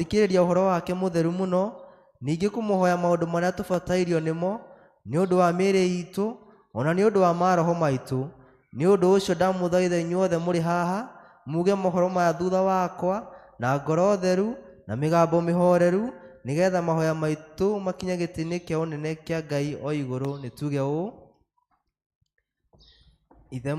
Gũthikĩrĩria ũhoro wake mũtheru mũno, ningĩ kũmũhoya maũndũ marĩa tũbatairio nĩmo nĩ ũndũ wa mĩĩrĩ itũ, o na nĩ ũndũ wa maroho maitũ. Nĩ ũndũ ũcio ndamũthaitha inyuothe mũrĩ haha, muge mohoro maya thutha wakwa, na ngoro theru, na mĩgambo mĩhoreru, nĩgetha mahoya maitũ makinye gĩtĩ-inĩ kĩa ũnene kĩa Ngai o igũrũ. Nĩ tuge ũũ: Ithe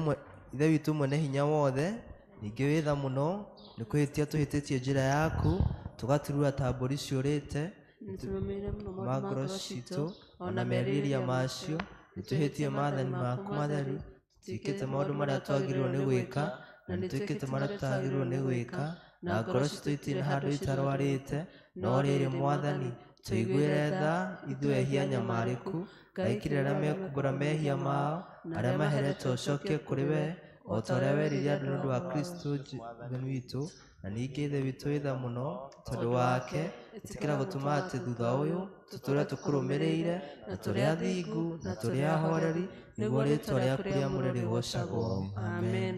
witũ mwene hinya wothe, ningĩ wĩ tha mũno, nĩ kũhĩtia tũhĩtĩtie njĩra yaku, tũgaturura ta mbũri ciũrĩte, Nĩtũrũmĩrĩire mũno ma maũndũ ma ngoro ngoro citũ citũ ona merirĩria macio, nĩtwĩhĩtie maathani maku matheru, tũtiĩkĩte maũndũ marĩa twagĩrĩirwo nĩ gwĩka, na nĩtwĩkĩte marĩa tũtagĩrĩirwo nĩ gwĩka, na ngoro citũ itirĩ handũ itarwarĩte. No rĩrĩ, Mwathani, tũiguĩre tha ithuĩ ehia nyamarĩku, Ngai arĩa mekumbũra mehia mao, arĩa maheretwo ũcokie kũrĩ we, o ta ũrĩa werire andũ nĩ ũndũ wa Kristo Mwathani witũ. Na ningĩ Ithe witũ wĩ tha mũno, tondũ wake, ĩtĩkĩra gũtũma atĩ thutha ũyũ tũtũũre tũkũrũmĩrĩire, na tũrĩ athingu, na tũrĩ ahoreri, nĩguo rĩĩtwa rĩaku rĩamũre rĩgoocagwo. Amen.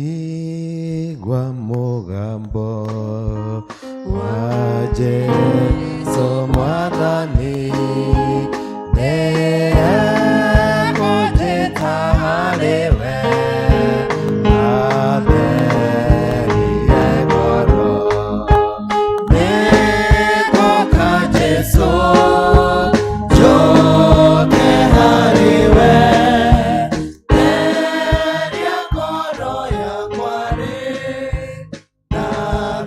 Nĩngũigua mũgambo wa Jesũ Mwathani, nĩekũnjĩta harĩ we, atherie ngoro. Nĩngũka Jesũ, njoke harĩ we, theria ngoro yakwa rĩ, na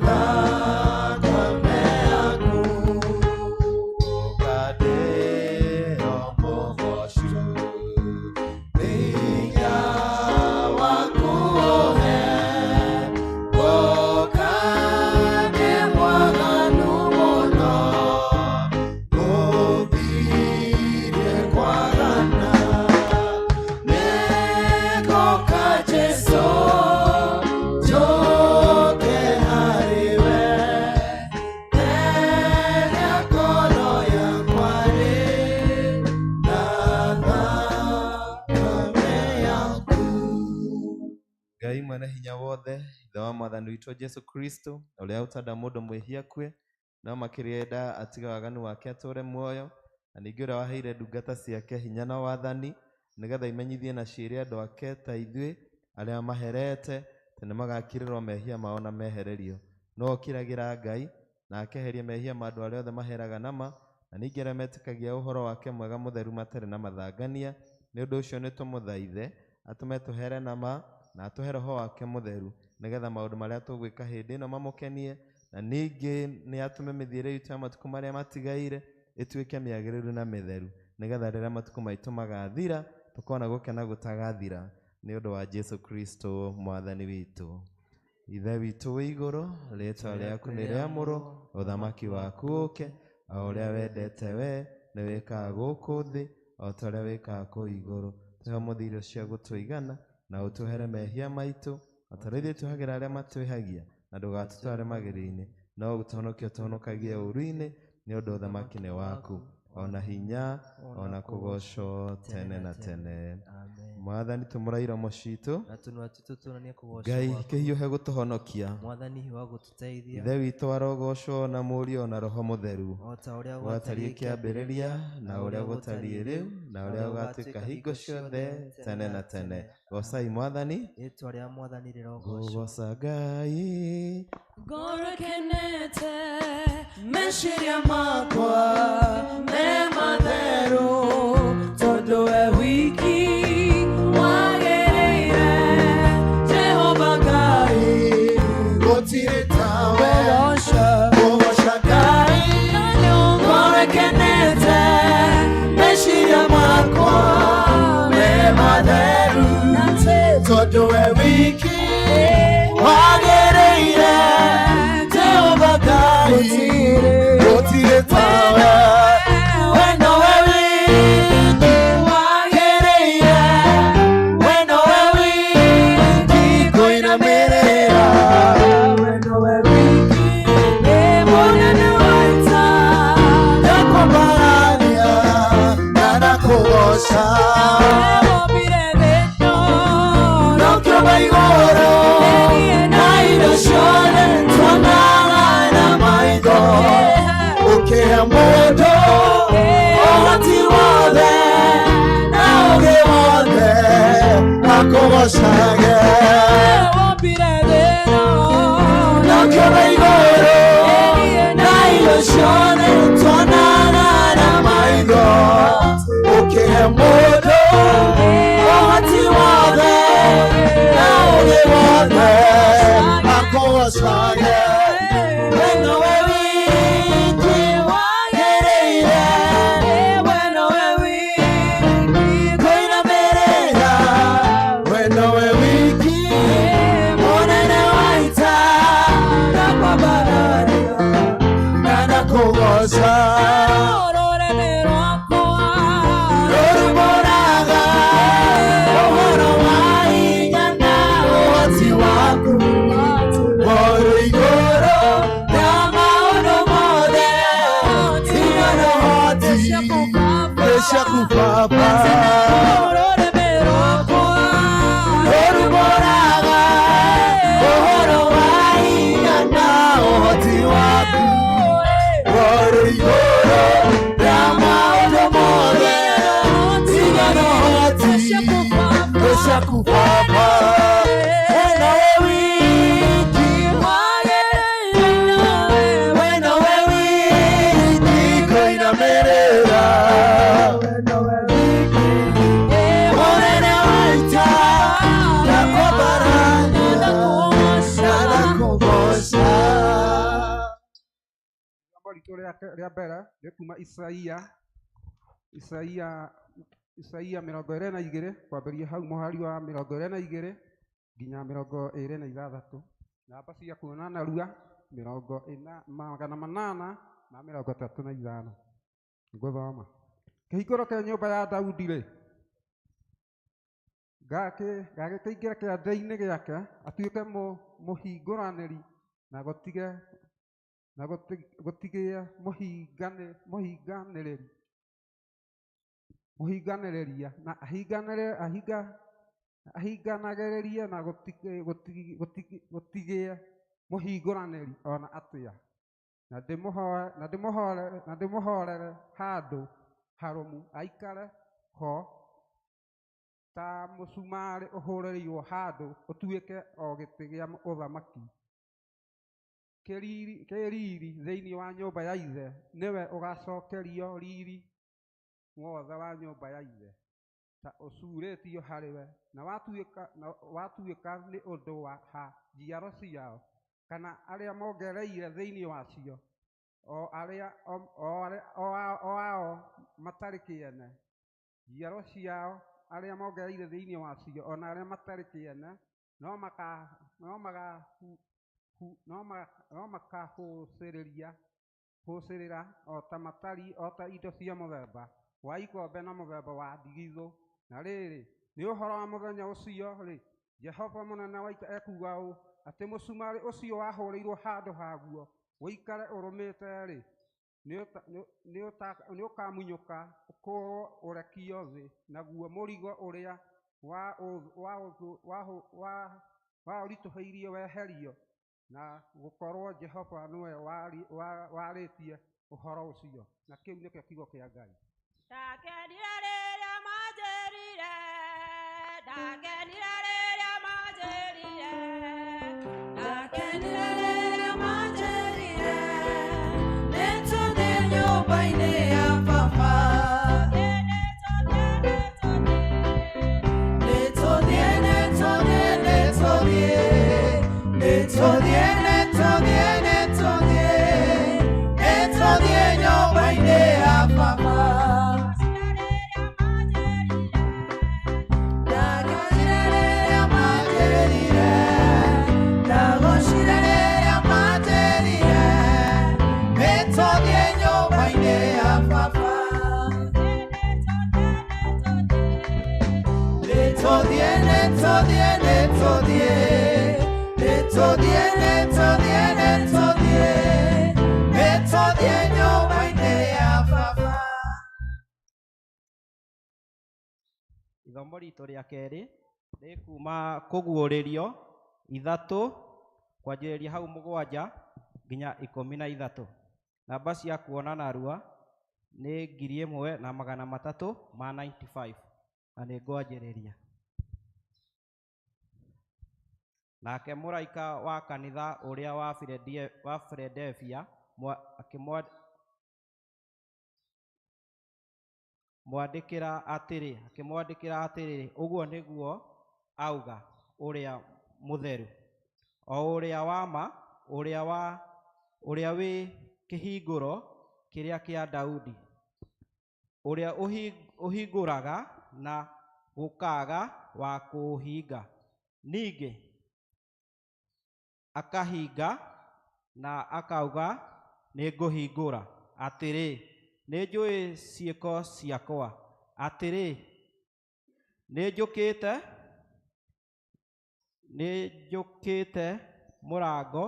thakame yaku, ũkandĩo mũgocu. Hinya waku ũhe, ngũka ndĩ mwaganu mũno, ngũthirie kwagana. Nĩngũka Jesũ, njoke harĩ we, theria ngoro yakwa rĩ, na thakame yaku. Ngai mwene hinya wothe, Ithe wa Mwathani witũ Jesu Kristo, ũrĩa ũtenda mũndũ mwĩhia akue, no makĩria enda atige waganu wake atũre muoyo, na ningĩ ũrĩa waheire ndungata ciake hinya na wathani, nĩgetha imenyithie na ciĩre andũ ake ta ithuĩ arĩa maherete atĩ nĩmagakirĩrwo mehia mao na mehererio. No ũkiragĩra Ngai na akeheria mehia ma andũ arĩa othe maheraga nama, na ningĩ arĩa metĩkagia ũhoro wake mwega mũtheru matarĩ na mathangania. Nĩ ũndũ ũcio nĩtũmũthaithe atũme tũhere nama na atũhe roho wake mũtheru, nĩgetha maũndũ marĩa tũgwĩka hĩndĩ ĩno mamũkenie, na ningĩ nĩ atũme mĩthiĩre itũ ya matukũ marĩa matigaire ĩtuĩke mĩagĩrĩru na mĩtheru, nĩgetha rĩrĩa matukũ maitũ magathira tũkona gũkena gũtagathira, nĩ ũndũ wa Jesu Kristo Mwathani witũ. Ithe witũ wĩ igũrũ, rĩĩtwa rĩaku nĩ rĩamũrwo, ũthamaki waku ũke, o ũrĩa wendete we nĩ wĩkaga gũkũ thĩ o ta ũrĩa wĩkaga kũu igũrũ. Tũhe ũmũthĩ irio cia gũtũigana, na ũtũhere mehia maitũ o ta ũrĩa ithuĩ twĩhagĩra arĩa matwĩhagia, na ndũgatũtware magerio-inĩ, no ũtũhonokie ũtũhonokagie ũũru-inĩ, nĩ ũndũ ũthamaki nĩ waku, ona hinya, ona kũgoocwo tene na tene. Amen. Mwathani, tumũra iromo citũ, Na tũnua twitũ tuonanie kũgoocwo Ngai gwaku. kĩhiũhe gũtũhonokia. Mwathani hiũha gũtũteithia. Ithe witũ arogocwo na Mũriũ na Roho Mũtheru, o ta ũrĩa gwatariĩ kĩambĩrĩria, na ũrĩa gũtariĩ rĩu, na ũrĩa gũgatuĩka hingo ciothe tene na tene. Gocai Mwathani. Rĩĩtwa rĩa Mwathani rĩrogocwo. Ngũgoca Ngai. Ngoro kenete, meciria makwa me matheru, tondũ we wiki wagĩrĩire, Jehova Ngai. Gũtirĩ tawe. Goca. Kũgoca Ngai. Ngoro kenete, meciria makwa me matheru, Tondũ we wiki wagĩrĩire, Jehova Ngai, gũtirĩ tawe. We nowe wiki wagĩrĩire, we nowe wiki Kũinamĩrĩra. We nowe wiki nĩ mũnene wa ita. Ndakwambararia na ndakũgoca. Wombire thĩ ĩno Nokĩũmba igũrũ na indo ciothe tuonaga na akũgocage. Wombire thĩ ĩno Na ũkĩũmba igũrũ na indo ciothe tuonaga na maitho, ũkĩhe mũndũ ũhoti wothe na ũũgĩ wothe akũgocage. We nowe wiki wagĩrĩire We nowe wiki kũinamĩrĩra, we nowe wiki mũnene wa ita na kwambararia na ndakũgoca. Rũrĩmĩ rwakwa Rũrumbũraga ũhoro wa hinya na ũhoti waku, ũrĩ igũrũ rĩa maũndũ mothe, hinya na ũhoti nĩ ciaku Baba. Rũrĩmĩ rwakwa Rũrumbũraga ũhoro wa hinya na ũhoti waku, ũrĩ igũrũ rĩa maũndũ mothe, hinya na ũhoti nĩ ciaku Baba. We nowe wiki we nowe wiki kũinamĩrĩra, mũnene wa ita na kwambarania na ndakũgoca. Rĩambo ritũ rĩa mbere nĩ kuma Isaia Isaia Isaia 22 kwambĩrĩria hau mũhari wa 22 nginya 26. Namba cia kuona narua 835. Ngũthoma kĩhingũro kĩa nyũmba ya Daudi rĩ, ngagĩkĩingĩra kĩande-inĩ gĩake atuĩke mũhingũranĩri na gũtige na gũtigĩe mũhinganĩrĩri mũhinganĩrĩria na ahinganagĩrĩrie na gũtigĩe mũhingũranĩri ona atĩa, na ndĩmũhorere handũ harũmu aikare ho ta mũcumarĩ ũhũrĩirwo handũ ũtuĩke o gĩtĩ gĩa ũthamaki kĩ riri thĩinĩ wa nyũmba ya ithe. Nĩwe ũgacokerio riri wothe wa nyũmba ya ithe ta ũcuurĩtio harĩ we, na watuĩka nĩ ũndũ wa ha njiaro ciao kana arĩa mongereire thĩinĩ wacio, o arĩa o ao matarĩ kĩene, njiaro ciao arĩa mongereire thĩinĩ wacio, ona arĩa matarĩ kĩene, no makahũcĩrĩra o ta matari o ta indo cia mũthemba wa ikombe na mũthemba wa ndigithũ. Na rĩrĩ, nĩ ũhoro wa mũthenya ũcio-rĩ, Jehova mũnene wa ita ekuuga ũũ, atĩ mũcumarĩ ũcio wahũrĩirwo handũ haguo ũikare ũrũmĩte-rĩ, nĩũkamunyũka ũkũũrwo ũrekio thĩ, naguo mũrigo ũrĩa waũritũhĩirie weherio, na gũkorwo Jehova nĩwe warĩtie ũhoro ũcio. Na kĩu nĩkĩo kiugo kĩa Ngai. Ndakenire rĩrĩa manjĩrire, ndakenire rĩrĩa manjĩrire, ndakenire rĩrĩa manjĩrire, nĩtũthiĩ nyũmba-inĩ ya Baba. Nĩtũthiĩ, nĩtũthiĩ, nĩtũthiĩ, nĩtũthiĩ, nĩtũthiĩ, nĩtũthiĩ, nĩtũthiĩ nyũmba-inĩ ya Baba. Ndagocire rĩrĩa manjĩrire, ndagocire rĩrĩa manjĩrire, nĩtũthiĩ nyũmba-inĩ ya Baba. Nĩtũthiĩ, nĩtũthiĩ, nĩtũthiĩ, nĩtũthiĩ, nĩtũthiĩ, nĩtũthiĩ, nĩtũthiĩ nyũmba-inĩ ya Baba. Ithomo ritũ rĩa kerĩ nĩ kuma kũguũrĩrio 3 kwanjĩrĩria hau 7 nginya 13. Namba cia kuona narua nĩ 1395 na nĩ ngwanjĩrĩria. Nake mũraika wa kanitha ũrĩa wa Filadelfia akĩmwandĩkĩra atĩrĩ, ũguo nĩguo auga ũrĩa mũtheru, o ũrĩa wa ma, ũrĩa wĩ kĩhingũro kĩrĩa kĩa Daudi, ũrĩa ũhingũraga na gũkaaga wa kũũhinga, ningĩ akahinga na akauga nĩngũhingũra, atĩrĩ, nĩnjũĩ ciĩko ciakwa, atĩrĩ, nĩnjũkĩte mũrango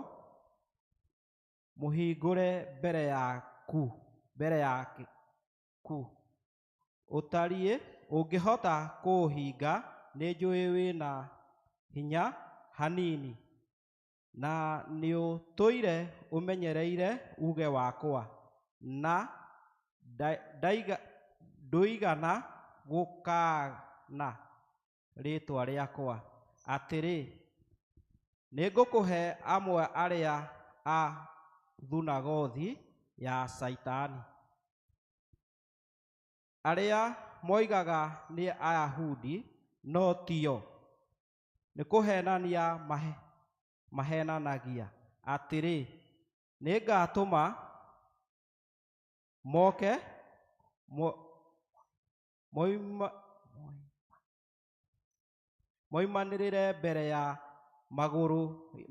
mũhingũre mbere yaku ũtariĩ ũngĩhota kũũhinga. Nĩnjũĩ wĩna hinya hanini, na nĩũtũire ũmenyereire uge wakwa, na ndũigana gũkaana rĩĩtwa rĩakwa. Atĩrĩ, nĩngũkũhe amwe arĩa a thunagogi ya Caitani, arĩa moigaga nĩ Ayahudi no tio, nĩ kũhenania mahenanagia. Atĩrĩ, nĩngatũma moke moimanĩrĩre mbere ya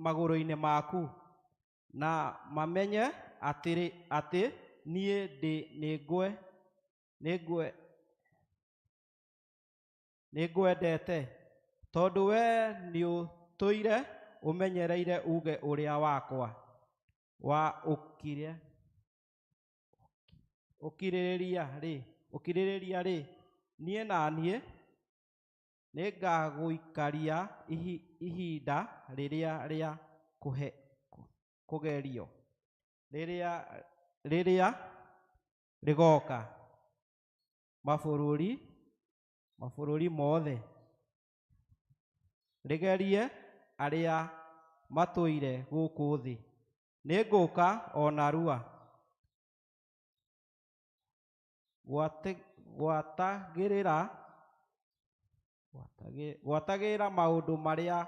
magũrũ-inĩ maku, na mamenye atĩ niĩ nĩngwendete, tondũ wee nĩũtũire ũmenyereire uge ũrĩa wakwa wa ũkirĩrĩria-rĩ, niĩ na niĩ nĩngagũikaria ihinda rĩrĩa rĩa kũgerio, rĩrĩa rĩgoka mabũrũri mothe, rĩgerie arĩa matũire gũkũ thĩ. Nĩngũka o narua. Gwatagĩrĩra maũndũ marĩa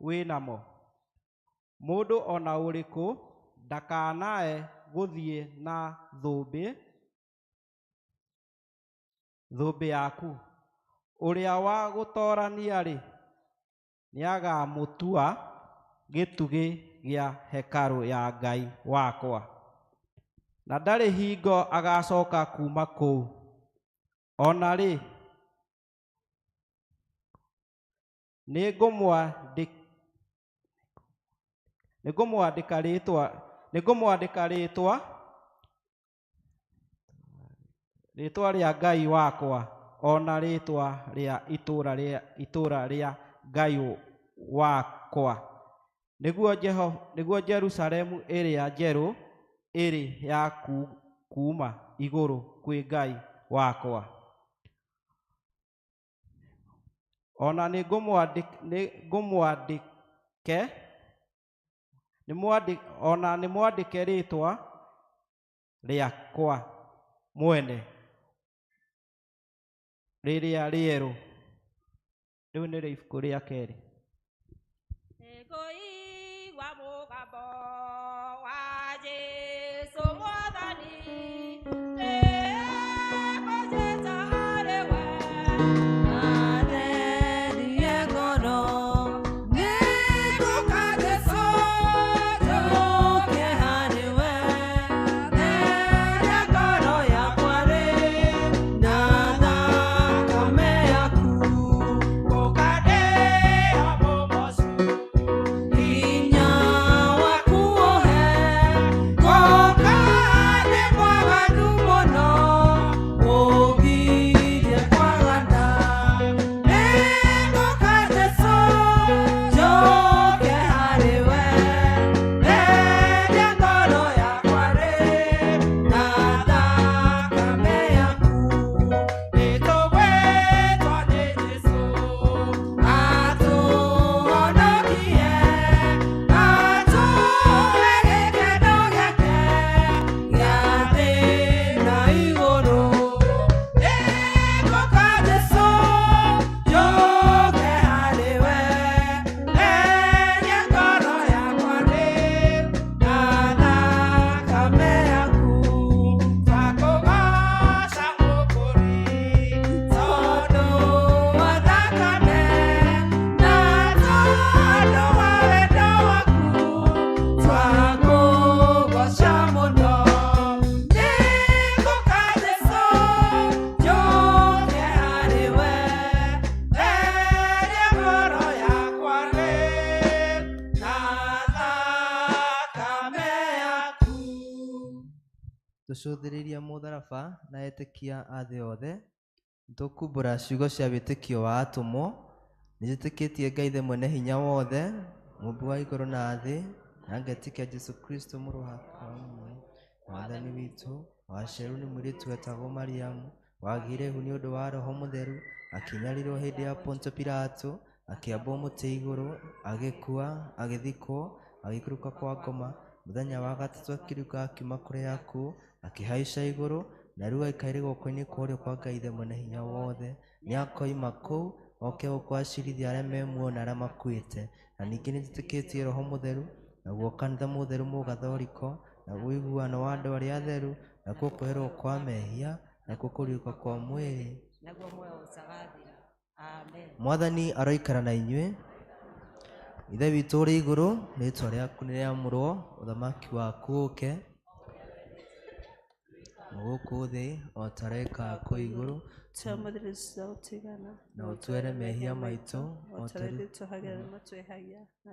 wĩ namo. Mũndũ o na ũrĩkũ ndakanae gũthiĩ na thũmbĩ yaku. Ũrĩa wa gũtoorania-rĩ, nĩagamũtua gĩtugĩ gĩa hekarũ ya Ngai wakwa, na ndarĩ hingo agacoka kuuma kũu. O na rĩ, nĩngũmwandĩka rĩĩtwa rĩa Ngai wakwa, o na rĩĩtwa rĩa itũũra rĩa Ngai wakwa, nĩguo Jerusalemu ĩrĩa njerũ ĩrĩ ya kuuma igũrũ kwĩ Ngai wakwa. O na nĩmwandĩke rĩĩtwa rĩakwa mwene rĩrĩa rĩerũ. Rĩu nĩrĩo ibuku rĩa kerĩ. Nĩngũigua mũgambo wa Jesũ Mwathani, nĩngũnjĩta harĩ we. Atherie ngoro, nĩngũka Jesũ, njũke harĩ we. Theria ngoro yakwa rĩ, na thakame yaku, ngũka ndĩ o mũmocu. Hinya waku ũhe, ngũka ndĩ mwaganu mũno, ũngirie kwagana. Tũcũthĩrĩria mũtharaba na etĩkia a thĩ yothe, nĩtũkumbũra ciugo cia wĩtĩkio wa atũmwo. Nĩnjĩtĩkĩtie Ngai Ithe mwene hinya wothe, mũmbi wa igũrũ na thĩ, na ngetĩkia Jesũ Kristo mũrũ wake wa mũmwe, Mwathani witũ, waciarirwo nĩ mũirĩtu wetagwo Mariamu, wagĩire ihu nĩ ũndũ wa Roho Mũtheru, akĩnyarirwo hĩndĩ ya Pontio Pilato, akĩambwo mũtĩ igũrũ, agĩkua, agĩthikwo, agĩikũrũka kwa ngoma, mũthenya wa gatatũ akĩriũka akiuma kũrĩ akuũ, akĩhaica igũrũ, na rĩu aikaire guoko-inĩ kwa ũrĩo kwa Ngai Ithe mwene hinya wothe. Nĩakoima kũu oke gũkũ acirithie arĩa me muoyo na arĩa makuĩte. Na ningĩ nĩnjĩtĩkĩtie Roho Mũtheru, naguo kanitha mũtheru mũgathoriko, naguo ũiguano wa andũ arĩa atheru, nakuo kweherwo kwa mehia, nakuo kũriũka kwa mwĩrĩ. Naguo muoyo ũtagathira. Amen. Mwathani aroikara na inyuĩ. Ithe witũ ũrĩ igũrũ, rĩĩtwa rĩaku nĩrĩamũrwo, ũthamaki waku ũũke gũkũ thĩ o ta ũrĩa ĩkaga kũu igũrũ. Na ũtuere mehia maitũ o ta ũrĩa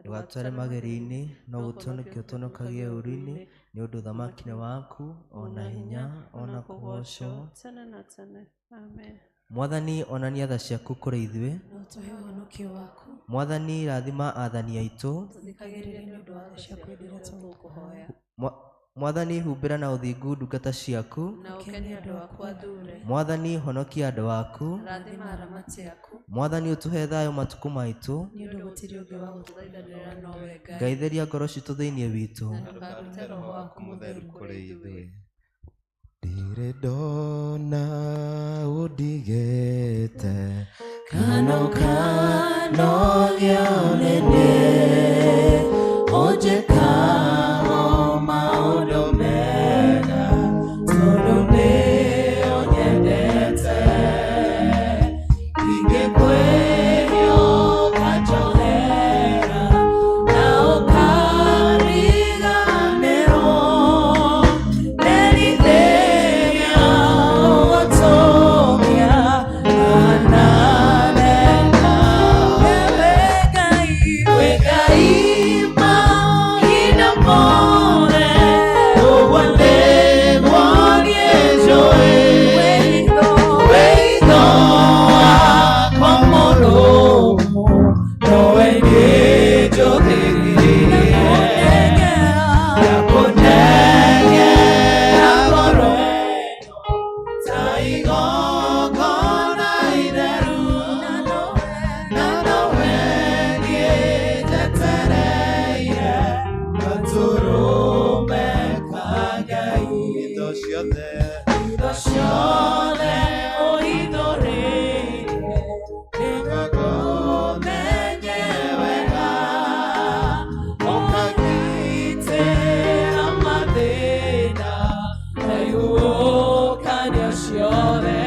ndũgatware magerio-inĩ, no ũtũhonokie ũtũhonokagie ũũru-inĩ, nĩ ũndũ ũthamaki nĩ waku, o na hinya, o na kũgoocwo. Tene na tene. Amen. Mwathani onania tha ciaku kũrĩ ithuĩ. Na ũtũhe ũhonokio waku. Mwathani rathima aathani aitũ. Tũthikagĩrĩrie nĩ ũndũ wa tha ciaku hĩndĩ ĩrĩa tũgũkũhoya. Mwathani humbĩra na ũthingu ndungata ciaku. Na ũkenie andũ aku athuure. Mwathani honokia andũ aku. Rathima aramati aku. Mwathani ũtũhe thayũ matukũ maitũ. Nĩ ũndũ gũtirĩ ũngĩ wa gũtũthaithanĩrĩra nowe Ngai. Ngai theria ngoro citũ thĩinĩ witũ. Na ndũkarute Roho waku Mũtheru Mũtheru kũrĩ kũrĩ ithuĩ. ithuĩ. Ndirĩ ndona ũndigĩte Kana ũkanogio nĩ niĩ, ũnjĩkaga maũndũ mega, tondũ nĩ ũnyendete. Ingĩkwĩhia ũkanjohera, na ũkariganĩrwo. Nderithĩria ũgũtũmia, Indo ciothe Indo ciothe ũhithũrĩire, nĩngũkũmenye wega, ũkangitĩra mathĩna, na ihuhũkanio ciothe.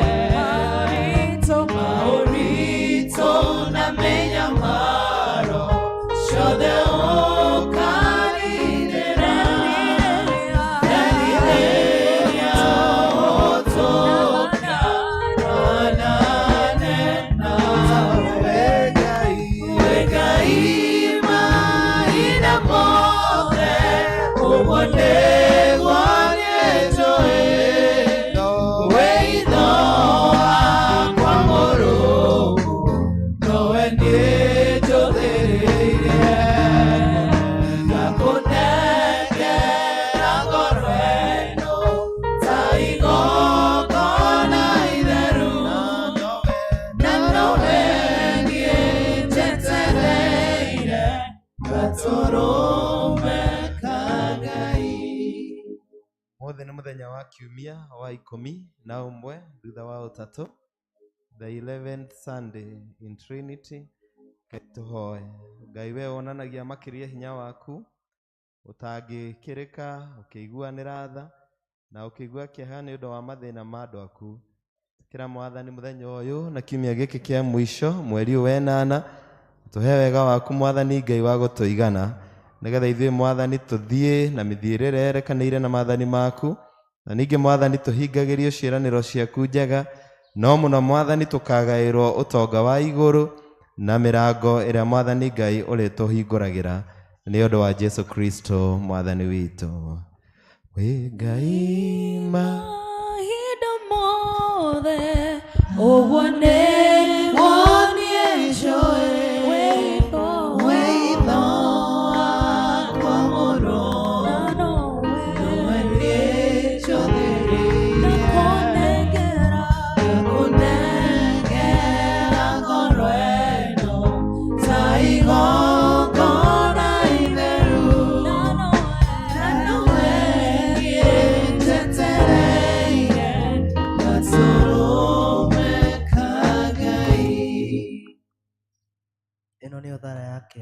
Maũritũ na mĩnyamaro, ciothe ũkarindĩra. Nderithĩria ũtũũra, manane nawe. We Ngai mahinda mothe, ũguo nĩguo niĩ njũĩ. Wĩitho wakwa mũrũmu, nowe niĩ njũthĩrĩirie. Ngakũnengera ngoro ĩno ta igongona itheru, na nowe niĩ njetereire gatũrũme ka Ngai. Mothe nĩ mũthenya wa kiumia wa 11 thutha wa ũtatũ, the 11th Sunday in Trinity. Ngai tũhoe. Ngai we wonanagia makĩria hinya waku ũtangĩkĩrĩka, ũkĩiguanĩra tha na ũkĩigua kĩeha nĩ ũndũ wa mathĩna ma andũ aku. Tĩkĩra Mwathani mũthenya ũyũ na kiumia gĩkĩ kĩa mũico mweri ũyũ wenana, tũhe wega waku Mwathani Ngai wa gũtũigana, nĩgetha ithuĩ Mwathani tũthiĩ na mĩthiĩre ĩrĩa yerekanĩire na maathani maku, na ningĩ Mwathani tũhingagĩrio ciĩranĩro ciaku njega, no mũno Mwathani tũkagaĩrwo ũtonga wa igũrũ na mĩrango ĩrĩa Mwathani Ngai ũrĩtũhingũragĩra nĩ ũndũ wa Jesu Kristo Mwathani witũ. Wĩ Ngai ma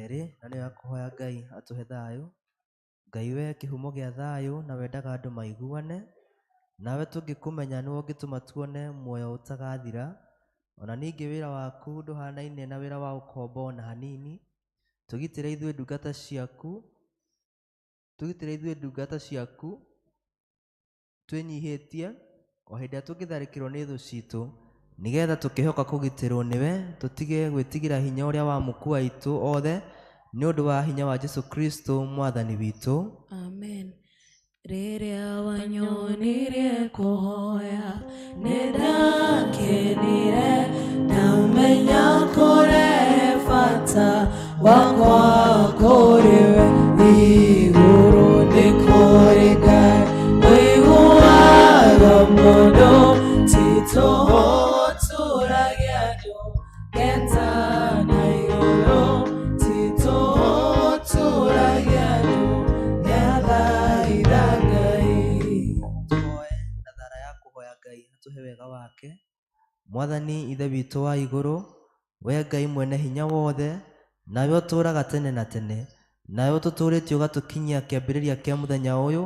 kerĩ na nĩyo ya kũhoya Ngai atũhe thayũ. Ngai we kĩhumo gĩa thayũ na wendaga andũ maiguane, nawe tũngĩkũmenya nĩwe ũngĩtũma tuone muoyo ũtagathira. Ona ningĩ wĩra waku ndũhanaine na wĩra wa ũkombo ona hanini. Tũgitĩre ithuĩ ndungata ciaku, tũgitĩre ithuĩ ndungata ciaku twĩnyihĩtie o hĩndĩ ĩrĩa tũngĩtharĩkĩrwo nĩ thũ citũ, nĩgetha tũkĩhoka kũgitĩrwo nĩwe, tũtige gwĩtigĩra hinya ũrĩa wa mũkua witũ othe, nĩ ũndũ wa hinya wa Jesũ Kristo mwathani witũ. Amen. Rĩrĩa wanyonirie kũhoya nĩndakenire, ndamenya kũrehe bata wakwa kũrĩ we. Igũrũ nĩ kũrĩ Ngai ũiguaga mũndũ, ti tũhũ ũtũragia andũ ngetana igũrũ, ti tũhũ ũtũragia andũ ngathaitha Ngai. Tũhoe na thara ya kũhoya Ngai atũhe wega wake. Mwathani Ithe witũ wa igũrũ, we Ngai mwene hinya wothe, nawe ũtũũraga tene na tene, nawe ũtũtũũrĩtie ũgatũkinyia kĩambĩrĩria kĩa mũthenya ũyũ,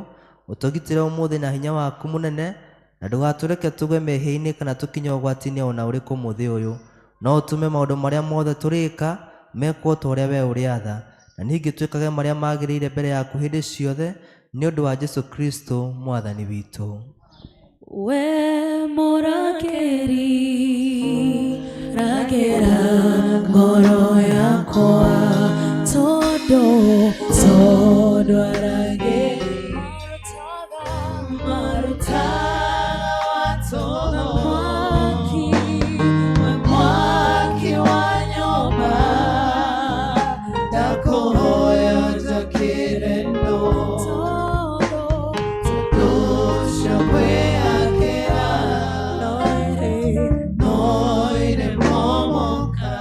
ũtũgitĩre ũmũthĩ na hinya waku mũnene, na ndũgatũreke tũgwe mehia-inĩ kana tũkinye ũgwati-inĩ ona ũrĩkũ mũthĩ ũyũ. No ũtũme maũndũ marĩa mothe tũrĩka mekwo ta ũrĩa we ũrĩatha, na ningĩ twĩkage marĩa magĩrĩire mbere yaku hĩndĩ ciothe, nĩ ũndũ wa Jesũ Kristo mwathani witũ. We mũrangĩri, rangĩra ngoro yakwa, tondũ tondũ arangĩri marutaga wa tũhũ, we mwaki wa nyũmba, ndakũhoya njakĩre no tondũ ũcio ngwĩakĩra noire momoka.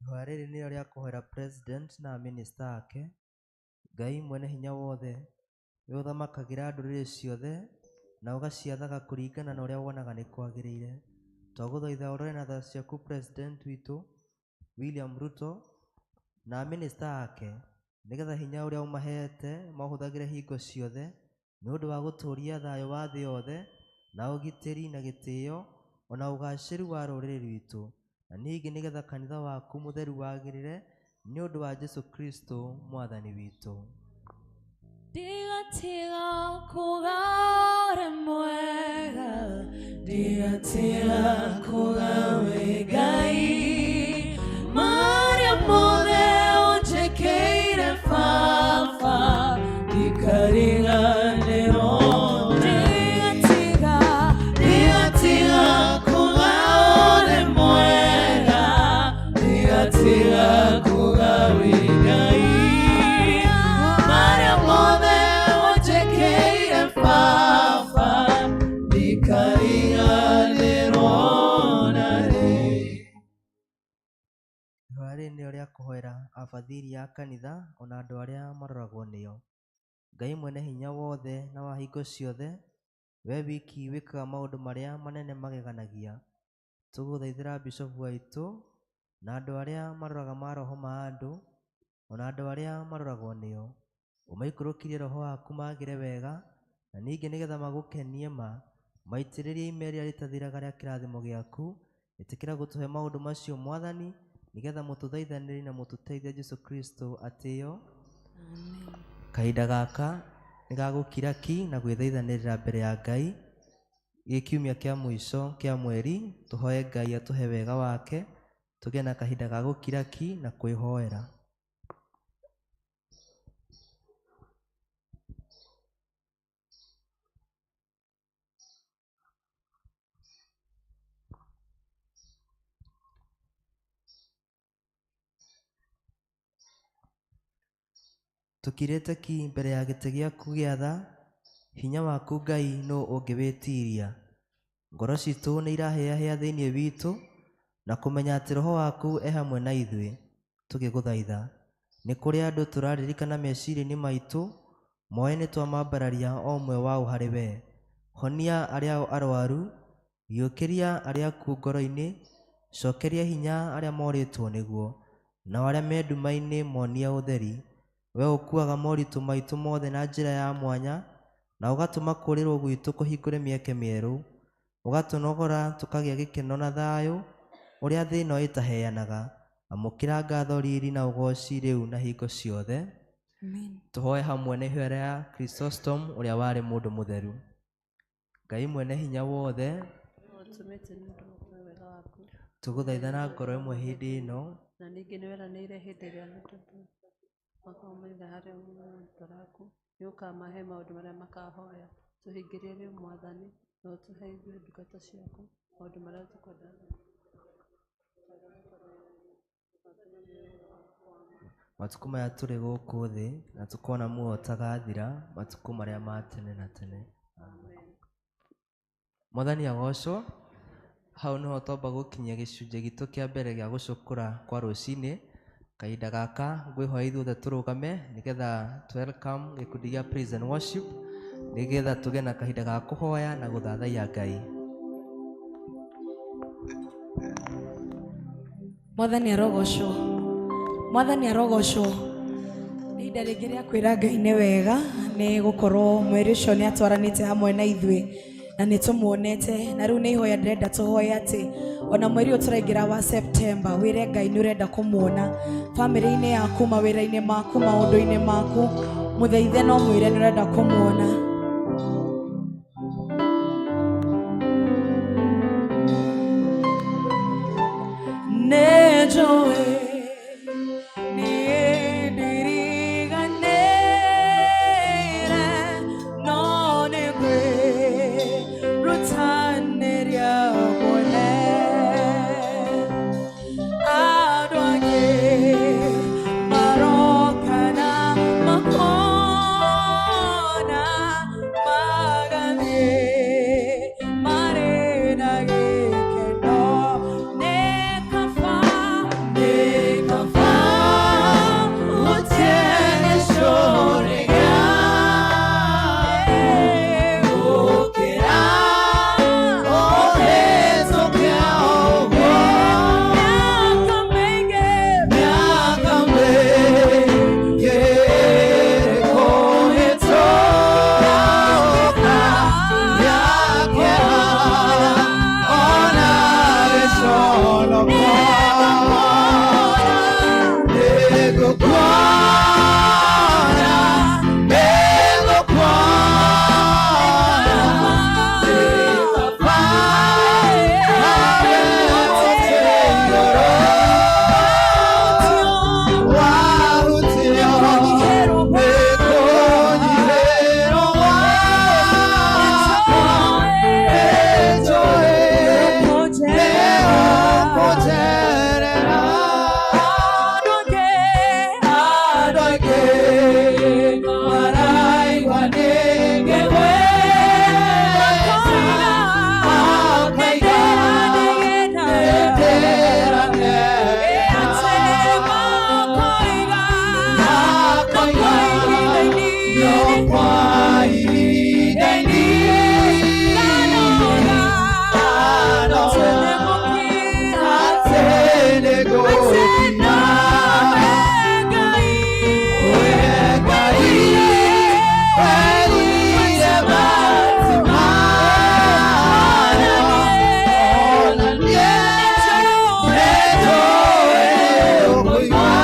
Ihoya rĩrĩ nĩrĩo rĩa kũhoera president na minister ake. Ngai mwene hinya wothe, we ũthamakagĩra ndũrĩrĩ ciothe na ũgaciathaga kũringana na ũrĩa wonaga nĩ kwagĩrĩire. Twagũthaitha ũrore na tha ciaku president witũ William Ruto na minister ake, nĩgetha hinya ũrĩa ũmahete maũhũthagĩre hingo ciothe nĩ ũndũ wa gũtũũria thayũ wa thĩ yothe na ũgitĩri na gĩtĩo ona ũgacĩru wa rũrĩrĩ rwitũ, na ningĩ nĩgetha kanitha waku mũtheru wagĩrĩre nĩ ũndũ wa Jesũ Kristo mwathani witũ. Ndigatiga kuga ũrĩ mwega, Ndigatiga kuga wĩ Ngai, marĩa mothe ũnjĩkĩire Baba, ndikariganĩrwo. Ndigatiga, Ndigatiga kuga ũrĩ mwega, ndigatiga kuga wĩ Ngai, marĩa mothe ũnjĩkĩire Baba, ndikariganĩrwo narĩ. Ihoya rĩrĩ nĩrĩo rĩa kũhoera abathiri a kanitha ona andũ arĩa maroragwo nĩo. Ngai mwene hinya wothe na wa hingo ciothe, we wiki wĩkaga maũndũ marĩa manene mageganagia, tũgũthaithĩra bishofu waitũ na andũ arĩa maroraga maroho ma andũ ona andũ arĩa maroragwo nĩo, ũmaikũrũkĩrie roho waku magĩre wega, na ningĩ nĩgetha magũkenie ma, maitĩrĩrie ime rĩrĩa rĩtathiraga rĩa kĩrathimo gĩaku. Ĩtĩkĩra gũtũhe maũndũ macio mwathani, nĩgetha mũtũthaithanĩre na mũtũteithie Jesũ Kristo atĩo. Kahinda gaka nĩ gagũkira ki na gwĩthaithanĩrĩra mbere ya Ngai. Gĩ kiumia kĩa mũico kĩa mweri, tũhoe Ngai atũhe wega wake, tũgĩe na kahinda ga gũkira ki na kwĩhoera. Tũkirĩte ki mbere ya gĩtĩ gĩaku gĩa tha, hinya waku Ngai nũ ũngĩwĩtiria. Ngoro citũ nĩ irahĩahĩa thĩinĩ witũ na kũmenya atĩ roho waku e hamwe na ithuĩ tũgĩgũthaitha. Nĩ kũrĩ andũ tũraririkana meciria-inĩ maitũ, moĩ nĩ twamambararia o ũmwe wao harĩ we. Honia arĩa arwaru, riũkĩria arĩa akuũ ngoro-inĩ, cokeria hinya arĩa morĩtwo nĩguo. Nao arĩa me nduma-inĩ monie ũtheri. We ũkuaga moritũ maitũ mothe na njĩra ya mwanya, na ũgatũma kũũrĩrwo gwitũ kũhingũre mĩeke mĩerũ, ũgatũnogora tũkagĩa gĩkeno na thayũ ũrĩa thĩ ĩno ĩtaheanaga. Amũkĩra ngatho, riri na ũgooci rĩu na hingo ciothe. Amen. Tũhoe hamwe na ihoya rĩa Chrysostom ũrĩa warĩ mũndũ mũtheru. Ngai mwene hinya wothe, Ũtũmĩte nĩ ũndũ wa wega waku. tũgũthaitha na ngoro ĩmwe hĩndĩ ĩno Na ningĩ nĩ weranĩire hĩndĩ ĩrĩa andũ makaumĩrĩra harĩ rĩĩtwa rĩaku, nĩ ũkamahe maũndũ marĩa makahoya. Tũhingĩrie rĩu Mwathani, na ũtũhe ithuĩ ndungata ciaku maũndũ marĩa tũkwenda. Matukũ maya tũrĩ gũkũ thĩ na tũkona muoyo ũtagathira matukũ marĩa ma tene na tene. Mwathani agocwo. Hau niho twamba gũkinyia gĩcunjĩ gitũ kĩa mbere gĩa gũcũkũra kwa rũcinĩ. Kahinda gaka ngwĩhoya ithuothe tũrũgame nĩgetha welcome gĩkundi gĩa praise and worship, nĩgetha tũgĩe na kahinda ga kũhoya na gũthathaiya Ngai. Mwathani arogocwo. Mwathani arogocwo. Nĩ ihinda rĩngĩ rĩa kwĩra Ngai nĩ wega, nĩ gũkorwo mweri ũcio nĩ atwaranĩte hamwe na ithuĩ na nĩ tũmuonete. Na rĩu nĩ ihoya ndĩrenda tũhoye atĩ ona mweri ũyũ tũraingĩra wa September, wĩre Ngai nĩ ũrenda kũmuona bamĩrĩ-inĩ yaku, mawĩra-inĩ maku, maũndũ-inĩ maku, mũthaithe no mwĩre nĩ ũrenda kũmuona. Nĩnjũĩ niĩ ndiriganĩire, no nĩ ngwĩrutanĩria kuone. Andũ angĩ maroka na makona, magathiĩ marĩ na gĩkeno. Nĩ kaba, nĩ kaba gũteng'ecũrĩga, gũkĩra ũhĩtũke ũguo. Mĩaka mĩingĩ, Mĩaka mĩingĩ kũhĩtũka, mĩaka ona gĩconoko. Nĩngũkuona, nĩngũkuona, nĩ kaba nawe ũtĩ igũrũ. Wahutio nĩkũnyihĩrwo gwakwa, nĩnjũĩ nĩũkũnjerera. Andũ angĩ, Andũ aingĩ maraigua nĩngĩgwĩta, makoiga nĩndĩranenda. Makoiga no kwa ihinda inini, ndanoga atĩ nĩngũkinya. We Ngai werire Bartimayo, ona niĩ nĩnjũĩ nĩũkũigua.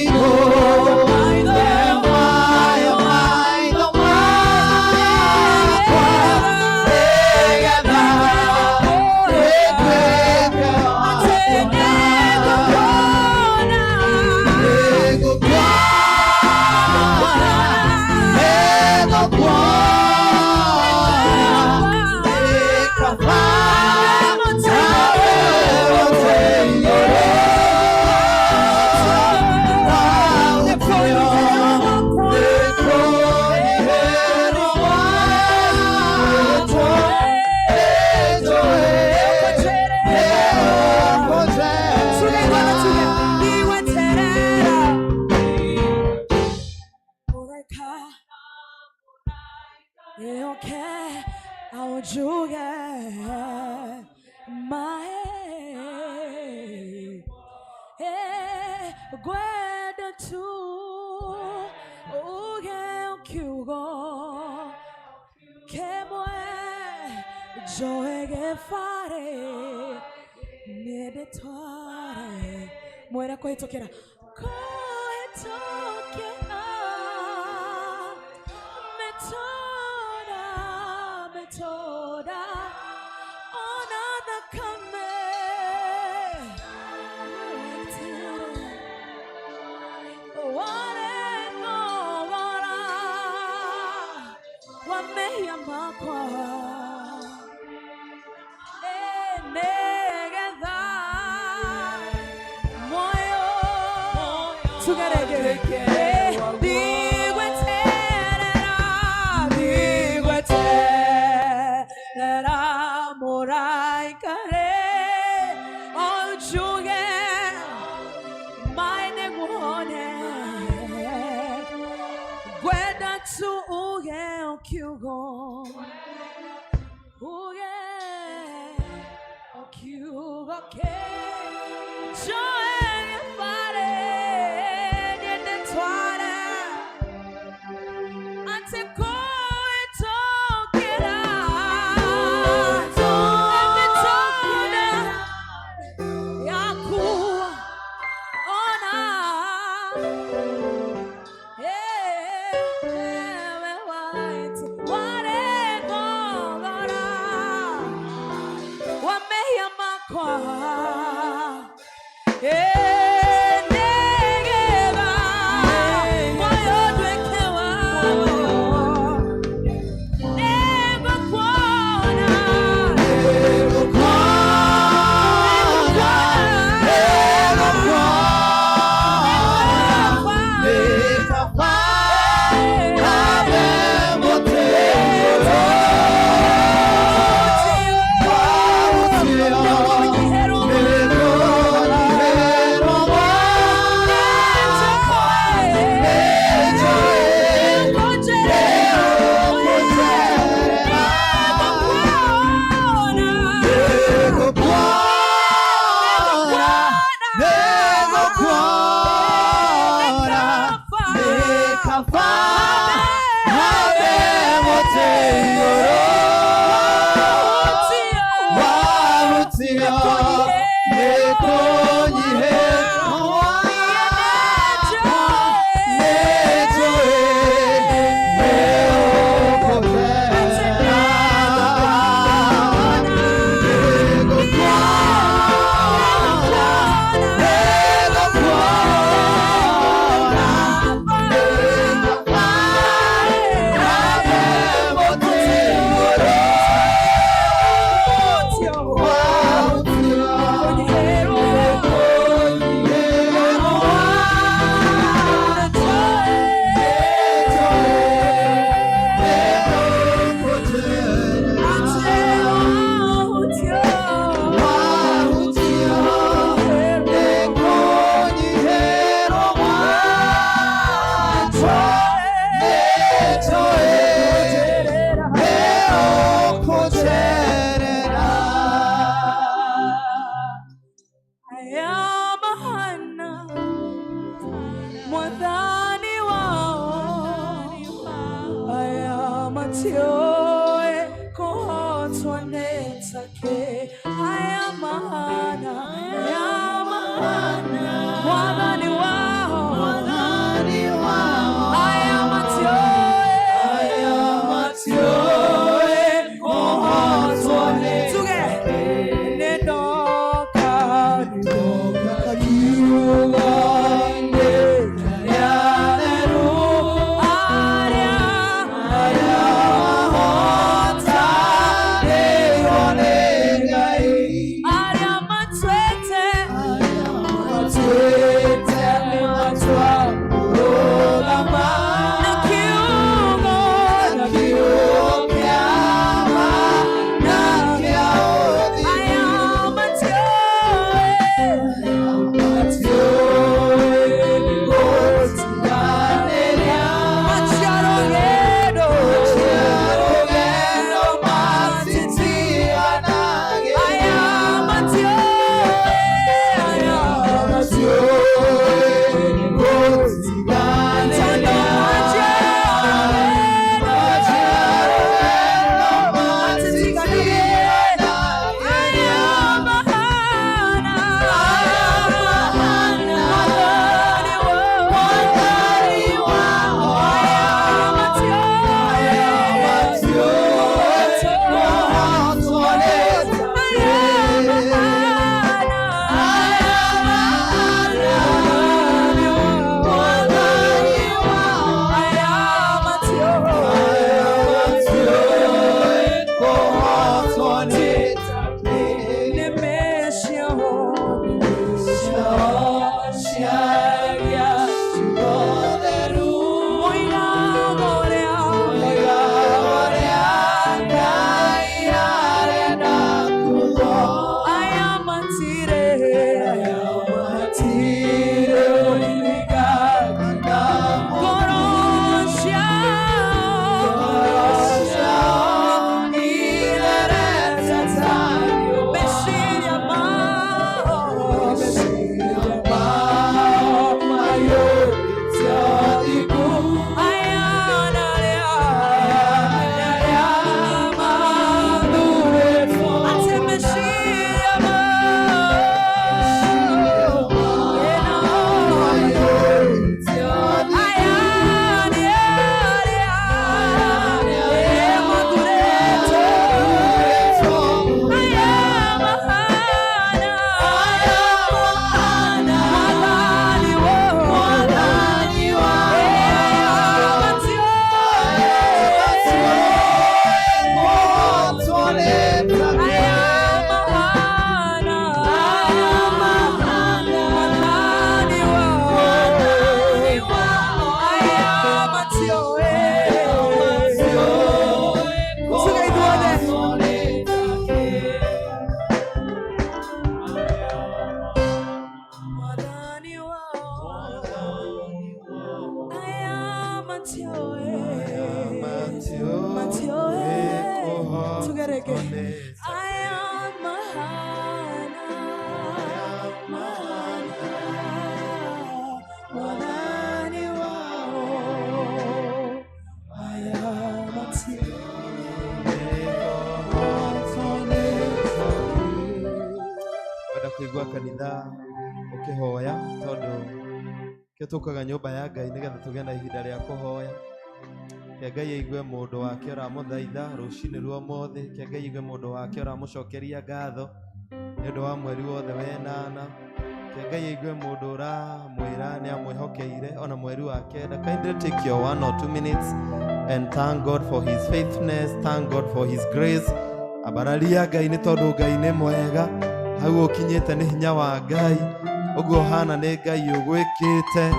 Ũhingũre mayo maitho makwa, nĩgetha nĩnduĩke wa kuona. Nĩngũkuona, nĩngũkuona, nĩ kaba nawe ũtĩ igũrũ. Wahutio nĩkũnyihĩrwo gwakwa, nĩnjũĩ nĩũkũnjerera. Aojuge mae Ngwenda tu uge kiugo kemwe njoe gĩbarĩ nĩndĩtware mwĩre kũhĩtũkĩra kũhĩtũkĩra mĩtũra mĩtũra ona thakame warengogora wa mehia makwa nĩgetha moyo tugerege ndigweterera ndigweterera mũraikare o njuge maĩ nĩguone ngwenda tu uge o kiugo uge o kiugo kĩ njoe gĩbarĩ nĩndĩtware atĩ kũhĩtũkĩra mĩtũra yaku ona ewe waite warengogora wa mehia makwa nĩgetha moyo nduĩke wao nĩngũkuona Aya mahana mwathani wao aya matioe kuhotwo nĩ take aya mahana aya mahana mwathani wao aya matioe kuhotwo nĩ tuge nĩ ndoka ndoka kiugo-inĩ kĩrĩa theru arĩa arĩa matioe tuge ithuothe. Mwathani wao aya matioe matioe tugereke aya mahana mahana mwathani wao aya matioe. Kwenda kuigua kanitha ukihoya tondu kio tukaga nyumba ya Ngai nigetha tugie na ihinda ria kuhoya. Kia Ngai aigue mundu wake uramuthaitha rucini rwa umuthi. Kia Ngai aigue mundu wake uramucokeria ngatho ni undu wa mweri wothe wenana. Kia Ngai aigue mundu uramwira ni amwihokeire ona mweri wa kenda. Kindly take your 1 or 2 minutes and thank God for his faithfulness, thank God for his grace. Ambararia Ngai nĩ tondũ Ngai nĩ mwega. Hau ũkinyĩte nĩ hinya wa Ngai, ũguo ũhana nĩ Ngai ũgwĩkĩte.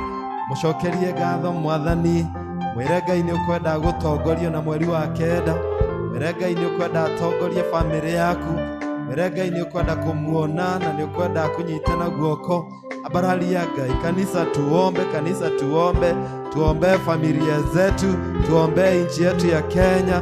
Mũcokerie ngatho Mwathani, mwĩre Ngai nĩ ũkwenda gũtongorio na mweri wa kenda. Mwĩre Ngai nĩ ũkwenda atongorie bamĩrĩ yaku. Mwĩre Ngai nĩ ũkwenda kũmuona na nĩ ũkwenda kũnyitana guoko. Ambararia Ngai. Kanisa tuombe, kanisa tuombe, tuombe familia zetu, tuombe nchi yetu ya Kenya,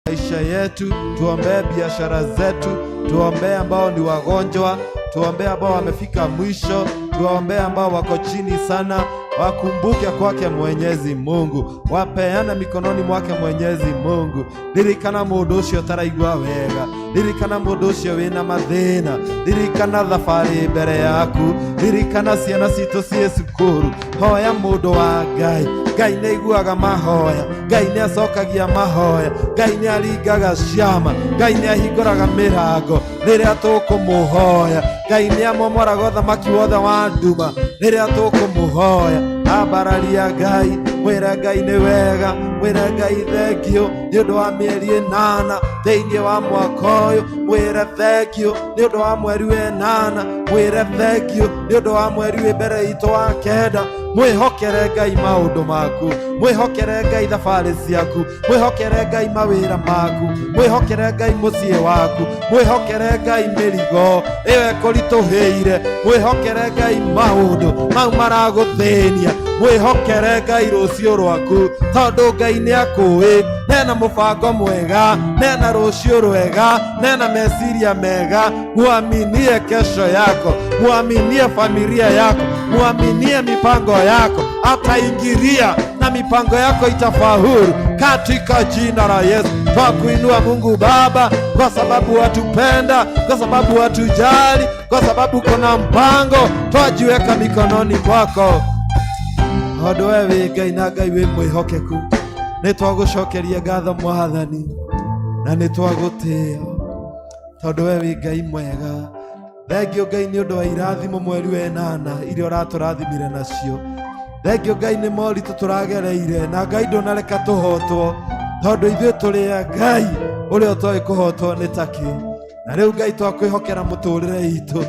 maisha yetu, tuombee biashara zetu, tuombee ambao ni wagonjwa, tuombee ambao wamefika mwisho, tuombee ambao wako chini sana, wakumbuke kwake Mwenyezi Mungu, wapeane mikononi mwake Mwenyezi Mungu. Ririkana mundu ucio utaraigua wega, ririkana mundu ucio wina mathina, ririkana thabarĩ mbere yaku, ririkana ciana citũ ciĩ cukuru. Hoya mundu wa Ngai. Ngai nĩ aiguaga mahoya, Ngai nĩ acokagia mahoya, Ngai nĩ aringaga ciama, Ngai nĩ ahingũraga mĩrango rĩrĩa tũkũmũhoya. Ngai nĩ amomoraga ũthamaki wothe wa nduma rĩrĩa tũkũmũhoya. Ambararia Ngai, mwĩre Ngai nĩ wega, mwĩre Ngai thengio nĩ ũndũ wa mĩeri ĩnana thĩinĩ wa mwaka ũyũ, mwĩre thengio nĩ ũndũ wa mweri wa ĩnana, mwĩre thengio nĩ ũndũ wa mweri wĩ mbere itũ wa kenda. Mwĩhokere Ngai maũndũ maku, mwĩhokere Ngai thabarĩ ciaku, mwĩhokere Ngai mawĩra maku, mwĩhokere Ngai mũciĩ waku, mwĩhokere Ngai mĩrigo ĩyo ĩkũritũhĩire, mwĩhokere Ngai maũndũ mau maragũthĩnia, mwĩhokere Ngai rũciũ rwaku, tondũ Ngai nĩ akũĩ, nena mũbango mwega, nena rũciũ rwega, nena meciria mega. Muaminie kesho yako, muaminie familia yako, muaminie mipango yako, ataingiria na mipango yako itafaulu katika jina la Yesu. Twakuinua Mungu Baba kwa sababu watupenda, kwa sababu watujali, kwa sababu kuna mpango. Twajiweka mikononi mwako. Tondũ we wĩ Ngai na Ngai wĩ mwĩhokeku, nĩ twagũcokeria ngatho Mwathani na nĩ twagũtĩĩa tondũ we wĩ Ngai mwega. Thengio Ngai nĩ ũndũ wa irathimo mweri wa ĩnana iria ũratũrathimire nacio. Thengio Ngai nĩ moritũ tũragereire na Ngai ndũnareka tũhotwo, tondũ ithuĩ tũrĩ a Ngai ũrĩa ũtoĩ kũhotwo nĩ takĩ. Na rĩu Ngai twakwĩhokera mũtũrĩre itũ,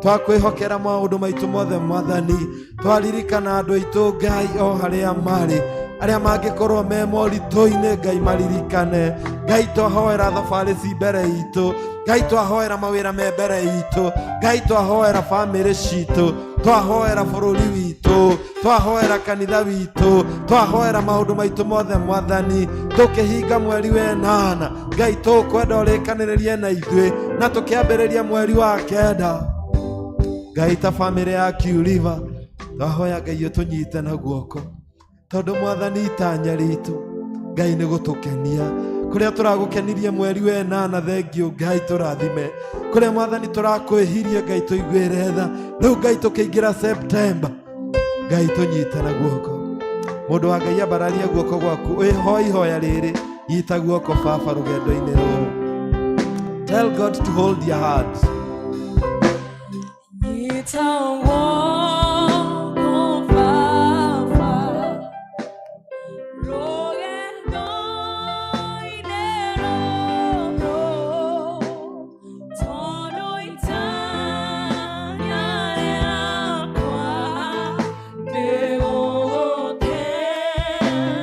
twakwĩhokera maũndũ maitũ mothe Mwathani. Twaririkana andũ aitũ Ngai o harĩa marĩ, arĩa mangĩkorwo me moritũ-inĩ Ngai maririkane. Ngai twahoera thabarĩ ci mbere itũ, Ngai twahoera mawĩra me mbere itũ, Ngai twahoera bamĩrĩ citũ, twahoera bũrũri witũ, twahoera kanitha witũ, twahoera maũndũ maitũ mothe Mwathani. Tũkĩhinga mweri wa ĩnana Ngai tũkwenda ũrĩkanĩrĩrie na ithuĩ, na tũkĩambĩrĩria mweri wa kenda Ngai ta bamĩrĩ ya Q-River twahoya Ngai ũtũnyite na guoko, tondũ Mwathani itanya ritũ Ngai nĩ gũtũkenia. Kũrĩa tũragũkenirie mweri wa ĩnana thengio Ngai tũrathime, kũrĩa Mwathani tũrakwĩhirie Ngai tũiguĩre tha. Rĩu Ngai tũkĩingĩra Septemba Ngai tũnyite na guoko. Mũndũ wa Ngai ambararia guoko gwaku, wĩhoe ihoya rĩrĩ, nyita guoko baba rũgendo-inĩ rũrũ. Tell God to hold your heart. Nyita guoko baba rũgendo-inĩ rũrũ, tondũ itanya rĩakwa nĩ gũgũkenia.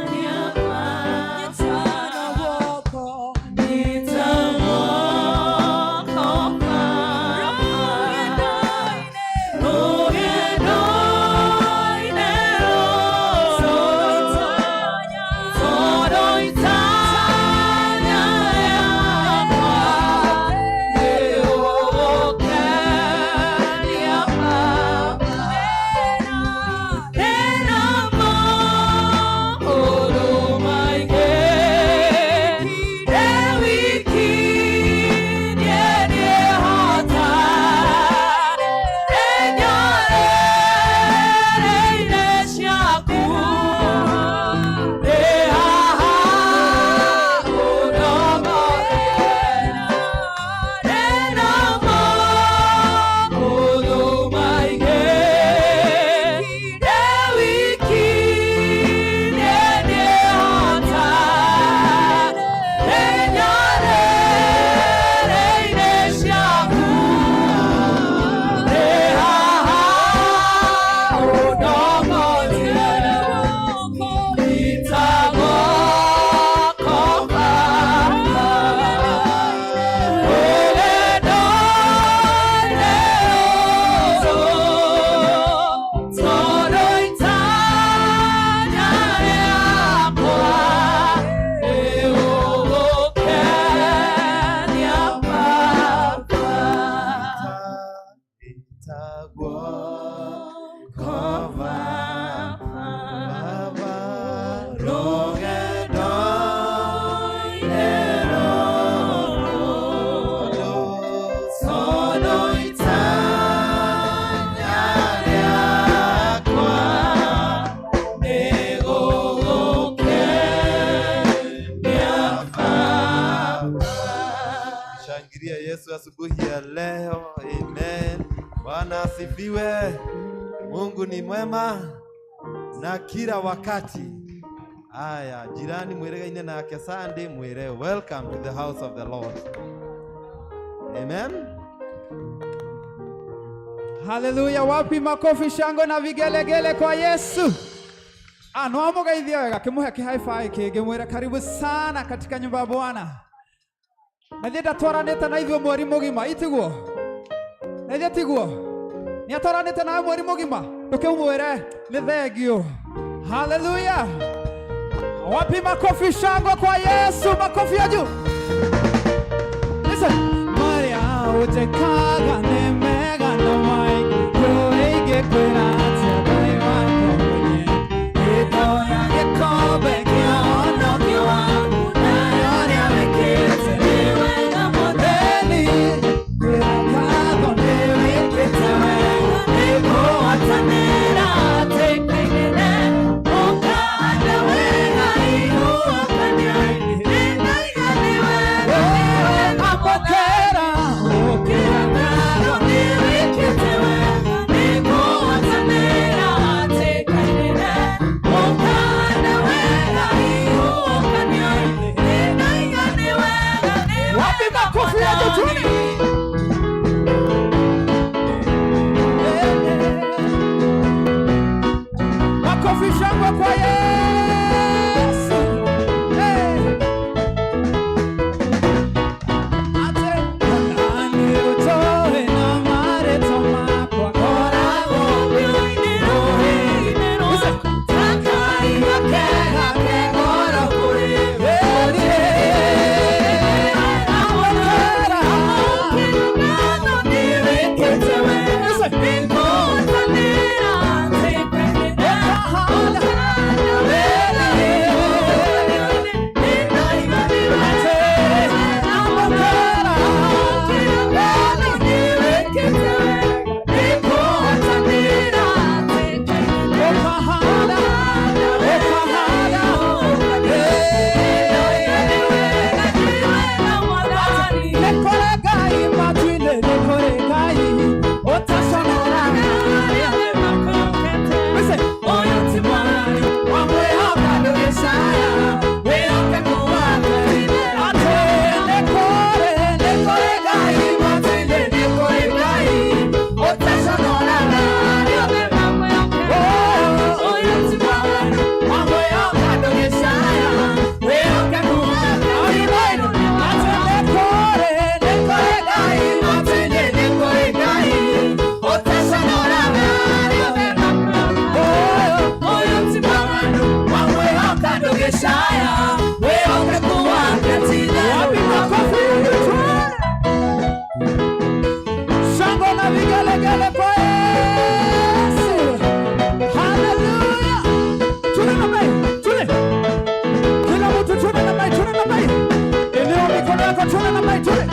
wetu asubuhi ya leo. Amen. Bwana asifiwe. Mungu ni mwema na kila wakati. Aya, jirani mwĩrĩgaine nake Sunday mwĩre welcome to the house of the Lord. Amen. Haleluya! Wapi makofi, shangwe na vigelegele kwa Yesu. Ah, no amugeithie wega kimuhe ki high five kingi mwire karibu sana katika nyumba ya Bwana. Na thiĩ ndatwaranĩte na ithuĩ mweri mũgima itiguo? Na ithuĩ tiguo? Nĩ atwaranĩte nawe mweri mũgima ndũkĩmwĩre nĩ thengiũ. Haleluya! Wapi makofi, shangwe kwa Yesu, makofi ya juu. Listen. Maria ũnjĩkaga nĩ mega na maingĩ ingĩkwĩra atĩa Ngai wakwa mwenye gĩtoya gĩkombe kĩa ũhonokio waku na ũrĩa wĩkĩte nĩ wega mũtheni kwĩra ngatho nĩ wĩkĩte wega nĩngũgwatanĩra atĩ kainene ũkahanda wega ihuhũkanio nĩ wega nĩ wega mũthera ũkĩra ngatho nĩ wĩkĩte wega nĩngũgwatanĩra atĩ kainene ũkahanda wega ihuhũkanio nĩ wega nĩ Wapi makofi ya juu? Makofi shangwe kwa Yesu. Hey. Ate nani utoe na mareto makwa koragwo Listen. Wapi makofi ya juu? Shangwe na vigelegele kwa Yesu. Haleluya. Tune na mai, tune. Kila mtu tune na mai, tune na mai. Inua mikono yako tune na mai, tune.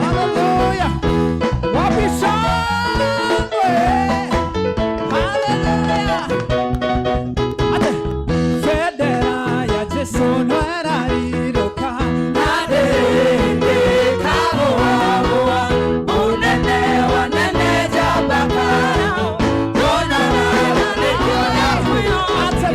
Haleluya. Wapi shangwe? Haleluya. Ate. Federa ya Jesu nwerarirũka na ndĩkagoagoa mũnene wa nene njamba Ate.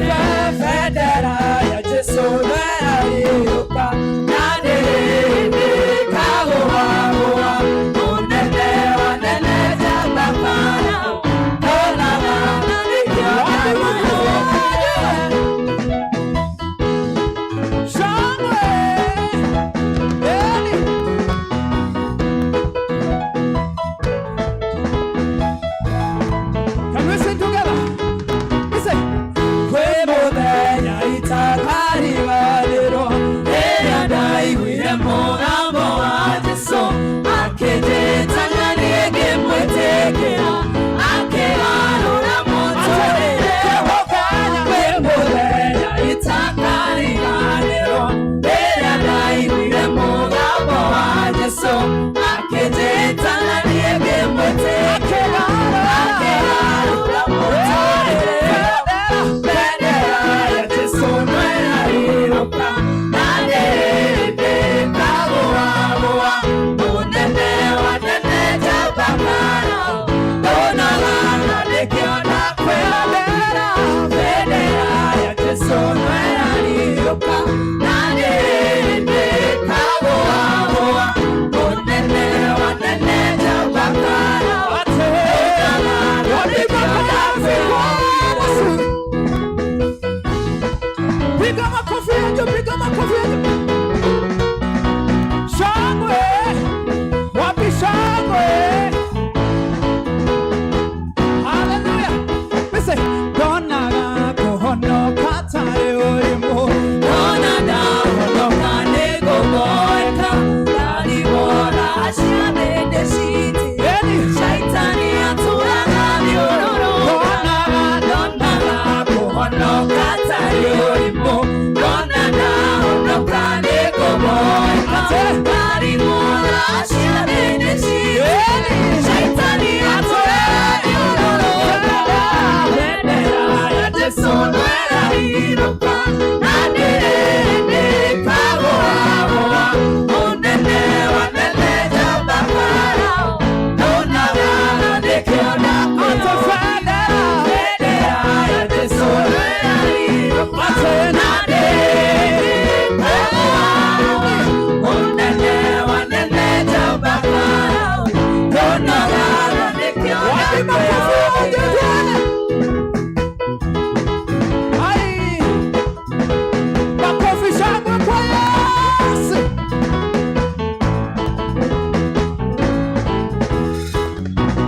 Makofi shangwe kwa Yesu.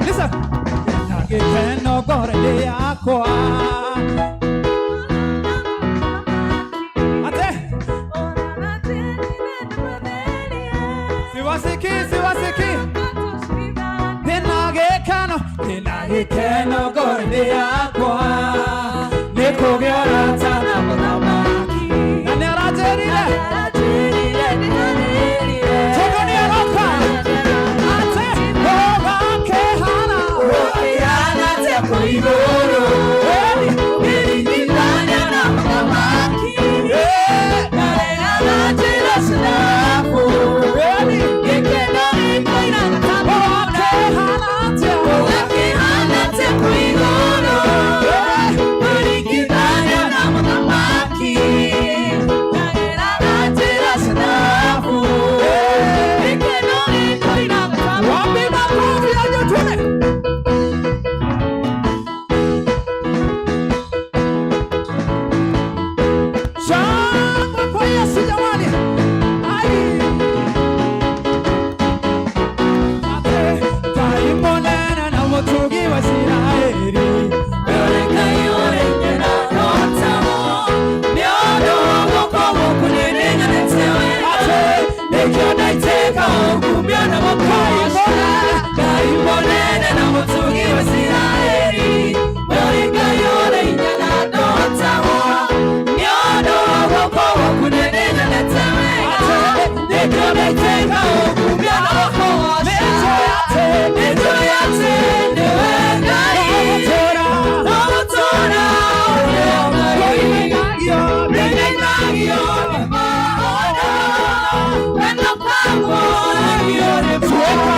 Listen. Gĩkeno ngoro-inĩ yakwa. Ate. Siwasikii, siwasikii. Ndĩna gĩkeno, ndĩna gĩkeno ngoro-inĩ yakwa. Nĩ kũgĩa ũrata na mũthamaki. Na nĩaranjĩrire. Tondũ nĩaroka. Ate, ũgakĩhana. Wapi makofi ya Jotune? Shangwe kwa Yesu jamani. Ai. Ate, Ngai mũnene na mũtugi wa Isiraeli. Ngai mũnene na mũtugi wa Isiraeli, we Ngai ũrĩ hinya na ndũhotagwo. Nĩ ũndũ wa guoko gwaku nĩndĩnyonete wega, nĩkĩo ndaitĩka gũkumia na gũkũgooca. Nĩnjũĩ atĩ nĩwe Ngai, tũgũtũũra ũrĩ o Ngai. Nĩnyainagio nĩ mahoya, wendo kaguo nĩ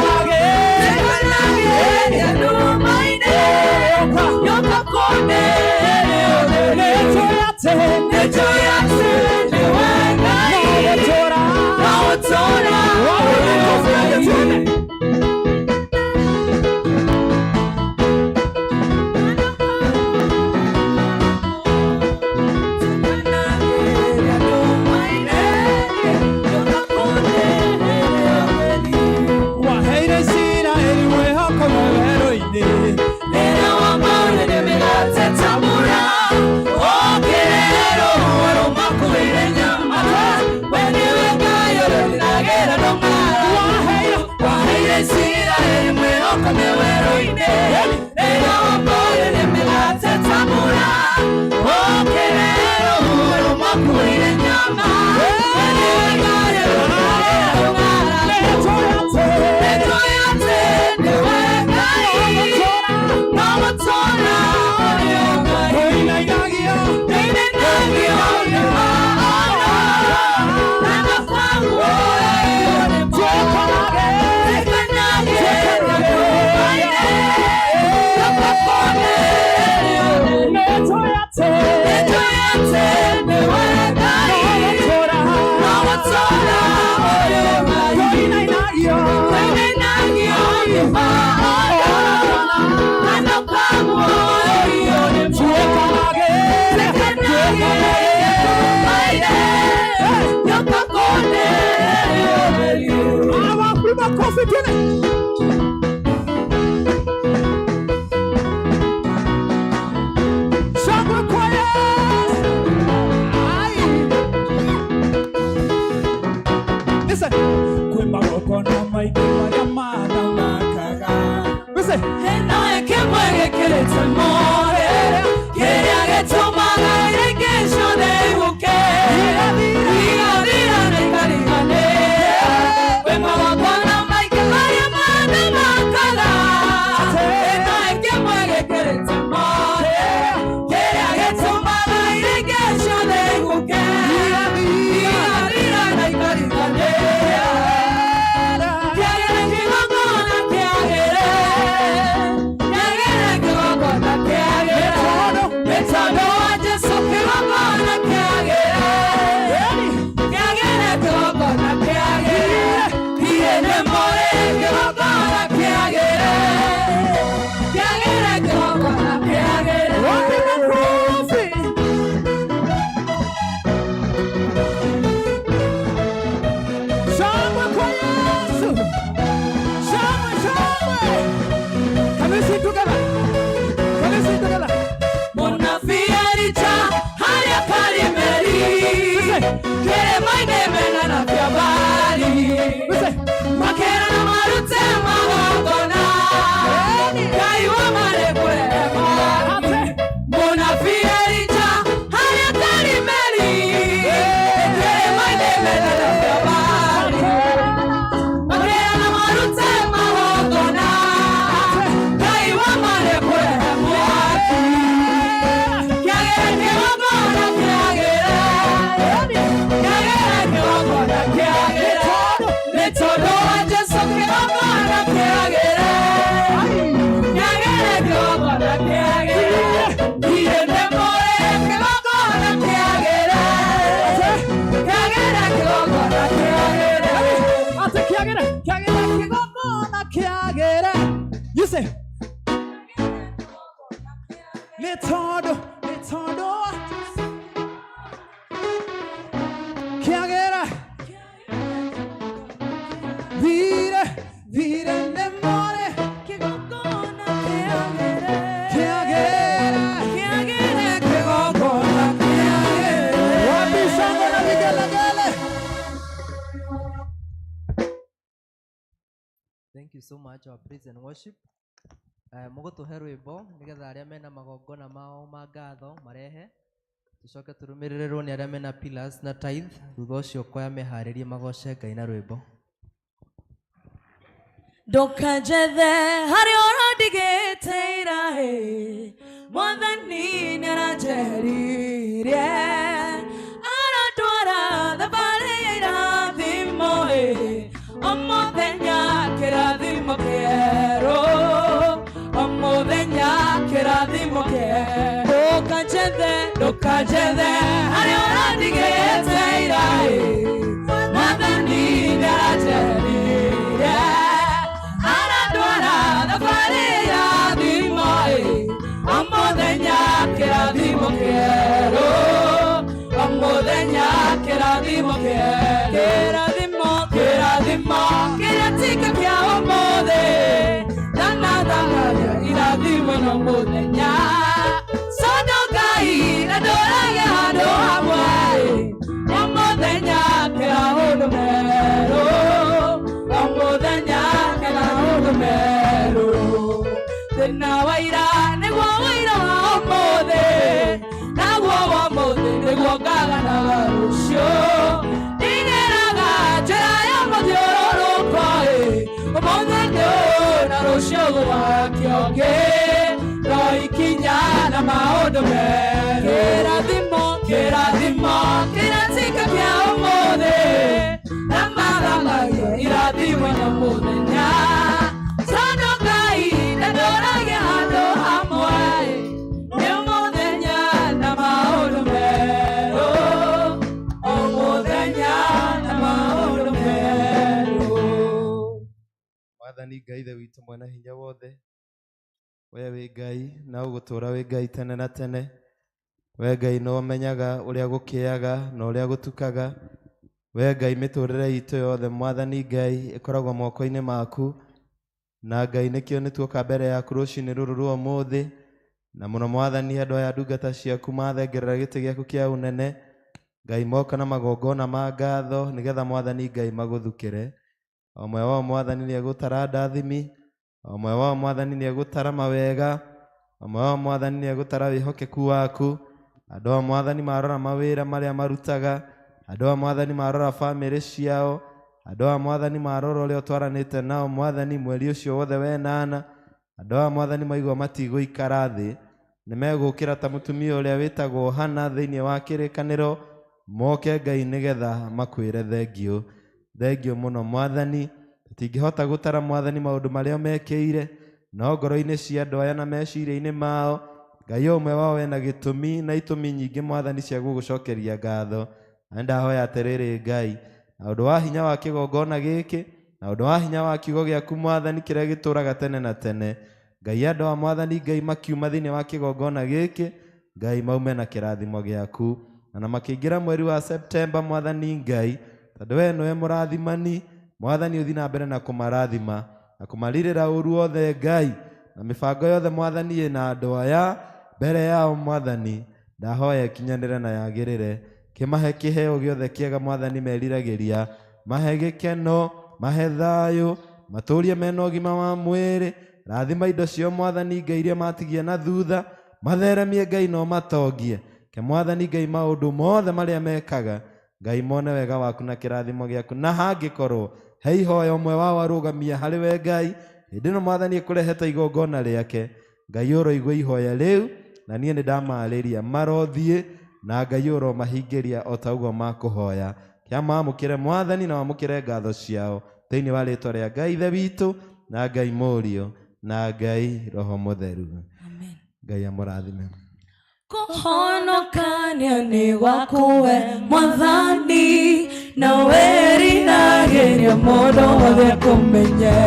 Waheire Isiraeli mwĩhoko werũ-inĩ. Wapi makofi tena? Shangwe kwa Yesu. Ai. Listen. Kwĩ magongona maingĩ marĩa mathamakaga. Listen. Hena kĩmwe gĩkĩrĩte mothe, kĩrĩa gĩtũmaga irĩngĩ ciothe igũke, igathira na ikariganĩra. Kwĩ magongona Kĩrĩma-inĩ mena na kĩambari Makĩrana marute magongona Ngai wa marĩ kũrehe mwaki Mũnabii Elija harĩa Karimeli Kĩrĩma-inĩ mena na kĩambari Makĩrana marute magongona Ngai wa marĩ kũrehe mwaki Kĩagĩre kĩgongona kĩagĩre Kĩagĩre kĩgongona kĩagĩre Nĩ tondũ wa Jesũ kĩgongona kĩagĩre Kĩagĩre kĩgongona kĩagĩre Thiĩ ndĩmũrĩhe kĩgongona kĩagĩre Kĩagĩre kĩgongona kĩagĩre Ate kĩagĩre kĩagĩre kĩgongona kĩagĩre. You say nĩ tondũ nĩ tondũ wa kĩagĩre thire thire ndĩmũrĩhe Kĩgongona kĩagĩre kĩagĩre Kĩagĩre kĩgongona kĩagĩre Wapi shangwe na vigelegele? Thank you so much our praise and worship. Mũgũtũhe rwĩmbo nĩgetha arĩa mena magongona mao ma ngatho marehe tũcoke tũrũmĩrĩrwo nĩ arĩa mena pillars na tithe thutha ũcio kwaya meharĩrie magoce Ngai na rwĩmbo. Ndũkanjethe harĩa ũrandigĩte iraĩ Mwathani nĩaranjeheririe Arandwara thabarĩ ya irathimo ĩ O mũthenya kĩrathimo kĩerũ O mũthenya kĩrathimo kĩerũ Ndũkanjethe, ndũkanjethe harĩa ũrandigĩte iraĩ Mwathani nĩaranjeheririe Arandwara thabarĩ ya irathimo ĩ O mũthenya kĩrathimo kĩerũ O mũthenya kĩrathimo kĩerũ Kĩrathimo, kĩrathimo kĩrĩa tika kĩa ũmũthĩ Thana thanagia irathimo no mũthenya Sondo Ngai na ndũrage handũ hamwe O mũthenya kĩra ũndũ merũ O mũthenya kĩra ũndũ merũ Thĩna wa ira nĩguo ũira wa ũmũthĩ Naguo wa ũmũthĩ nĩguo ngaganaga rũciũ Ndigeraga njĩra ya mũthiũrũrũko ĩ Ũmũthĩ nĩ ũyũ na rũciũ gũgakĩa ũngĩ No ikinya na maũndũ merũ Kĩrathimo, kĩrathimo, kĩratika kĩa ũmũthĩ Na mathamagia irathimo na mũthenya Tondũ Ngai ndandũragia handũ hamwe Nĩ mũthenya na maũndũ merũ O mũthenya na maũndũ merũ Mwathani Ngai ithe witũ mwene hinya wothe we wĩ Ngai na ũgũtũũra wĩ Ngai tene na tene we Ngai no ũmenyaga ũrĩa gũkĩaga na ũrĩa gũtukaga we Ngai mĩtũrĩre itũ yothe Mwathani Ngai ĩkoragwo moko-inĩ maku na Ngai nĩkĩo nĩtuoka mbere yaku rũcinĩ rũrũ rwa ũmũthĩ na mũno Mwathani andũ aya ndungata ciaku mathengerera gĩtĩ gĩaku kĩa ũnene Ngai moka na magongona ma ngatho nĩgetha Mwathani Ngai magũthukĩre o ũmwe wao Mwathani nĩegũtara ndathimi o ũmwe wao Mwathani nĩegũtara mawega o ũmwe wao Mwathani nĩegũtara wĩhokeku waku andũ a Mwathani marora mawĩra marĩa marutaga andũ a Mwathani marora bamĩrĩ ciao andũ a Mwathani marora ũrĩa ũtwaranĩte nao Mwathani mweri ũcio wothe wenana andũ a Mwathani maigua matigũikara thĩ nĩmegũkĩra ta mũtumia ũrĩa wĩtagwo Hana thĩinĩ wa kĩrĩkanĩro moke Ngai nĩgetha makwĩre thengiũ thengiũ mũno Mwathani tũtingĩhota gũtara Mwathani maũndũ marĩa mekĩire no ngoro-inĩ cia andũ aya na meciria-inĩ mao Ngai o ũmwe wao ena gĩtũmi na itũmi nyingĩ Mwathani cia gũgũcokeria ngatho na ndahoya atĩrĩrĩ Ngai na ũndũ wa hinya wa kĩgongona gĩkĩ na ũndũ wa hinya wa kiugo gĩaku Mwathani kĩrĩa gĩtũũraga tene na tene Ngai andũ a Mwathani Ngai makiuma thĩinĩ wa kĩgongona gĩkĩ Ngai maume na kĩrathimo gĩaku na makĩingĩra mweri wa Septemba Mwathani Ngai tondũ we nĩwe mũrathimani Mwathani ũthiĩ na mbere na kũmarathima na kũmarirĩra ũru wothe Ngai na mĩbango yothe Mwathani ĩna andũ aya mbere yao Mwathani ndahoya ĩkinyanĩre na yagĩrĩre Kĩmahe kĩheo gĩothe kĩega mwathani meriragĩria, mahe gĩkeno, mahe thayũ, matũrie mena ũgima wa mwĩrĩ. Rathima indo ciao mwathani Ngai iria matigia na thutha, matheremie Ngai no matongie. Ke mwathani Ngai maũndũ mothe marĩa mekaga, Ngai mone wega waku na kĩrathimo gĩaku, na hangĩkorwo he ihoya ũmwe wao arũgamia harĩ we Ngai, hĩndĩ ĩno mwathani ekũrehete igongona rĩake, Ngai ũroigua ihoya rĩu, na niĩ nĩ ndamarĩria marothiĩ, na Ngai ũromahingĩria o ta ũguo makũhoya. Kĩa mamũkĩre mwathani na wamũkĩre ngatho ciao thĩinĩ wa rĩtwa rĩa Ngai Ithe witũ na Ngai Mũriũ na Ngai Roho Mũtheru. Ngai amũrathime. Kũhonokania nĩ gwaku we mwathani, na wĩriragĩria mũndũ wothe akũmenye,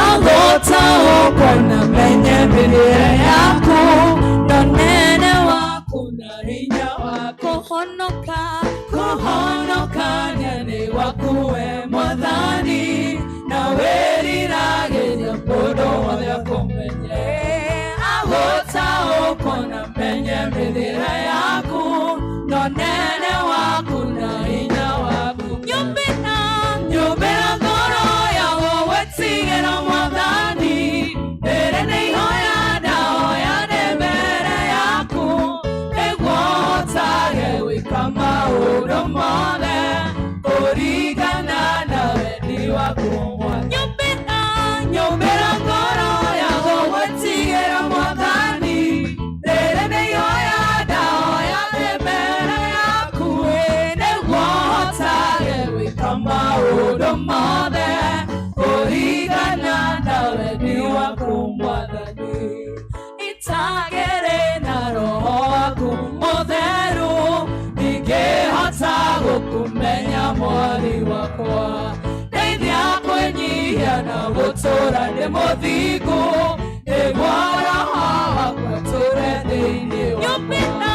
agũtaũkwo na menye mĩthiĩre yaku na ũnene waku na hinya waku. Kũhonoka, kũhonokania nĩ gwaku we mwathani, na wĩriragĩria mũndũ wothe akũmenye, agũtaũkwo na menye mĩthiĩre yaku na ũnene waku na hinya waku. Nyũmbĩra, nyũmbĩra ngoro ya gũgwĩtigĩra mwathani, rĩrĩ nĩ ihoya ndahoya ndĩ mbere yaku, nĩguo hotage gwĩka maũndũ mothe kũringana na wendi waku mwathani. Nyũmbĩra, nyũmbĩra ngoro ya gũgwĩtigĩra mwathani, rĩrĩ nĩ ihoya ndahoya ndĩ mbere yaku, nĩguo hotage gwĩka maũndũ mothe kũringana na wendi waku mwathani. Itagĩrĩ na roho waku mũtheru, ndingĩhota gũkũmenya mwathi wakwa. Ndeithia kwĩnyihia na gũtũũra ndĩ mũthingu, nĩguo roho waku atũũre thĩinĩ wakwa. Nyũmbĩra,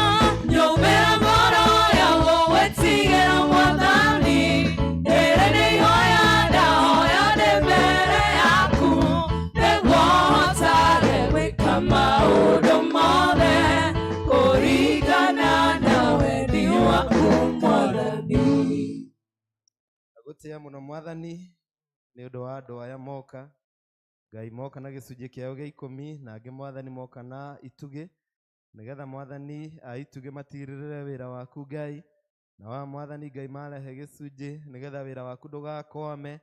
nyũmbĩra ngoro ya gũgwĩtigĩra mwathani, rĩrĩ nĩ ihoya ndahoya ndĩ mbere yaku, nĩguo hotage gwĩka maũndũ mothe kũringana na wendi waku mwathani. Gũtĩa mũno mwathani nĩ ũndũ wa andũ aya moka. Ngai moka na gĩcunjĩ kĩao gĩa ikũmi, na angĩ mwathani moka na itugĩ, nĩgetha mwathani a itugĩ matirĩrĩre wĩra waku Ngai, na wa mwathani Ngai marehe gĩcunjĩ nĩgetha wĩra waku ndũgakwame,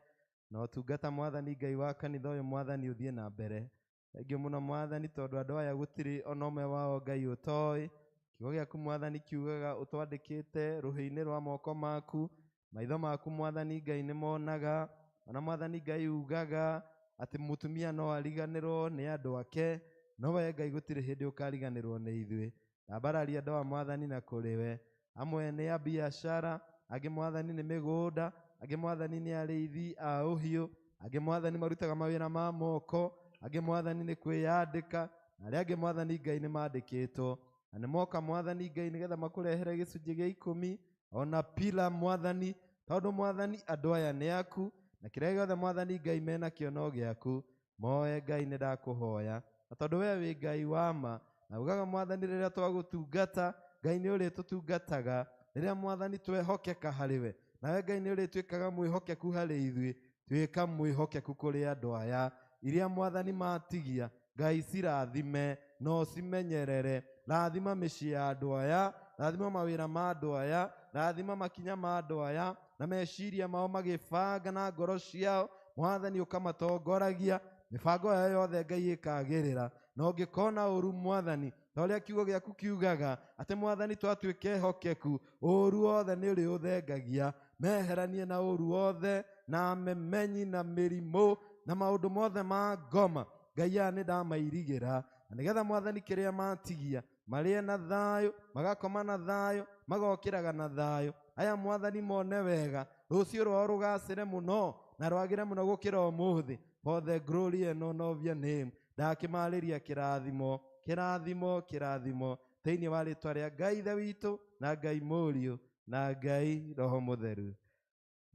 na ũtungata mwathani Ngai wa kanitha ũyũ mwathani ũthiĩ na mbere. Thengiũ mũno mwathani tondũ andũ aya gũtirĩ ona ũmwe wao Ngai ũtoĩ. Kiugo gĩaku mwathani kiugaga ũtwandĩkĩte rũhĩ-inĩ rwa moko maku, maitho maku mwathani Ngai nĩ monaga, ona mwathani Ngai ugaga atĩ mũtumia no ariganĩrwo nĩ andũ ake, no we Ngai gũtirĩ hĩndĩ ũkariganĩrwo nĩ ithuĩ. Ndambararia andũ a mwathani na kũrĩ we, amwe nĩ a biacara, angĩ mwathani nĩ mĩgũnda, angĩ mwathani nĩ arĩithi a ũhiũ, angĩ mwathani marutaga mawĩra ma moko, angĩ mwathani nĩ kwĩyandĩka, na arĩa angĩ mwathani Ngai nĩ mandĩkĩtwo. Na nĩ moka mwathani Ngai nĩgetha makũrehere gĩcunjĩ gĩa ikũmi ona pila mwathani, tondũ mwathani andũ aya nĩ aku, na kĩrĩa gĩothe mwathani Ngai menakĩo no gĩaku. Moe Ngai nĩ ndakũhoya, na tondũ we wĩ Ngai wa ma, na ugaga mwathani rĩrĩa twagũtungata Ngai nĩ ũrĩtũtungataga, rĩrĩa mwathani twehokeka harĩ we, nawe Ngai nĩ ũrĩtuĩkaga mwĩhokeku harĩ ithuĩ. Tuĩka mwĩhokeku kũrĩ andũ aya, iria mwathani matigia Ngai cirathime na ũcimenyerere. Rathima mĩciĩ ya andũ aya, rathima mawĩra ma andũ aya, rathima makinya ma andũ aya, na meciria mao magĩbanga na ngoro ciao, mwathani ũkamatongoragia mĩbango yao yothe Ngai ĩkagĩrĩra. Na ũngĩkona ũru mwathani, ta ũrĩa kiugo gĩaku kiugaga atĩ mwathani twatuĩka ehokeku, ũru wothe nĩ ũrĩũthengagia. Meheranie na ũru wothe, na memenyi na mĩrimũ na maũndũ mothe ma ngoma. Ngai aya nĩ ndamairigĩra, na nĩgetha mwathani kĩrĩa matigia marĩe na thayũ, magakoma na thayũ, magokĩraga na thayũ. Aya mwathani mone wega, rũciũ rwao rũgacĩre mũno na rwagĩre mũno gũkĩra ũmũthĩ. For the glory and honor of your name. Ndakĩmarĩria kĩrathimo, kĩrathimo, kĩrathimo thĩinĩ wa rĩtwa rĩa Ngai Ithe witũ na Ngai Mũriũ na Ngai Roho Mũtheru.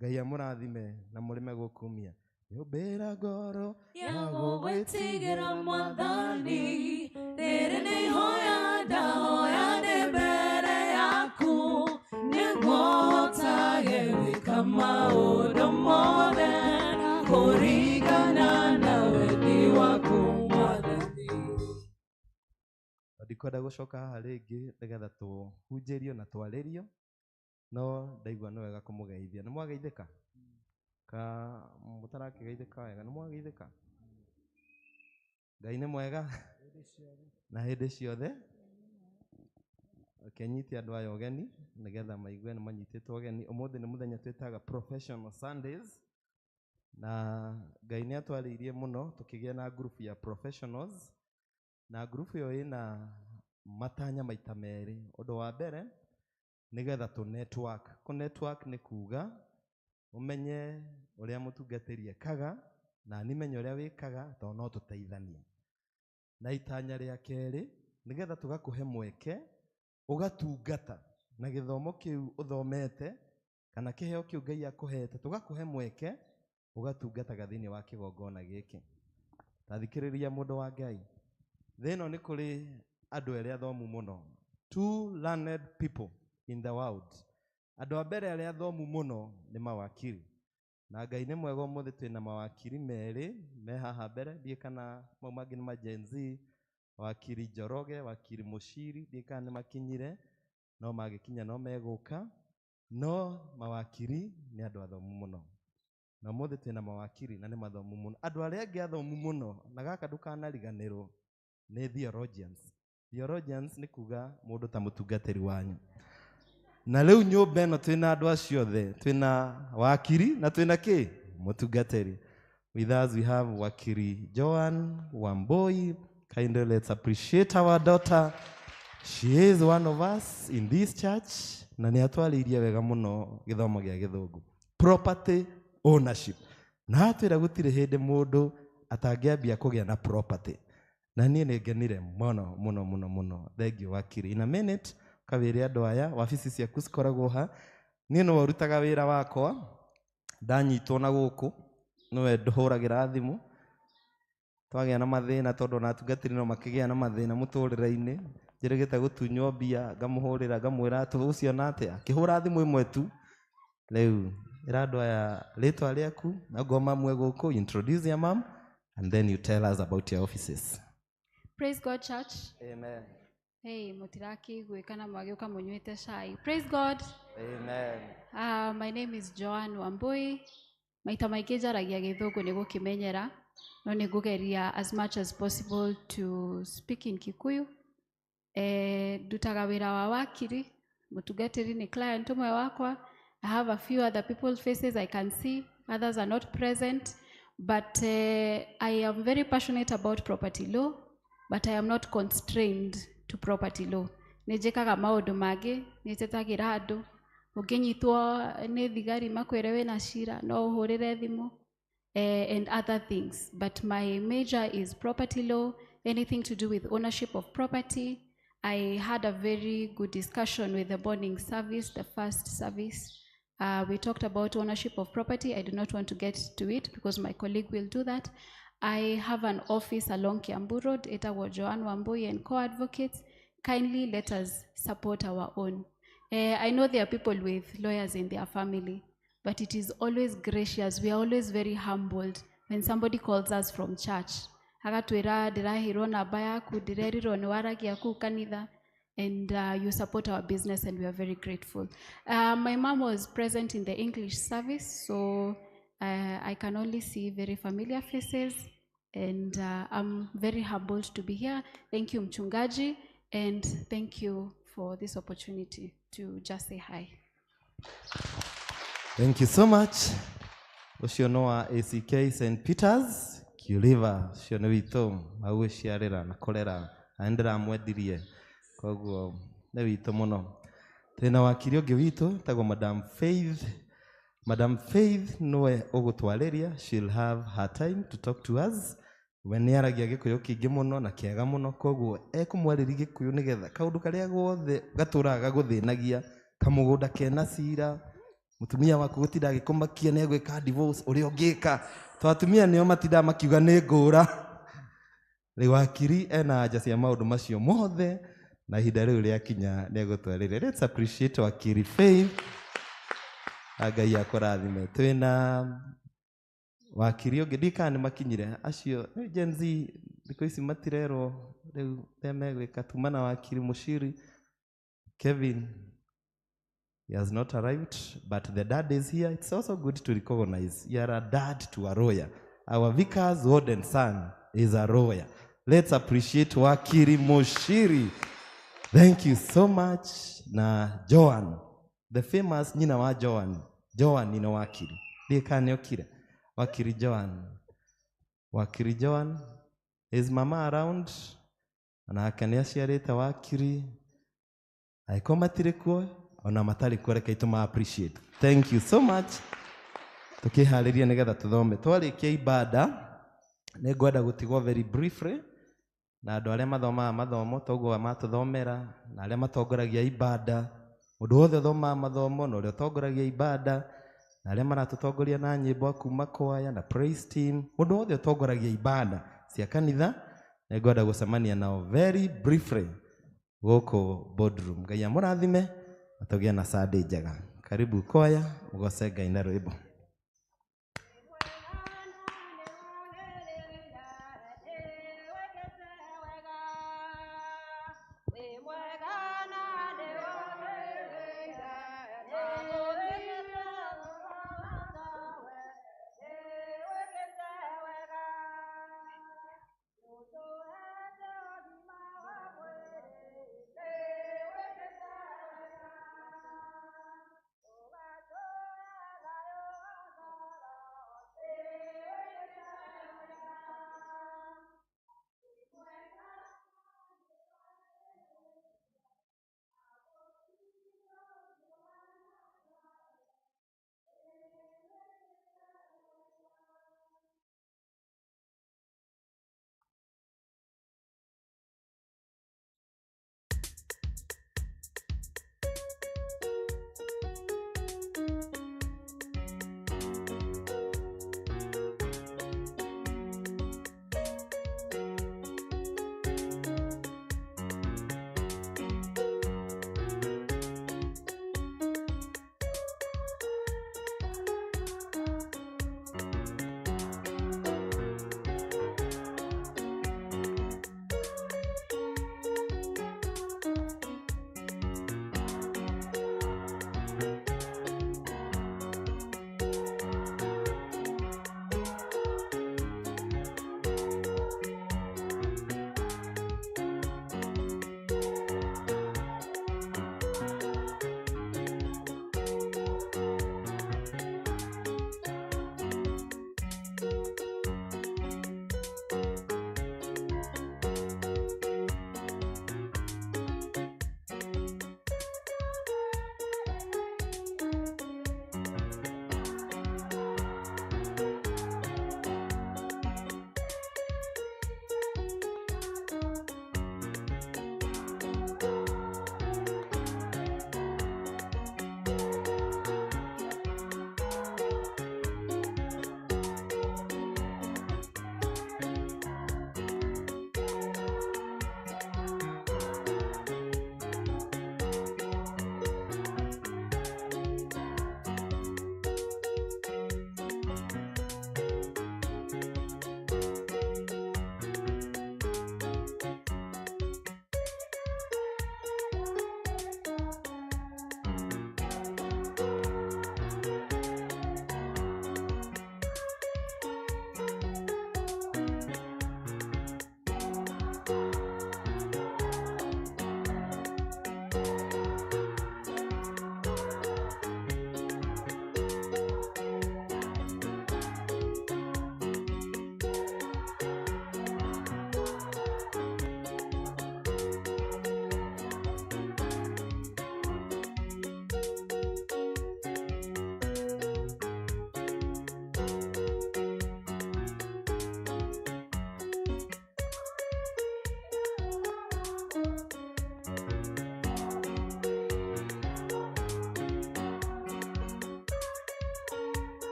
Ngai amũrathime na mũrĩme gũkumia. Nyũmbĩra ngoro ya gũgwĩtigĩra mwathani, rĩrĩ nĩ ihoya ndahoya ndĩ mbere yaku, nĩguo Maũndũ mothe kũringana na wendi waku Mwathani. Ndikwenda gũcoka haha rĩngĩ nĩgetha tũhunjĩrio na twarĩrio, no ndaigua nĩ wega kũmũgeithia. Nĩ mwageithĩka? Ka mũtarakĩgeithĩka wega, nĩ mwageithĩka? Ngai nĩ mwega na hĩndĩ ciothe. Reke nyite andũ aya ũgeni nĩgetha maigue nĩ manyitĩtwo ũgeni. Ũmũthĩ nĩ mũthenya twĩtaga Professional Sundays, na Ngai nĩ atwarĩirie mũno tũkĩgĩa na group ya professionals, na group ĩyo ĩna matanya maita merĩ. Ũndũ wa mbere nĩgetha tũ network. Kũ network nĩ kuga ũmenye ũrĩa mũtungatĩri ekaga na niĩ menye ũrĩa wĩkaga, tondũ no tũteithanie. Na itanya rĩa kerĩ nĩgetha tũgakũhe mweke ũgatungata na gĩthomo kĩu ũthomete kana kĩheo kĩu Ngai akũhete, tũgakũhe mweke ũgatungataga thĩinĩ wa kĩgongona gĩkĩ. Ta thikĩrĩria mũndũ wa Ngai, thĩ ĩno nĩ kũrĩ andũ erĩ athomu mũno, two learned people in the world. Andũ a mbere arĩa athomu mũno nĩ mawakiri, na Ngai nĩ mwega ũmũthĩ twĩna mawakiri merĩ me haha mbere, ndiĩ kana mau mangĩ nĩ ma Gen Z, wakiri Njoroge, wakiri Mũciri, ndiĩ kana nĩ makinyire, no magĩkinya no megũka. No mawakiri nĩ andũ athomu mũno, na ũmũthĩ twĩna mawakiri na nĩ mathomu mũno. Andũ arĩa angĩ athomu mũno, na gaka ndũkanariganĩrwo, nĩ theologians. Theologians nĩ kuga mũndũ ta mũtungatĩri wanyu. Na rĩu nyũmba ĩno twĩna andũ acio othe, twĩna wakiri na twĩna kĩ? Mũtungatĩri. With us we have Wakiri Joan Wambui. Kindly let's appreciate our daughter. She is one of us in this church, na nĩ atwarĩirie wega mũno gĩthomo gĩa gĩthũngũ. Property ownership. Na atwĩra gũtirĩ hĩndĩ mũndũ atangĩambia kũgĩa na property. Na niĩ nĩ ngenire mũno mũno mũno mũno. Thank you wakiri. In a minute kawĩre andũ aya wabici ciaku cikoragwo ha. Niĩ nĩwe ũrutaga wĩra wakwa, ndanyitwo na gũkũ nĩwe ndũhũragĩra thimũ twagĩa na mathĩna, tondũ ona atungatĩri no makĩgĩa na mathĩna mũtũrĩre-inĩ. Njĩrĩgĩte gũtunywo mbia, ngamũhũrĩra ngamwĩra tũgũciona atĩa, akĩhũra thimũ ĩmwe tu. Rĩu ĩra andũ aya rĩtwa rĩaku, na ngoma mamwe gũkũ, introduce your mom and then you tell us about your offices. Praise God, church. Amen. Hey, mũtirakĩiguĩka na mwagĩũka mũnyuĩte cai. Praise God. Amen. My name is Joan Wambui. Maita maingĩ njaragia gĩthũngũ nĩ gũkĩmenyera, no nĩ ngũgeria as much as possible to speak in Kikuyu. Ndutaga wĩra wa wakiri, mũtungatĩri nĩ client ũmwe wakwa. I have a few other people faces I can see, others are not present, but I am very passionate about property law, but I am not constrained to property law. Nĩ njĩkaga maũndũ mangĩ, nĩ njetagĩra andũ. Ũngĩnyitwo nĩ thigari makwĩre wĩna cira, no ũhũrĩre thimũ, and other things. But my major is property law, anything to do with ownership of property. I had a very good discussion with the morning service, the first service. We talked about ownership of property. I do not want to get to it because my colleague will do that. I have an office along Kiambu Road, Etawa Joan Wambui and co-advocates. Kindly let us support our own. I know there are people with lawyers in their family, but it is always gracious. We are always very humbled when somebody calls us from church. Agatwĩra ndĩraheirwo namba yaku, ndĩrerirwo nĩ waragia kũu kanitha, and you support our business and we are very grateful. My mom was present in the English service, so I can only see very familiar faces, and I'm very humbled to be here. Thank you, Mchungaji, and thank you for this opportunity to just say hi. Thank you so much. Ũcio no wa ACK St. Peters Kiuliva, ũcio nĩ witũ agwĩciarĩra na kũrera, na nĩ ndĩramwendirie, koguo nĩ witũ mũno. Twĩna wakiri ũngĩ witũ tagwo Madam Faith. Madam Faith nĩwe ũgũtwarĩria, she'll have her time to talk to us. We nĩ aragia gĩkũyũ kĩingĩ mũno na kĩega mũno, koguo ekũmwarĩria gĩkũyũ nĩgetha kaũndũ karĩa gothe gatũraga gagũthĩnagia, kamũgũnda kena cira, mũtumia waku gũtinda agĩkũmakia nĩ egwĩka divorce, ũrĩa ũngĩka, to atumia nĩo matindaga makiuga nĩ ngũra. Rĩu wakiri ena anja cia maũndũ macio mothe, na ihinda rĩu rĩakinya nĩ egũtwarĩria. Let's appreciate Wakiri Faith. Ngai akũrathime. Twĩna wakiri ũngĩ, ndiũĩ kana nĩ makinyire acio Gen Z thikũ ici matirerwo rĩu ũrĩa megwĩka. Tuma na wakiri Mushiri Kevin. He has not arrived, but the dad is here. It's also good to recognize you are a dad to a lawyer. Our vicar's warden son is a lawyer. Let's appreciate Wakiri Mushiri. Thank you so much. Na Joan, the famous nyina wa Joan. Joan nina wakiri. Ndiĩ kana nĩokire. Wakiri Joan. Wakiri Joan. Is mama around? Nake nĩ aciarĩte wakiri. Angĩkorwo matirĩ kuo, ona matarĩ kuo, reke tũma appreciate. Thank you so much. Tukĩharĩria nĩgetha tũthome. Twarĩkia ibada, nĩ ngwenda gũtigwo very briefly na andũ arĩa mathomaga mathomo toguo matũthomera, na arĩa matongoragia ibada, mũndũ wothe ũthomaga mathomo na ũrĩa ũtongoragia ibada, na arĩa maratũtongoria na nyĩmbo a kuma kwaya na praise team, mũndũ wothe ũtongoragia ibada cia kanitha, nĩ ngwenda gũcemania nao very briefly gũkũ boardroom. Ngai amũrathime na tũgĩe na Sunday njega. Karibu kwaya, mũgoce Ngai na rwĩmbo. Thank you.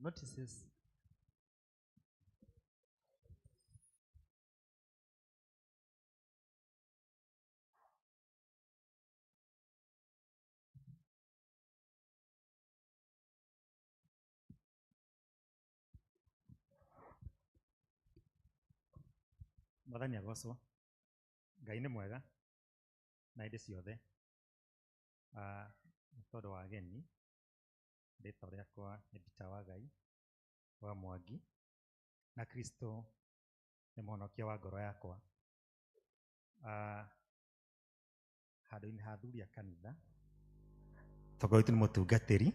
Notices. Mwathani agocwo. Ngai nĩ mwega na hĩndĩ ciothe. Nĩ tondũ wa ageni, rĩtwa rĩakwa nĩ Peter Wagai wa Mwangi, na Kristo nĩ mũhonokia wa ngoro yakwa. Handũ-inĩ ha athuri a kanitha, tondũ witũ nĩ mũtungatĩri,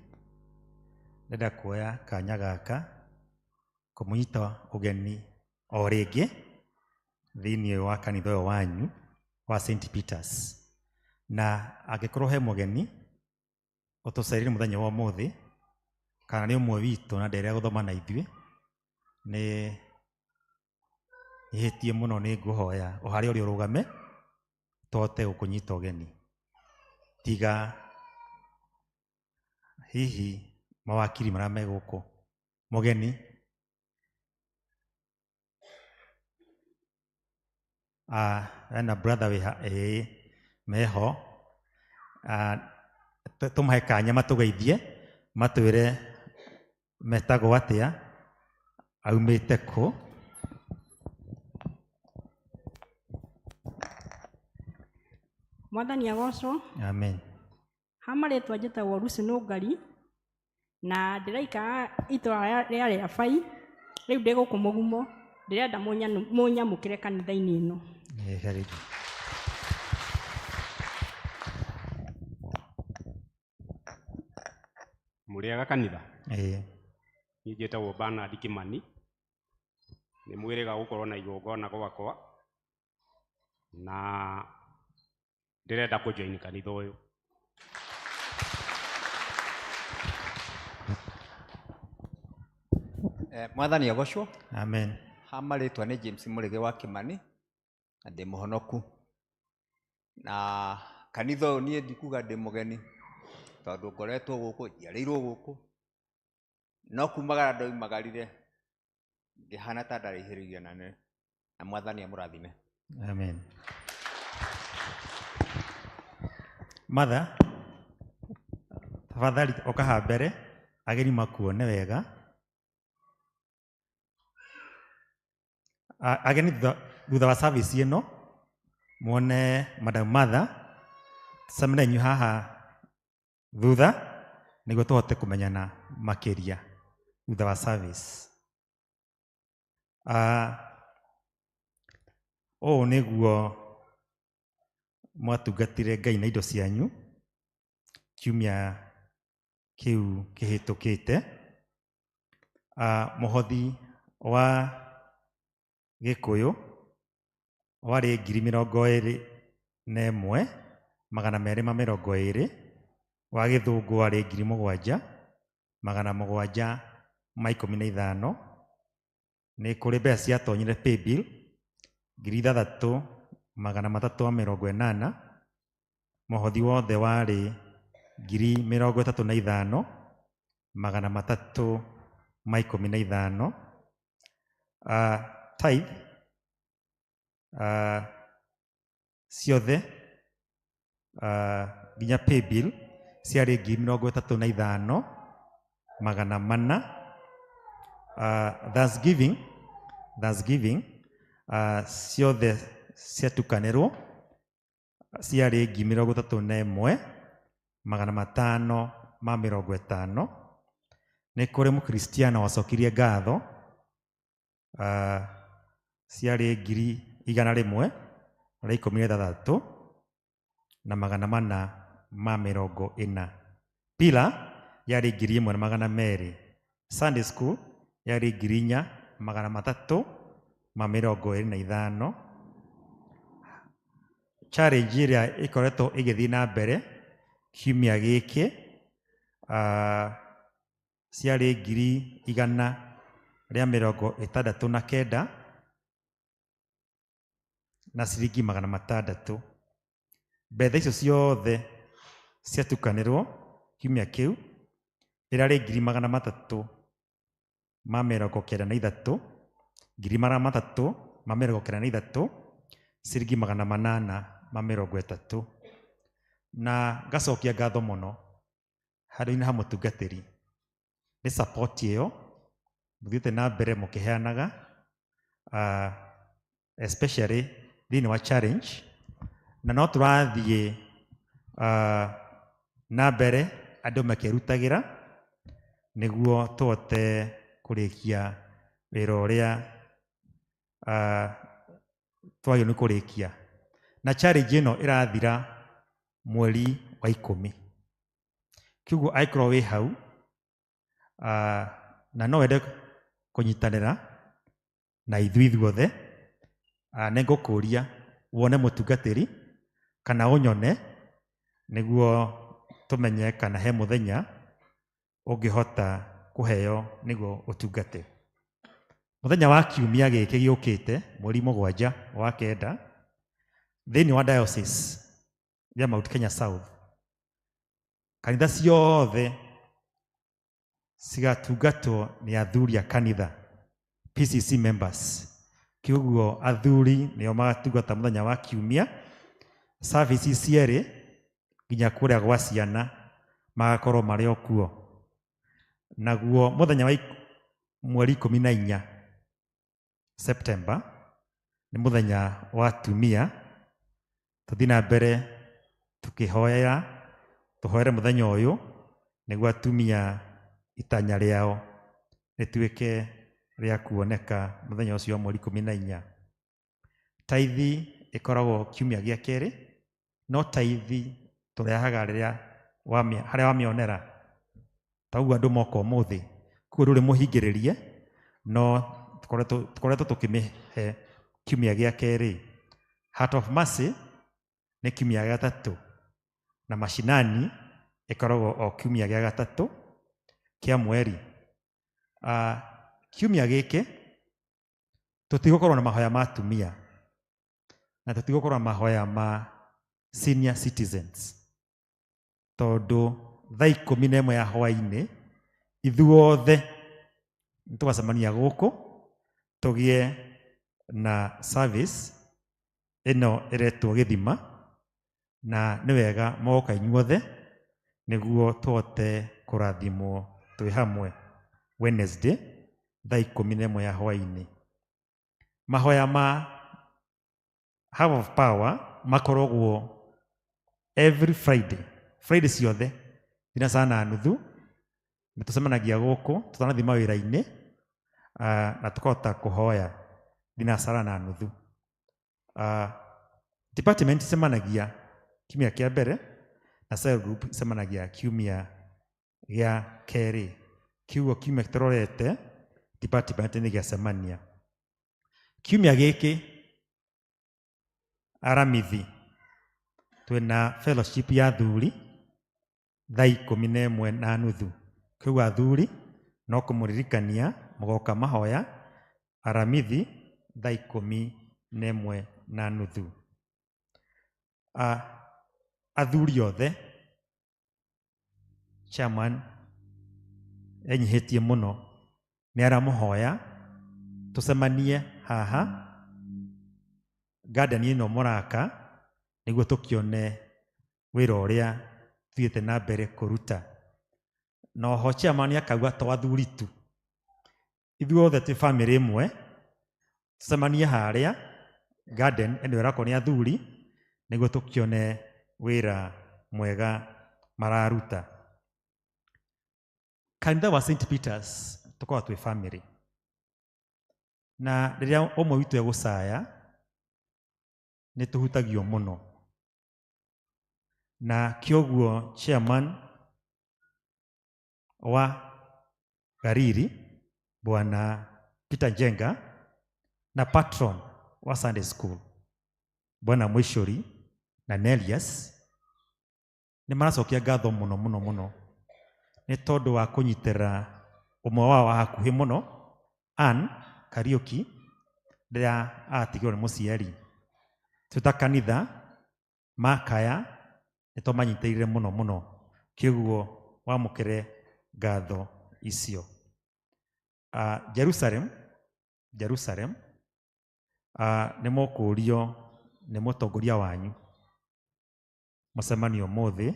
ndĩrenda kuoya kanya gaka kũmũnyita ũgeni o rĩngĩ thĩinĩ wa kanitha ũyũ wanyu wa St. Peters. Na angĩkorwo he mũgeni ũtũcereire mũthenya wa ũmũthĩ, kana nĩ ũmwe witũ na nderega gũthoma na ithuĩ, nĩ ihĩtie mũno, nĩ ngũhoya o harĩa ũrĩ ũrũgame tũhote gũkũnyita ũgeni. Tiga hihi mawakiri marĩa me gũkũ, mũgeni ena brother wĩ ĩĩ meho, tũmahe kanya matũgeithie, matwĩre metagwo atĩa, aumĩte kũ. Mwathani agocwo. Amen. Ha marĩtwa njĩtagwo Lucy Nũngari, na ndĩraikara itũra rĩa Rĩabai, rĩu ndĩ gũkũ Mũgumo, ndĩrenda mũnyamũkĩre kanitha-inĩ ĩno. Karibu. Mũrĩega kanitha? Ĩĩ. Niĩ njĩtagwo Bernard Kimani, nĩ mwĩrĩga gũkorwo na igongona gwakwa, na ndĩrenda kũjoin kanitha ũyũ. Mwathani agocwo. Amen. Ha marĩtwa nĩ James Mũrĩgĩ wa Kimani, na ndĩ mũhonoku. Na kanitha ũyũ niĩ ndikuga ndĩ mũgeni, tondũ ngoretwo gũkũ, njiarĩirwo gũkũ, no kumagara ndoimagarire ngĩhana ta ndaraihĩrĩirie na nĩ, na Mwathani amũrathime. Amen. Mother, tafadhali ũka haha mbere ageni makuone wega. Ageni thutha wa service ĩno muone Madam Mother, tucemanie inyuĩ haha thutha nĩguo tũhote kũmenyana makĩria thutha wa service. Ũũ nĩguo mwatungatire Ngai na indo cianyu kiumia kĩu kĩhĩtũkĩte. Mũhothi wa Gĩkũyũ warĩ ngiri mĩrongo ĩrĩ na ĩmwe magana merĩ ma mĩrongo ĩrĩ, wa Gĩthũngũ warĩ ngiri mũgwanja magana mũgwanja ma ikũmi na ithano. Nĩ kũrĩ mbeca ciatonyire paybill ngiri ithathatũ magana matatũ ma mĩrongo ĩnana. Mũhothi wothe warĩ ngiri mĩrongo ĩtatũ na ithano magana matatũ ma ikũmi na ithano. Tithe, ciothe, nginya paybill ciarĩ ngiri mĩrongo ĩtatũ na ithano magana mana. Thanksgiving, ciothe ciatukanĩrwo ciarĩ ngiri mĩrongo ĩtatũ na ĩmwe magana matano ma mĩrongo ĩtano. Nĩ kũrĩ mũkristiano wacokirie ngatho, ciarĩ ngiri igana rĩmwe rĩa ikũmi na ithathatũ na magana mana ma mĩrongo ĩna. Pila yarĩ ngiri ĩmwe na magana merĩ. Sunday school yarĩ ngiri inya magana matatũ ma mĩrongo ĩrĩ na ithano. Challenge ĩrĩa ĩkoretwo ĩgĩthiĩ na mbere kiumia gĩkĩ, ciarĩ ngiri igana rĩa mĩrongo ĩtandatũ na kenda na ciringi magana matandatũ. Mbeca icio ciothe ciatukanĩrwo kiumia kĩu ĩrarĩ ngiri magana matatũ ma mĩrongo kenda na ithatũ, ngiri magana matatũ ma mĩrongo kenda na ithatũ, ciringi magana manana ma mĩrongo ĩtatũ. Na ngacokia ngatho mũno handũ-inĩ ha mũtungatĩri nĩ support ĩyo mũthiĩte na mbere mũkĩheanaga, especially thĩinĩ wa challenge, na no tũrathiĩ na mbere andũ makĩrutagĩra nĩguo tũhote kũrĩkia wĩra ũrĩa twagĩrĩirwo nĩ kũrĩkia. Na challenge ĩno ĩrathira mweri wa 10. Kĩguo angĩkorwo wĩ hau na no wende kũnyitanĩra na ithuĩ ithuothe, nĩ ngũkũria wone mũtungatĩri kana ũnyone nĩguo tũmenye kana he mũthenya ũngĩhota kũheo nĩguo ũtungate. Mũthenya wa kiumia gĩkĩ gĩũkĩte mweri 7 wa 9 thĩinĩ wa diocese ya Mount Kenya South, kanitha ciothe cigatungatwo nĩ athuri a kanitha, PCC members. Kĩũguo athuri nĩo magatungata mũthenya wa kiumia, services cierĩ nginya kũrĩa gwa ciana magakorwo marĩ o kuo. Naguo mũthenya wa mweri 14 September nĩ mũthenya wa atumia, tũthiĩ na mbere tũkĩhoya, tũhoere mũthenya ũyũ nĩguo atumia itanya rĩao rĩtuĩke rĩa kuoneka mũthenya ũcio wa mweri 14. Taithi ĩkoragwo kiumia gĩa kerĩ, no taithi tũrehaga rĩrĩa harĩa wamĩonera. Ta ũguo andũ moka ũmũthĩ, koguo ndũrĩ mũhingĩrĩrie, no tũkoretwo tũkĩmĩhe kiumia gĩa kerĩ. Heart of Mercy nĩ kiumia gĩa gatatũ, na mashinani ĩkoragwo o kiumia gĩa gatatũ kĩa mweri. Kiumia gĩkĩ tũtigũkorwo na mahoya ma atumia na tũtigũkorwo na mahoya ma senior citizens, tondũ thaa 11 ya hwaĩ-inĩ ithuothe nĩtũgacemania gũkũ tũgĩe na service ĩno ĩretwo gĩthima, na nĩ wega moka inyuothe nĩguo tũhote kũrathimwo twĩ hamwe Wednesday thaa 11 ya hwaĩ-inĩ. Mahoya ma Hour of Power makoragwo every Friday, Friday ciothe thinacara na nuthu nĩ tũcemanagia gũkũ tũtanathiĩ mawĩra-inĩ, na tũkahota kũhoya thinacara na nuthu. Department icemanagia kiumia kĩa mbere na cell group icemanagia kiumia gĩa kerĩ. Kiugo kiumia tũrorete department nĩ gĩacemania. Kiumia gĩkĩ Aramithi twĩna fellowship ya athuri thaa 11 na nuthu. Kĩu athuri no kũmũririkania mũgoka mahoya Aramithi thaa 11 na nuthu. Athuri othe chairman enyihĩtie mũno nĩ aramũhoya tũcemanie haha garden ĩno mũraka nĩguo tũkĩone wĩra ũrĩa tũthiĩte na mbere kũruta. Na oho chairman akauga to athuri tu, ithuothe twĩ family ĩmwe, tũcemanie harĩa garden ĩno ĩrakwo nĩ athuri nĩguo tũkĩone wĩra mwega mararuta. Kanitha wa St Peters tũkoragwo twĩ family, na rĩrĩa ũmwe witũ egũcaya nĩ tũhutagio mũno, na kĩoguo chairman wa Gariri Bwana Peter Njenga na patron wa Sunday School Bwana Mwishori na Nelius nĩ maracokia ngatho mũno mũno mũno nĩ tondũ wa kũnyitĩrĩra ũmwe wao wa hakuhĩ mũno Ann Kariuki rĩrĩa atigirwo nĩ mũciari. Twĩ ta kanitha makaya nĩ twamanyitĩrĩire mũno mũno, kĩguo wamũkĩre ngatho icio. Jerusalem Jerusalem nĩ mũkũrio nĩ mũtongoria wanyu mũcemanio ũmũthĩ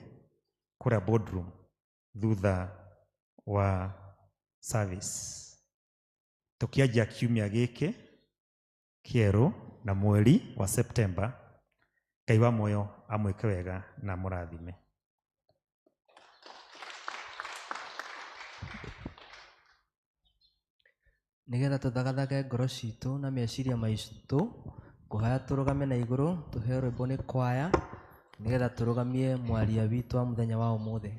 kũrĩa boardroom thutha wa service tũkĩanjia kiumia gĩkĩ kĩerũ na mweri wa September. Ngai wa muoyo amwĩke wega na amũrathime. Nigetha tũthagathage ngoro citũ na meciria maitũ, ngũhoya tũrũgame na igũrũ tũheo rwĩmbo nĩ kwaya nigetha tũrũgamie mwaria witũ wa mũthenya wa ũmũthĩ.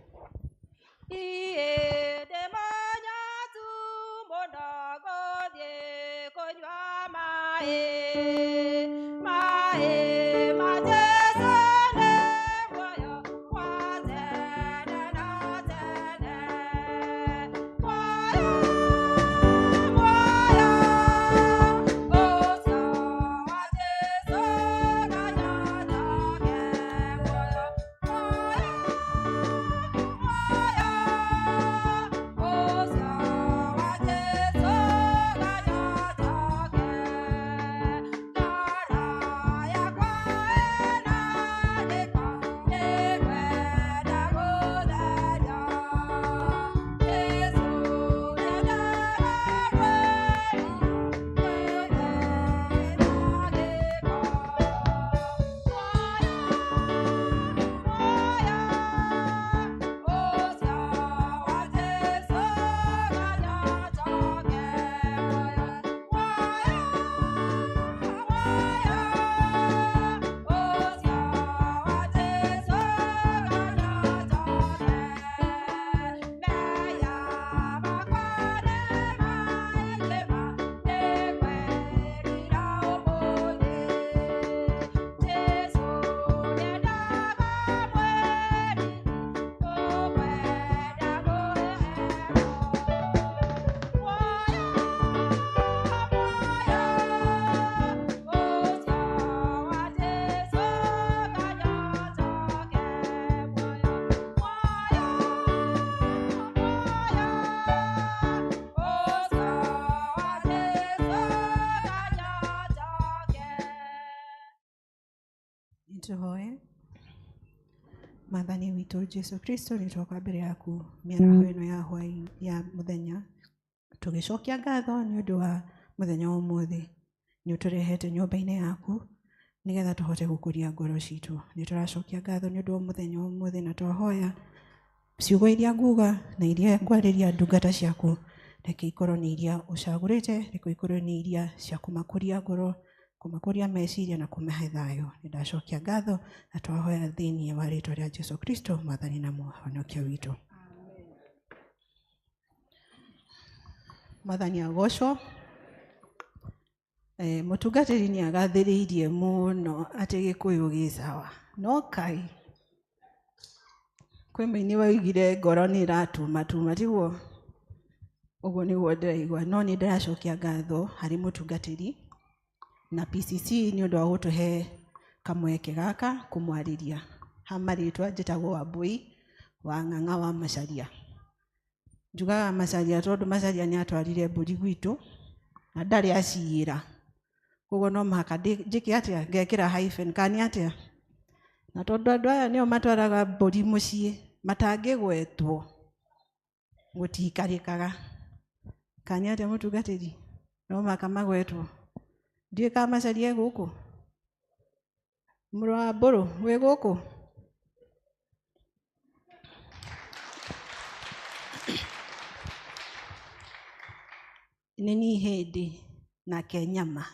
Nĩtũhoe. Mwathani witũ Jesu Kristo, nĩtwoka mbere yaku mĩaraho ĩno ya hwaĩ ya mũthenya, tũgĩcokia ngatho nĩ ũndũ wa mũthenya wa ũmũthĩ. Nĩ ũtũrehete nyũmba-inĩ yaku nĩgetha tũhote gũkũria ngoro citũ. Nĩ tũracokia ngatho nĩ ũndũ wa mũthenya wa ũmũthĩ, na twahoya ciugo iria nguga na iria ngwarĩria ndungata ciaku, reke ikorwo nĩ iria ũcagũrĩte, reke ikorwo nĩ iria cia kũmakũria ngoro, kũmakũria meciria na kũmahe thayũ. Nĩ ndacokia ngatho na twahoya thĩinĩ wa rĩtwa rĩa Jesu Kristo, Mwathani na Mũhonokia witũ. Mwathani agocwo. Mũtungatĩri nĩ agathĩrĩirie mũno atĩ Gĩkũyũ gĩ sawa, no kai kwĩ mũini waugire ngoro nĩ ĩratumatuma, tiguo? Ũguo nĩguo ndĩraigua, no nĩ ndĩracokia ngatho harĩ mũtungatĩri na PCC nĩ ũndũ wa gũtũhe kamweke gaka kũmwarĩria. Ha marĩtwa njĩtagwo Wambui wa Ng'ang'a wa Macharia. Njugaga Macharia tondũ Macharia nĩ atwarire mbũri gwitũ na ndarĩ aciyĩra, koguo no mũhaka njĩke atĩa, ngekĩra hyphen kana nĩ atĩa? Na tondũ andũ aya nĩo matwaraga mbũri mũciĩ matangĩgwetwo gũtiikarĩkaga, kana nĩ atĩa mũtungatĩri? No mũhaka magwetwo. Ndiũĩ kana Macharia e gũkũ? Mũrũ wa Mbũrũ wĩ gũkũ? Nĩ niĩ hĩndĩ nake nyama,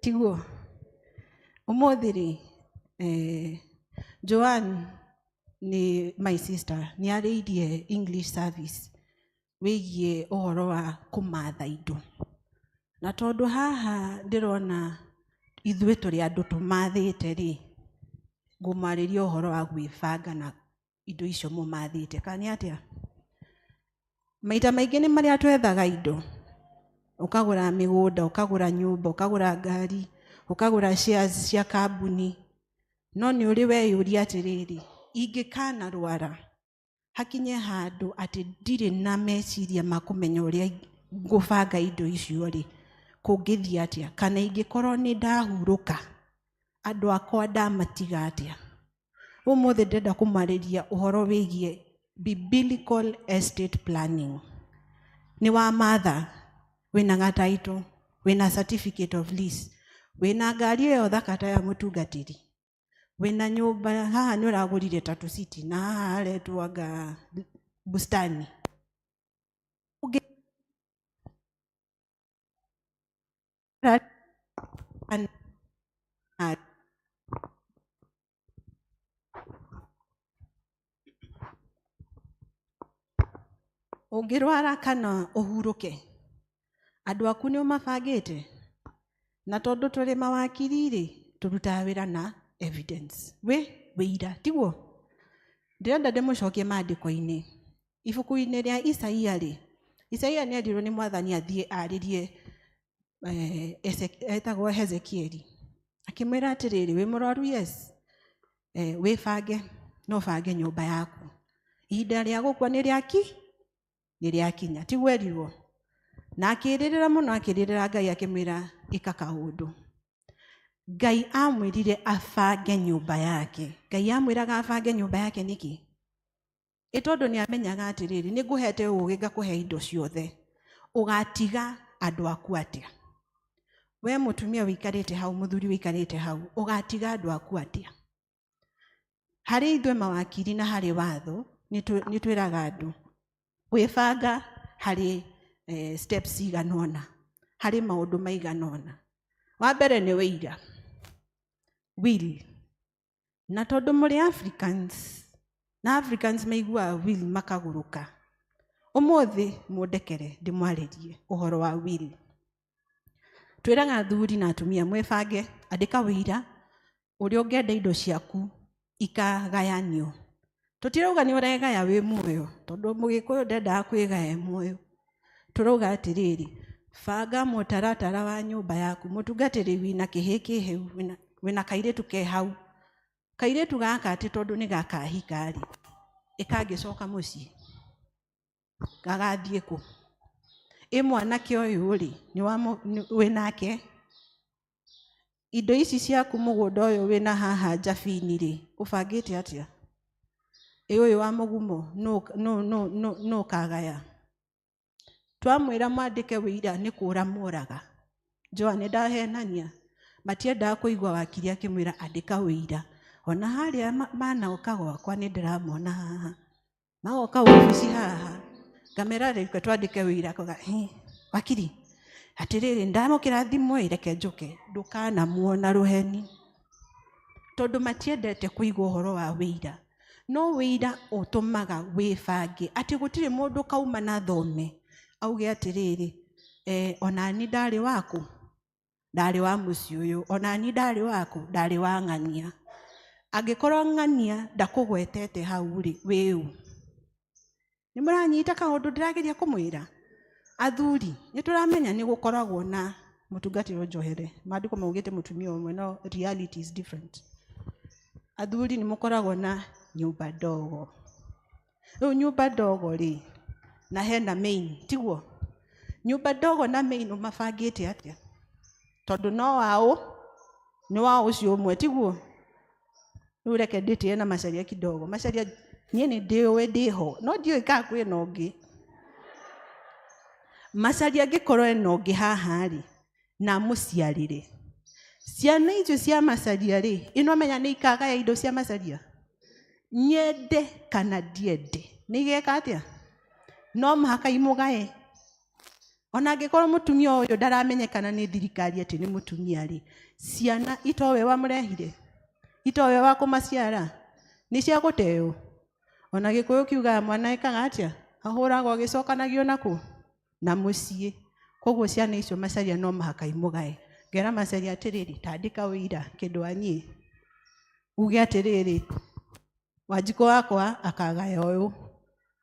tiguo? Ũmũthĩ rĩ, Joan nĩ my sister, nĩ arĩirie English service wĩgiĩ ũhoro wa kũmatha indo. Na tondũ haha ndĩrona ithuĩ tũrĩ andũ tũmathĩte rĩ, ngũmwarĩria ũhoro wa gwĩbanga na indo icio mũmathĩte, kana nĩ atĩa? Maita maingĩ nĩ marĩa twethaga indo, ũkagũra mĩgũnda, ũkagũra nyũmba, ũkagũra ngari, ũkagũra shares cia kambuni, no nĩ ũrĩ weyũria atĩrĩrĩ, ingĩkanarwara hakinye handũ atĩ ndirĩ na meciria ma kũmenya ũrĩa Ngũbanga indo icio rĩ, kũngĩthiĩ atĩa? Kana ingĩkorwo nĩ ndahurũka, andũ akwa ndamatiga atĩa? Ũmũthĩ ndĩrenda kũmarĩria ũhoro wĩgiĩ biblical estate planning. Nĩ wa matha, wĩna gataitũ, wĩna certificate of lease, wĩna ngari ĩyo thaka ta ya mũtungatĩri, wĩna nyũmba haha nĩ ũragũrire Tatu City na haha haretwo anga bustani. Ũngĩrwara kana ũhurũke, andũ aku nĩ ũmabangĩte? Na tondũ tũrĩ mawakiri rĩ, tũrutaga wĩra na evidence, wĩ wĩira, tiguo? Ndĩrenda ndĩmũcokie maandĩko-inĩ. Ibuku-inĩ rĩa Isaia rĩ, Isaia nĩ erirwo nĩ mwathani athiĩ arĩrie etagwo Hezekieli. Akĩmwĩra atĩrĩrĩ, wĩ mũrwaru? Yes. Wĩbange, no ũbange nyũmba yaku. Ihinda rĩa gũkua nĩ rĩaki? Nĩ rĩakinya. Tiguo erirwo? Na akĩrĩrĩra mũno, akĩrĩrĩra Ngai akĩmwĩra ĩka kaũndũ. Ngai amwĩrire abange nyũmba yake. Ngai amwĩraga abange nyũmba yake nĩkĩ? Ĩ tondũ nĩ amenyaga atĩrĩrĩ, nĩ ngũhete ũũgĩ ngakũhe indo ciothe. Ũgatiga andũ aku atĩa? We mũtumia ũikarĩte hau, mũthuri ũikarĩte hau, ũgatiga andũ aku atĩa? Harĩ ithuĩ mawakiri na harĩ watho, nĩ twĩraga andũ gwĩbanga harĩ steps cigana ũna, harĩ maũndũ maigana ũna. Wa mbere nĩ wĩira, will. Na tondũ mũrĩ Africans, na Africans maiguaga will makagũrũka. Ũmũthĩ mũndekere ndĩmwarĩrie ũhoro wa will. Twĩraga athuri na atumia mwĩbange, andĩka wĩira ũrĩa ũngĩenda indo ciaku ikagayanio. Tũtirauga nĩ ũregaya wĩ muoyo, tondũ mũgĩkũyũ ndendaga kwĩgaya e muoyo. Tũrauga atĩrĩrĩ, banga mũtaratara wa nyũmba yaku. Mũtungatĩri wĩna kĩhĩ kĩhĩu, wĩna kairĩtu ke hau. Kairĩtu gaka atĩ tondũ nĩ gakahika rĩ, ĩkangĩcoka mũciĩ, gagathiĩ kũ? Ĩ mwanake ũyũ rĩ, wĩnake? Indo ici ciaku mũgũnda ũyũ wĩna haha Njabini rĩ, ũbangĩte atĩa? Ĩ ũyũ wa mũgumo nũ ũkagaya? Twamwĩra mwandĩke wĩira nĩ kũra moraga. Joan nĩ ndahenania, matiendaga kũigua wakiri akĩmwĩra andĩka wĩira. Ona harĩa manoka gwakwa nĩ ndĩramona haha. Magoka wabici haha, ngamera reke twandĩke wĩira, akauga, hĩ, wakiri, atĩrĩrĩ, ndamũkĩra thimũ ĩ, reke njũke. Ndũkanamuona rũheni. Tondũ matiendete kũigua ũhoro wa wĩira. No wĩira ũtũmaga wĩbange, atĩ gũtirĩ mũndũ kauma na thome, auge atĩrĩrĩ, onani ndarĩ waku, ndarĩ wa mũciĩ ũyũ, onani ndarĩ waku, ndarĩ wa ng'ania. Angĩkorwo ng'ania ndakũgwetete hau rĩ, wĩũ? Nĩ mũranyita kaũndũ ndĩrageria kũmwĩra? Athuri, nĩ tũramenya nĩ gũkoragwo na mũtungatĩri njohere, maandĩko maugĩte mũtumia ũmwe, no reality is different. Athuri nĩ mũkoragwo na nyũmba ndogo. Rĩu nyũmba ndogo rĩ, na hena main, tiguo? Nyũmba ndogo na main ũmabangĩte atĩa? Tondũ no waũ, nĩ wa ũcio ũmwe, tiguo? Rĩu reke ndĩtĩe na Macharia kidogo. Macharia, niĩ nĩ ndĩũĩ ndĩho, no ndiũĩ kana kwĩna ũngĩ. Macharia angĩkorwo ena ũngĩ haha rĩ, na amũciarĩre. Ciana icio cia Macharia rĩ, ĩno menya nĩ ikagaya indo cia Macharia? Nyende kana ndiende, nĩ igeka atĩa? No mũhaka imũgae. Ona angĩkorwo mũtumia ũyũ ndaramenyekana nĩ thirikari atĩ nĩ mũtumia rĩ, ciana itowe wamũrehire, itowe wa kũmaciara, nĩ cia gũteo. Ona Gĩkũyũ kiugaga mwana ekaga atĩa? Ahũragwo agĩcokanagio nakũ? Na mũciĩ. Koguo ciana icio Macharia no mũhaka imũgae. Ngera Macharia atĩrĩrĩ, tandĩka wĩira kĩndũ wanyie. Uge atĩrĩrĩ, Wanjikũ wakwa akagaya ũyũ,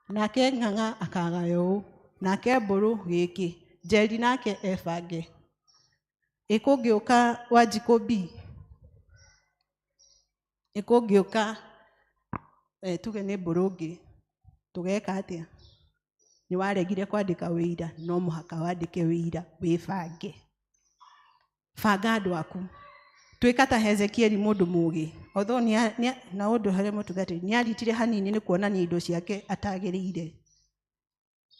nake Ng'ang'a akagaya ũũ, nake Mbũrũ gĩkĩ, Njeri nake ebange. Ĩ kũngĩũka Wanjikũ B, ĩ kũngĩũka tuge nĩ Mbũrũ ũngĩ, tũgeka atĩa? Nĩ waregire kwandĩka wĩira, no mũhaka wandĩke wĩira, wĩbange. Banga andũ aku. Tuĩka ta Hezekieli mũndũ mũgĩ. Although na ũndũ harĩ mũtungatĩri, nĩ aritire hanini nĩ kuonania indo ciake atagĩrĩire.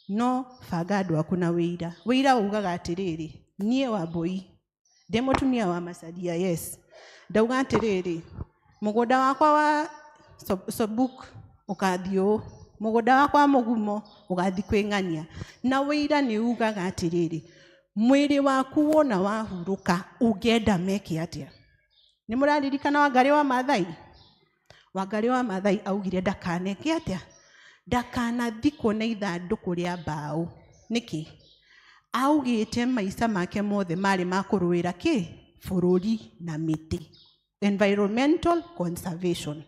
No banga andũ aku na wĩira. Wĩira ugaga atĩrĩrĩ, niĩ Wambui, ndĩ mũtumia wa Macharia, yes. Ndauga atĩrĩrĩ, mũgũnda wakwa wa Sobuk ũgathiĩ ũũ, mũgũnda wakwa wa Mũgumo ũgathiĩ kwĩng'ania. Na wĩira nĩ ugaga atĩrĩrĩ, mwĩrĩ waku wona wahurũka ũngĩenda meke atĩa? Nĩ mũraririkana Wangarĩ wa Maathai? Wangarĩ wa Maathai augire ndakaneke atĩa? Ndakanathikwo na ithandũkũ rĩa mbaũ. Nĩkĩ? Augĩte maica make mothe marĩ ma kũrũĩra kĩ? Bũrũri na mĩtĩ. Environmental conservation.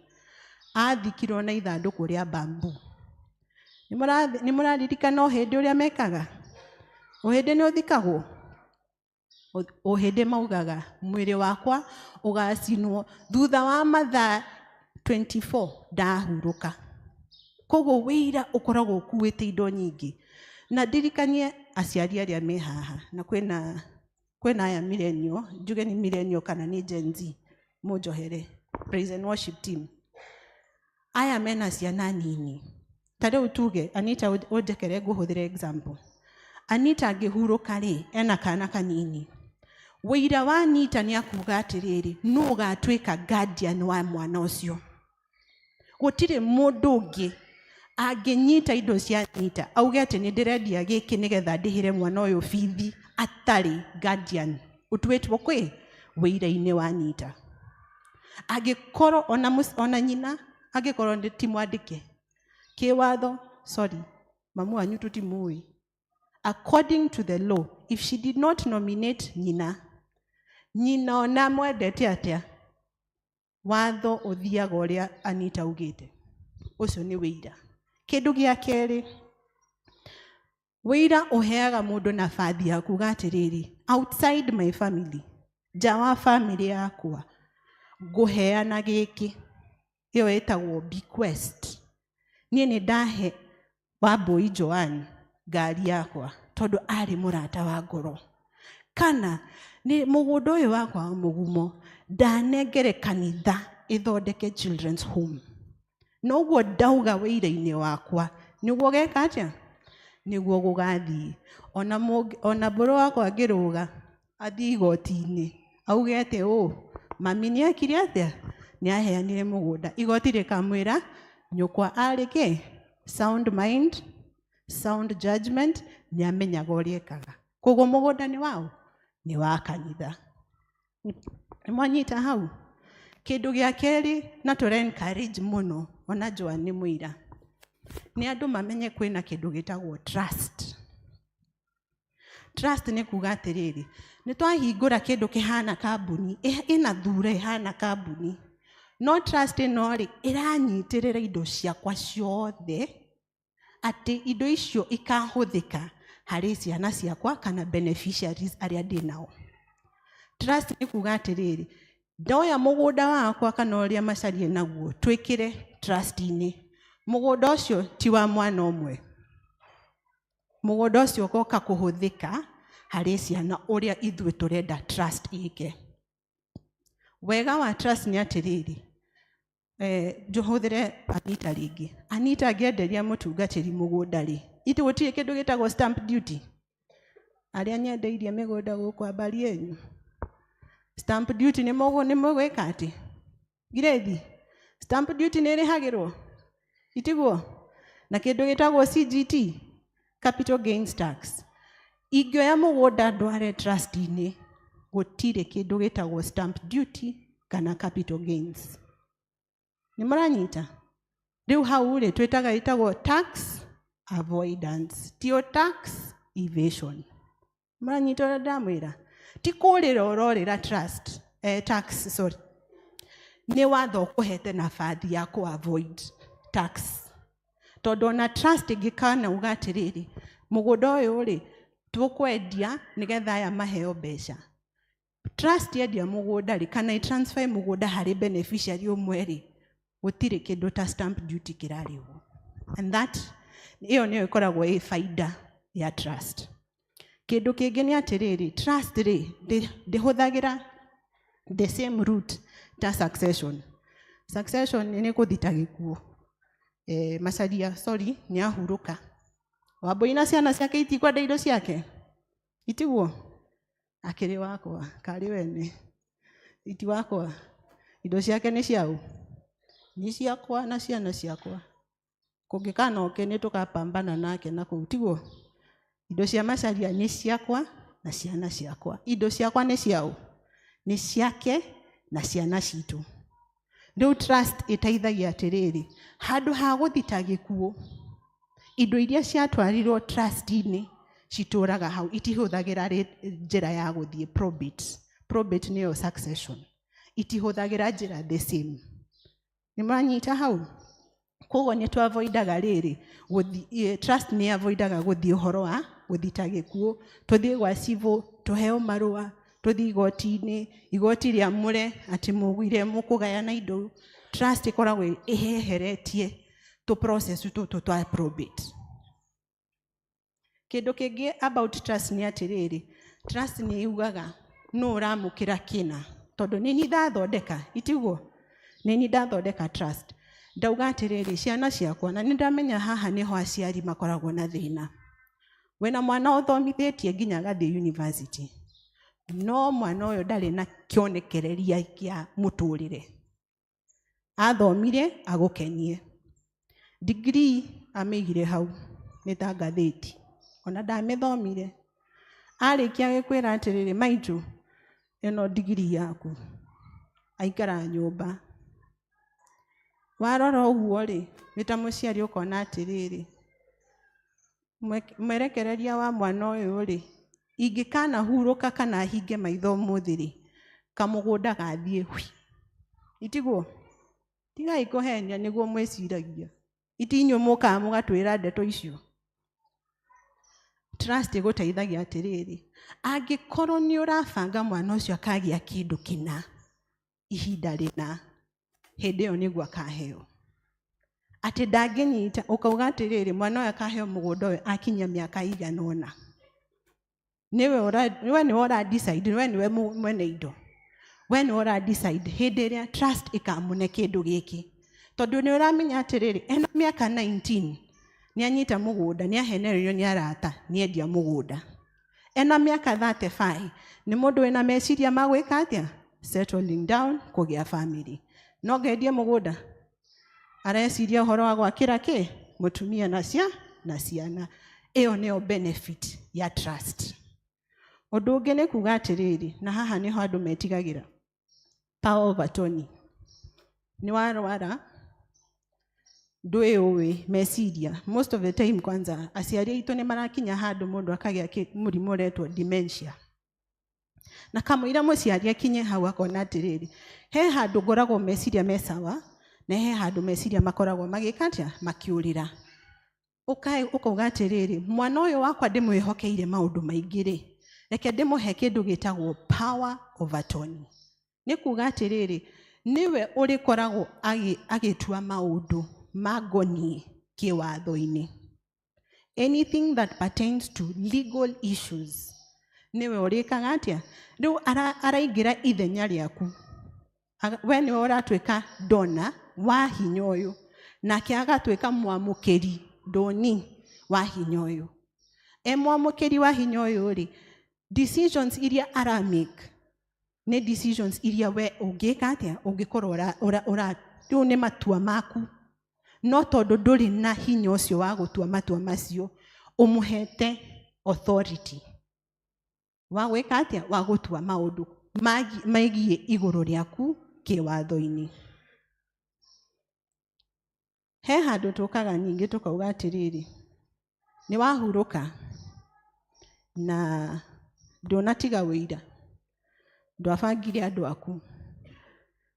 Athikirwo na ithandũkũ rĩa bamboo. Nĩ mũraririkana ũhĩndĩ ũrĩa mekaga? Ũhĩndĩ nĩ ũthikagwo? Ũhĩndĩ maugaga mwĩrĩ wakwa ũgacinwo thutha wa mathaa 24 ndahurũka. Koguo wĩira ũkoragwo ũkuĩte indo nyingĩ. Na ndirikanie aciari arĩa me haha, na kwĩna aya millennial, njuge nĩ millennial kana nĩ Gen Z, mũnjohere, praise and worship team. Aya mena ciana nini. Ta rĩu tuge, Anita ũnjekere ngũhũthĩre example. Anita angĩhurũka rĩ, ena kana kanini. Wĩira wa Anita nĩ akuga atĩrĩrĩ, nũ ũgatuĩka guardian wa mwana ũcio? Gũtirĩ mũndũ ũngĩ angĩnyita indo cia Anita auge atĩ nĩ ndĩrendia gĩkĩ nĩgetha ndĩhĩre mwana ũyũ bithi atarĩ guardian ũtuĩtwo kwĩ wĩira-inĩ wa Anita. Angĩkorwo ona nyina angĩkorwo nĩ ti mwandĩke kĩwatho, sorry, mamu wanyu tũtimũĩ. According to the law, if she did not nominate nyina, nyina ona mwendete atĩa, watho ũthiaga ũrĩa Anita augĩte. Ũcio nĩ wĩira. Kĩndũ gĩa kerĩ, wĩira ũheaga mũndũ nabathi ya kuga atĩrĩrĩ, outside my family, nja wa family yakwa, ngũheana gĩkĩ. Ĩyo ĩtagwo bequest. Niĩ nĩ ndahe Wambui Joan ngari yakwa tondũ arĩ mũrata wa ngoro. Kana nĩ mũgũnda ũyũ wakwa wa Mũgumo ndanengere kanitha ĩthondeke children's home. Na ũguo ndauga wĩira-inĩ wakwa nĩguo geka atĩa? Nĩguo gũgathiĩ. Ona mbũrũ wakwa angĩrũga athiĩ igoti-inĩ auge atĩ ũ mami nĩ ekire atĩa? Nĩ aheanire mũgũnda. Igoti rĩkamwĩra nyũkwa arĩ kĩ? Sound mind, sound judgment, nĩ amenyaga ũrĩa ekaga. Koguo mũgũnda nĩ waũ? Nĩ wa kanitha. Nĩ mwanyita hau? Kĩndũ gĩa kerĩ na tũre encourage mũno ona Joan nĩ mũira, nĩ andũ mamenye kwĩna kĩndũ gĩtagwo trust. Trust nĩ kuga atĩrĩrĩ, nĩ twahingũra kĩndũ kĩhana kambuni, ĩna thura ĩhana kambuni, no trust ĩno rĩ, ĩranyitĩrĩra indo ciakwa ciothe, atĩ indo icio ikahũthĩka harĩ ciana ciakwa kana beneficiaries arĩa ndĩ nao. Trust nĩ kuga atĩrĩrĩ, ndoya mũgũnda wakwa kana ũrĩa Macharia naguo twĩkĩre trust-inĩ. Mũgũnda ũcio ti wa mwana ũmwe. Mũgũnda ũcio ũgoka kũhũthĩka harĩ ciana ũrĩa ithuĩ tũrenda trust ĩke. Wega wa trust nĩ atĩrĩrĩ, njũhũthĩre Anita rĩngĩ. Anita angĩenderia mũtungatĩri mũgũnda rĩ, ithuĩ gũtirĩ kĩndũ gĩtagwo stamp duty. Arĩa nyendeirie mĩgũnda gũkũ ambari yenyu. Stamp duty nĩ mũgwĩka atĩ? Girĩthi, stamp duty nĩ ĩrĩhagĩrwo? Itiguo? Na kĩndũ gĩtagwo CGT, capital gains tax. Ingĩoya mũgũnda ndware trust-inĩ, gũtirĩ kĩndũ gĩtagwo stamp duty kana capital gains. Nĩ mũranyita? Rĩu hau rĩ, twĩtaga ĩtagwo tax avoidance, tio tax evasion. Mũranyita ũrĩa ndamwĩra? Ti kũrĩra ũrorĩra trust, tax, sorry. Nĩ watho ũkũhete nabathi ya kũ avoid tax. Tondũ ona trust ĩngĩkana uga atĩrĩrĩ, mũgũnda ũyũ rĩ, tũkwendia nĩgetha aya maheo mbeca. Trust yendia mũgũnda rĩ, kana ĩ transfer mũgũnda harĩ beneficiary ũmwe rĩ, gũtirĩ kĩndũ ta stamp duty kĩrarĩhwo. And that Ĩyo nĩyo ĩkoragwo ĩ baida ya trust. Kĩndũ kĩngĩ nĩ atĩrĩrĩ, trust rĩ, ndĩhũthagĩra the same route ta succession. Succession nĩ gũthita gĩkuũ. Macharia, sorry, nĩ ahurũka. Wambũi na ciana ciake itikwenda indo ciake? Itiguo? Akĩrĩ wakwa, karĩ wene. Iti wakwa. Indo ciake nĩ ciaũ? Nĩ ciakwa na ciana ciakwa. Kũngĩkanoke nĩ tũkapambana nake na kũu, tiguo? Indo cia Macharia nĩ ciakwa na ciana ciakwa. Indo ciakwa nĩ ciaũ? Nĩ ciake na ciana citũ. Rĩu trust ĩteithagia atĩrĩrĩ, handũ ha gũthita gĩkuũ, indo iria ciatwarirwo trust-inĩ citũraga hau, itihũthagĩra njĩra ya gũthiĩ probate. Probate nĩyo succession. Itihũthagĩra njĩra the same. Nĩ mwanyita hau? Koguo nĩ tũavoidaga rĩrĩ, trust nĩ avoidaga gũthiĩ ũhoro wa gũthita gĩkuũ, tũthiĩ gwa civil, tũheo marũa, tũthiĩ igoti-inĩ, igoti rĩamũre atĩ mũgwire mũkũgayana indo. Trust ĩkoragwo ĩheheretie tũ process tũtũ twa probate. Kĩndũ kĩngĩ about trust nĩ atĩrĩrĩ, trust nĩ yugaga nũ ũramũkĩra kĩna, tondũ nĩ niĩ ndathondeka, itiguo? Nĩ niĩ ndathondeka trust. Ndauga atĩrĩrĩ, ciana ciakwa, na nĩ ndamenya haha nĩho aciari makoragwo na thĩna. Wĩna mwana ũthomithĩtie nginya agathiĩ university, no mwana ũyũ ndarĩ na kĩonekereria kĩa mũtũrĩre. Athomire agũkenie. Degree amĩigire hau, nĩ ta ngathĩti. Ona ndamĩthomire. Arĩkia gĩkwĩra atĩrĩrĩ, maitũ, ĩno degree yaku. Aikara nyũmba. Warora ũguo rĩ, wĩ ta mũciari ũkona atĩrĩrĩ, mwerekereria wa mwana ũyũ rĩ, ingĩkanahurũka kana hinge maitho ũmũthĩ rĩ, kamũgũnda gathiĩ hui. Itiguo? Tigai kũhenia nĩguo mwĩciragia. Iti inyuĩ mũkaga mũgatwĩra ndeto icio. Trust ĩgũteithagia atĩrĩrĩ, angĩkorwo nĩ ũrabanga mwana ũcio akagĩa kĩndũ kĩna, ihinda rĩna, hĩndĩ ĩyo nĩguo akaheo. Atĩ ndangĩnyita, ũkauga atĩrĩrĩ, mwana ũyũ akaheo mũgũnda ũyũ akinyia mĩaka igana ũna. Nĩwe we nĩwe ũra decide, we nĩwe mwene indo. We nĩwe ũra decide hĩndĩ ĩrĩa trust ĩkamũne kĩndũ gĩkĩ. Tondũ nĩ ũramenya atĩrĩrĩ, ena mĩaka 19, nĩ anyita mũgũnda, nĩ ahenererio nĩ arata, nĩ endia mũgũnda. Ena mĩaka 35, nĩ mũndũ wĩna meciria ma gwĩka atĩa? Settling down, kũgĩa family. No ngendie mũgũnda? Areciria ũhoro wa gwakĩra kĩ? Mũtumia na na ciana. Ĩyo nĩyo benefit ya trust. Ũndũ ũngĩ nĩ kuga atĩrĩrĩ, na haha nĩho andũ metigagĩra. Power of attorney. Nĩ warwara, ndwĩũĩ meciria. Most of the time kwanza, aciari aitũ nĩ marakinya handũ mũndũ akagĩa mũrimũ ũretwo dementia. Na kamũira mũciari akinye hau akona atĩrĩrĩ, he handũ ngoragwo meciria me sawa, na he handũ meciria makoragwo magĩka atĩa? Makĩũrĩra. Ũkauga atĩrĩrĩ, mwana ũyũ wakwa ndĩmwĩhokeire maũndũ maingĩ rĩ, reke ndĩmũhe kĩndũ gĩtagwo power of attorney. Nĩ kuga atĩrĩrĩ, nĩwe ũrĩkoragwo agĩtua maũndũ mangoniĩ kĩwatho-inĩ. Anything that pertains to legal issues, nĩwe ũrĩkaga atĩa? Rĩu araingĩra ithenya rĩaku. We nĩwe ũratuĩka dona wa hinya ũyũ, nake agatuĩka mwamũkĩri doni wa hinya ũyũ. E mwamũkĩri wa hinya ũyũ rĩ, decisions iria aramake nĩ decisions iria we ũngĩka atĩa? Ũngĩkorwo rĩu nĩ matua maku. No tondũ ndũrĩ na hinya ũcio wa gũtua matua macio, ũmũhete authority wa gwĩka atĩa? Wa gũtua maũndũ megiĩ igũrũ rĩaku kĩwatho-inĩ. He handũ tũkaga ningĩ tũkauga atĩrĩrĩ, nĩ wahurũka na ndũnatiga wũira, ndwabangire andũ aku,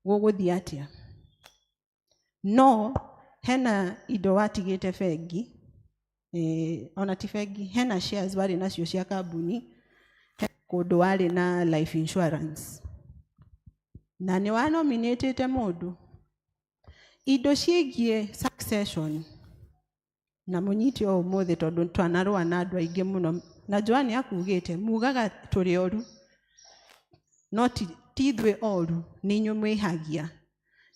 gũgũthiĩ atĩa? No hena indo watigĩte bengi, ona ti bengi, hena shares warĩ nacio cia kambuni, he kũndũ warĩ na life insurance, na nĩ wanominatĩte mũndũ. Indo ciĩgiĩ succession Na mũnyite o ũmũthĩ tondũ twanarũa na andũ aingĩ mũno na Joan akugĩte mugaga tũrĩ oru no ti ti ithuĩ oru nĩ inyuĩ mwĩhagia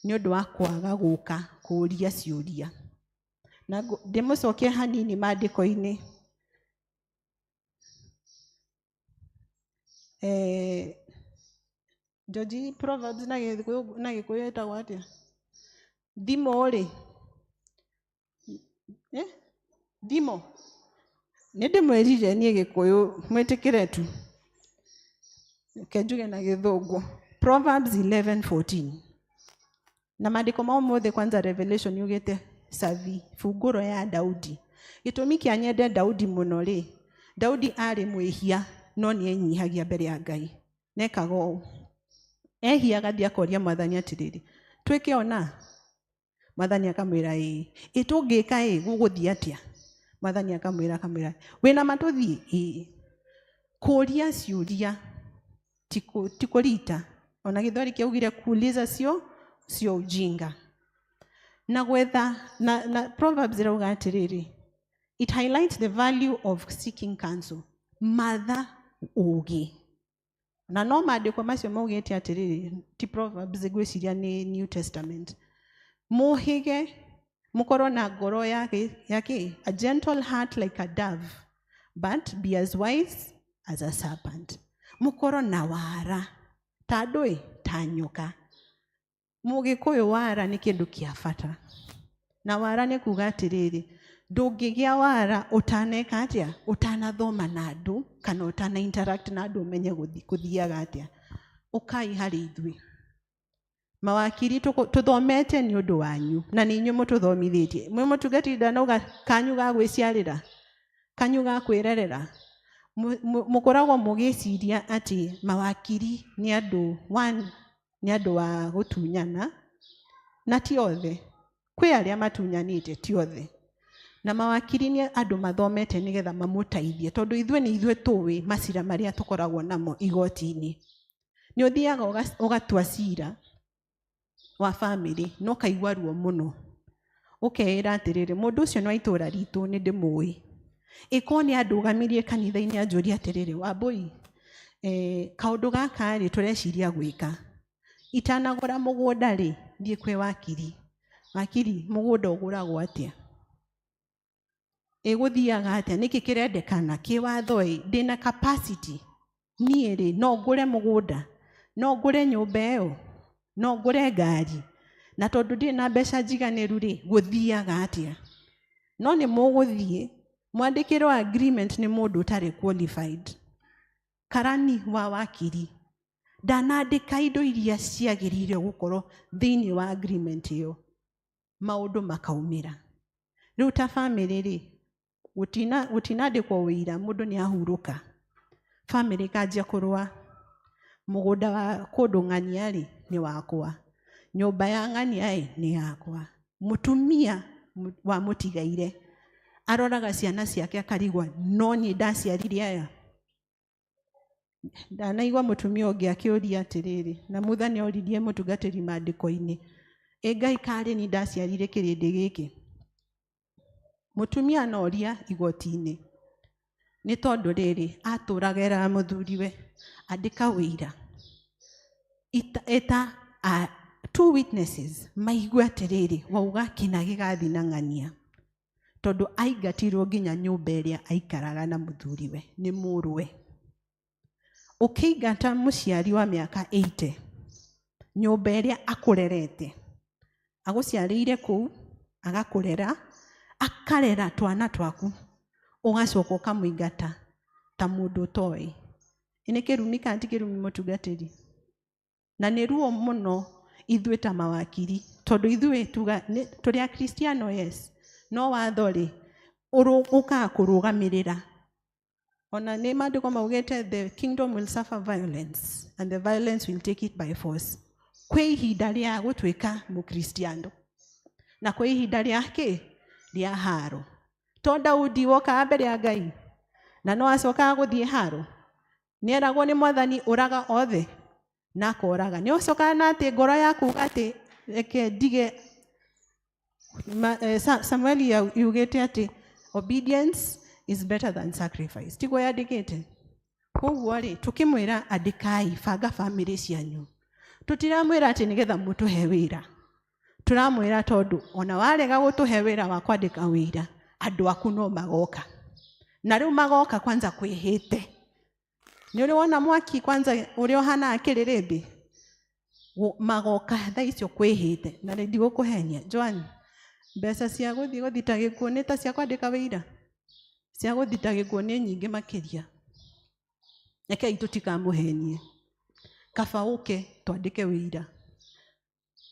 nĩ ũndũ wa kwaga gũka kũũria ciũria. Na ndĩmũcokie hanini maandĩko-inĩ. George, Proverbs na Gĩkũyũ na Gĩkũyũ ĩtagwo atĩa? Thimo rĩ, eh? Thimo nĩ ndĩmwĩrire niĩ Gĩkũyũ mwĩtĩkĩre tu, reke njuge na Gĩthũngũ. Proverbs 11:14 na maandĩko ma ũmũthĩ kwanza Revelation yugĩte cabi bungũro ya Daudi. Gĩtũmi kĩa nyende Daudi mũno rĩ, Daudi arĩ mwĩhia no nĩ enyihagia mbere ya Ngai. Nekaga ũũ, ehia agathiĩ akoria mwathani atĩrĩrĩ, twĩke ona? Mwathani akamwĩra ĩĩ. Ĩ tũngĩka ĩ gũgũthiĩ atĩa? Mwathani akamwĩra akamwĩra wĩna ma tũthiĩ? Ĩĩ. Kũria ciũria ti kũrita. Ona Gĩthweri kĩaugire kuuliza sio ujinga. Na gwetha na Proverbs ĩrauga atĩrĩrĩ, it highlights the value of seeking counsel. Matha ũũgĩ. Na no maandĩko macio maugĩte atĩrĩrĩ, ti Proverbs ngwĩciria nĩ New Testament. Mũhĩge mũkorwo na ngoro ya kĩ? A gentle heart like a dove, but be as wise as a serpent. Mũkorwo na wara ta ndũĩ ta nyoka. Mũgĩkũyũ wara nĩ kĩndũ kĩa bata. Na wara nĩ kuga atĩrĩrĩ, ndũngĩgĩa wara ũtaneka atĩa? Ũtanathoma na andũ kana ũtana interact na andũ ũmenye gũthiaga atĩa. Ũkai harĩ ithuĩ. Mawakiri tũthomete nĩ ũndũ wanyu na nĩ inyuĩ mũtũthomithĩtie. Mwĩ mũtungatĩri ndanauga kanyu ga gwĩciarĩra, kanyu ga kwĩrerera. Mũkoragwo mũgĩciria atĩ mawakiri nĩ andũ one, nĩ andũ a gũtunyana, na ti othe. Kwĩ arĩa matunyanĩte, ti othe. Na mawakiri nĩ andũ mathomete nĩgetha mamũteithie, tondũ ithuĩ nĩ ithuĩ tũĩ macira marĩa tũkoragwo namo igoti-inĩ. Nĩ ũthiaga ũgatua cira wa bamĩrĩ na ũkaigua ruo mũno. Ũkeĩra atĩrĩrĩ, mũndũ ũcio nĩ wa itũũra ritũ, nĩ ndĩmũĩ. Ĩkorwo nĩ andũgamirie kanitha-inĩ anjũrie atĩrĩrĩ, Wambũi, kaũndũ gaka rĩ tũreciria gwĩka. Itanagũra mũgũnda rĩ, thiĩ kwĩ wakiri. Wakiri, mũgũnda ũgũragwo atĩa? Ĩgũthiaga atĩa? Nĩkĩ kĩrendekana? Kĩwatho ĩ, ndĩna capacity. Niĩ rĩ, no ngũre mũgũnda, no ngũre nyũmba ĩyo, no ngũre ngari. Na tondũ ndirĩ na mbeca njiganĩru rĩ, gũthiaga atĩa? No nĩ mũgũthiĩ, mwandĩkĩrwo agreement nĩ mũndũ ũtarĩ qualified. Karani wa wakiri ndanandĩka indo iria ciagĩrĩire gũkorwo thĩinĩ wa agreement ĩyo, maũndũ makaumĩra. Rĩu ta bamĩrĩ rĩ, gũtinandĩkwo wĩira, mũndũ nĩ ahurũka. Bamĩrĩ ĩkanjia kũrũa. Mũgũnda wa kũndũ ng'ania rĩ, nĩ wakwa. Nyũmba ya ng'ania ĩ, nĩ yakwa. Mũtumia wa mũtigaire aroraga ciana ciake akarigwo, no niĩ ndaciarire aya. Ndanaigua mũtumia ũngĩ akĩũria atĩrĩrĩ, na Mutha nĩ oririe mũtungatĩri maandĩko-inĩ, ĩ Ngai karĩ ni ndaciarire kĩrĩndĩ gĩkĩ? Mũtumia noria igoti-inĩ nĩ tondũ rĩrĩ atũraga eraga mũthuriwe andĩka wĩira, ĩta two witnesses maigue atĩrĩrĩ wauga kĩna gĩgathi na ng'ania, tondũ aingatirwo nginya nyũmba ĩrĩa aikaraga na mũthuriwe nĩ mũrũwe. Ũkĩingata mũciari wa mĩaka 80 nyũmba ĩrĩa akũrerete, agũciarĩire kũu, agakũrera, akarera twana twaku, ũgacoka ũkamũingata ta mũndũ ũtoĩ. Ĩ nĩ kĩrumi kana ti kĩrumi mũtungatĩri? Na nĩ ruo mũno ithuĩ ta mawakiri, tondũ ithuĩ tuga tũrĩ akristiano yes, no watho rĩ ũkaga kũrũgamĩrĩra. Ona nĩ maandĩko maugĩte the kingdom will suffer violence and the violence will take it by force. Kwĩ ihinda rĩa gũtuĩka mũkristiano na kwĩ ihinda rĩa kĩ? Rĩa haro. To Daudi wokaga mbere ya Ngai na no acokaga gũthiĩ haro, nĩeragwo nĩ mwathani ũraga othe na akoraga. Nĩ ũcokaga na atĩ ngoro yaku uga atĩ reke ndige Samueli yugĩte atĩ Obedience is better than sacrifice. Tiguo yandĩkĩte? Koguo rĩ, tũkĩmwĩra andĩkai, banga bamĩrĩ cianyu, tũtiramwĩra atĩ nĩgetha mũtũhe wĩra. Tũramwĩra tondũ ona warega gũtũhe wĩra wa kwandĩka wĩra, andũ aku no magoka. Na rĩu magoka kwanza kwĩhĩte. Nĩ ũrĩ wona mwaki kwanza ũrĩa ũhanaga kĩrĩrĩmbĩ? Magoka thaa icio kwĩhĩte. Na rĩ ndigũkũhenia Joan, mbeca cia gũthiĩ gũthita gĩkuũ nĩ ta cia kwandĩka wĩira? Cia gũthita gĩkuũ nĩ nyingĩ makĩria. Rekei tũtikamũhenie. Kaba ũke twandĩke wĩira,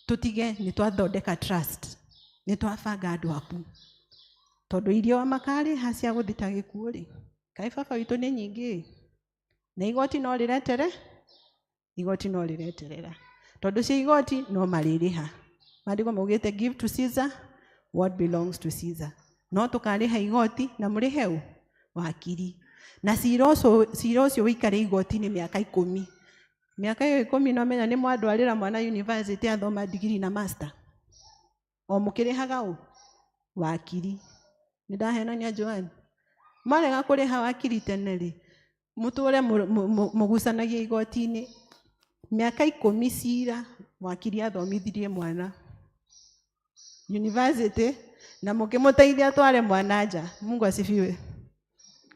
tũtige nĩ twathondeka trust, nĩ twabanga andũ aku. Tondũ irio makarĩha cia gũthita gĩkuũ rĩ, kaĩ baba witũ nĩ nyingĩ? Na igoti no rĩretere? Igoti no rĩreterera. Tondũ cia igoti no marĩrĩha. Maandĩko maugĩte give to Caesar what belongs to Caesar. No tũkarĩha igoti na mũrĩhe ũ? Wakiri. Na cira ũcio ũikare igoti-inĩ mĩaka 10. Mĩaka ĩyo 10 no menya nĩ mwandwarĩra mwana university athoma degree na master. O mũkĩrĩhaga ũ? Wakiri. Nĩ ndahenania Joan? Mwarega kũrĩha wakiri tene rĩ, mũtũre mũgucanagia igoti-inĩ. Mĩaka 10 cira wakiri athomithirie mwana university na mũkĩmũteithia atware mwana nja. Mungu asifiwe.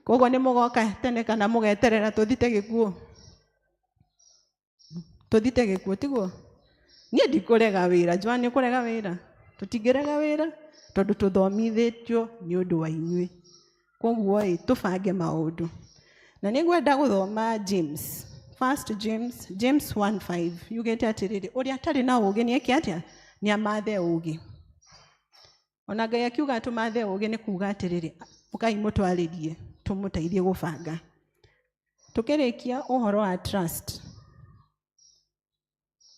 Koguo nĩ mũgoka tene kana mũgeterera tũthite gĩkuũ? Tũthite gĩkuũ tiguo? Niĩ ndikũrega wĩra. Joan, nĩ ũkũrega wĩra? Tũtingĩrega wĩra tondũ tũthomithĩtio nĩ ũndũ wa inyuĩ. Koguo ĩ, tũbange maũndũ. Na nĩ ngwenda gũthoma James. First James, James 1:5 yugĩte atĩrĩrĩ, ũrĩa atarĩ na ũũgĩ nĩ eke atĩa? Nĩ amathe ũũgĩ. Ona Ngai akiuga tũmathe ũũgĩ nĩ kuuga atĩrĩrĩ, ũkai mũtwarĩrie, tũmũteithie gũbanga. Tũkĩrĩkia ũhoro wa trust,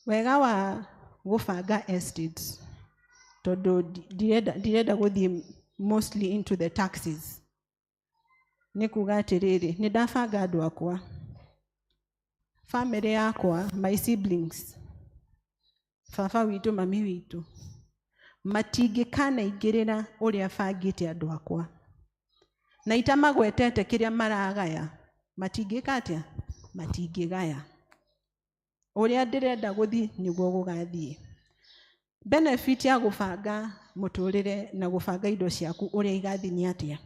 wega wa gũbanga estates, tondũ ndirenda gũthiĩ mostly into the taxes, nĩ kuuga atĩrĩrĩ, nĩ ndabanga andũ akwa, family yakwa, my siblings, baba witũ, mami witũ, matingĩkanaingĩrĩra ũrĩa bangĩte andũ akwa. Na itamagwetete kĩrĩa maragaya, matingĩka atĩa? Matingĩgaya. Ũrĩa ndĩrenda gũthiĩ nĩguo gũgathiĩ. Benefit ya gũbanga mũtũrĩre na gũbanga indo ciaku ũrĩa igathiĩ nĩ atĩa?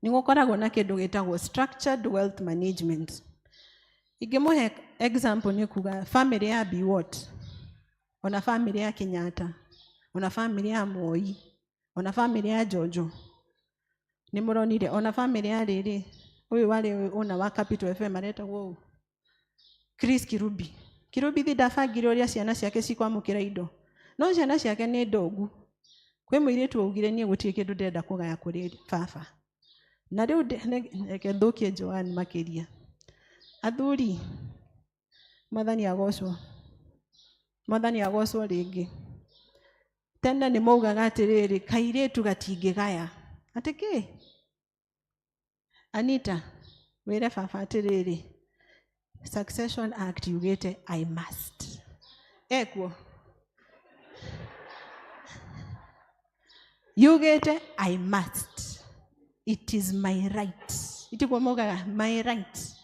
Nĩ gũkoragwo na kĩndũ gĩtagwo structured wealth management. Ingĩmũhe example nĩ kuga family ya Biwott, ona family ya Kenyatta, ona family ya Moi, ona family ya Jojo. Nĩ mũronire ona family ya rĩrĩ, ũyũ warĩ ũna wa Capital FM aretagwo ũũ? Chris Kirubi. Kirubi thi ndabangire ũrĩa ciana ciake cikwamũkĩra indo. No ciana ciake nĩ ndongu. Kwĩ mũirĩtu waugire niĩ gũtirĩ kĩndũ ndĩrenda kũgaya kũrĩ baba. Na rĩu reke thũkie Joan makĩria. Athuri, Mwathani agocwo. Mwathani agocwo rĩngĩ. Tene nĩ maugaga atĩrĩrĩ, kairĩtu gatingĩgaya. Atĩ kĩ? Anita, wĩre baba atĩrĩrĩ, Succession Act yugĩte I must. Ekuo. Yugĩte I must. It is my right. Itiguo maugaga my right.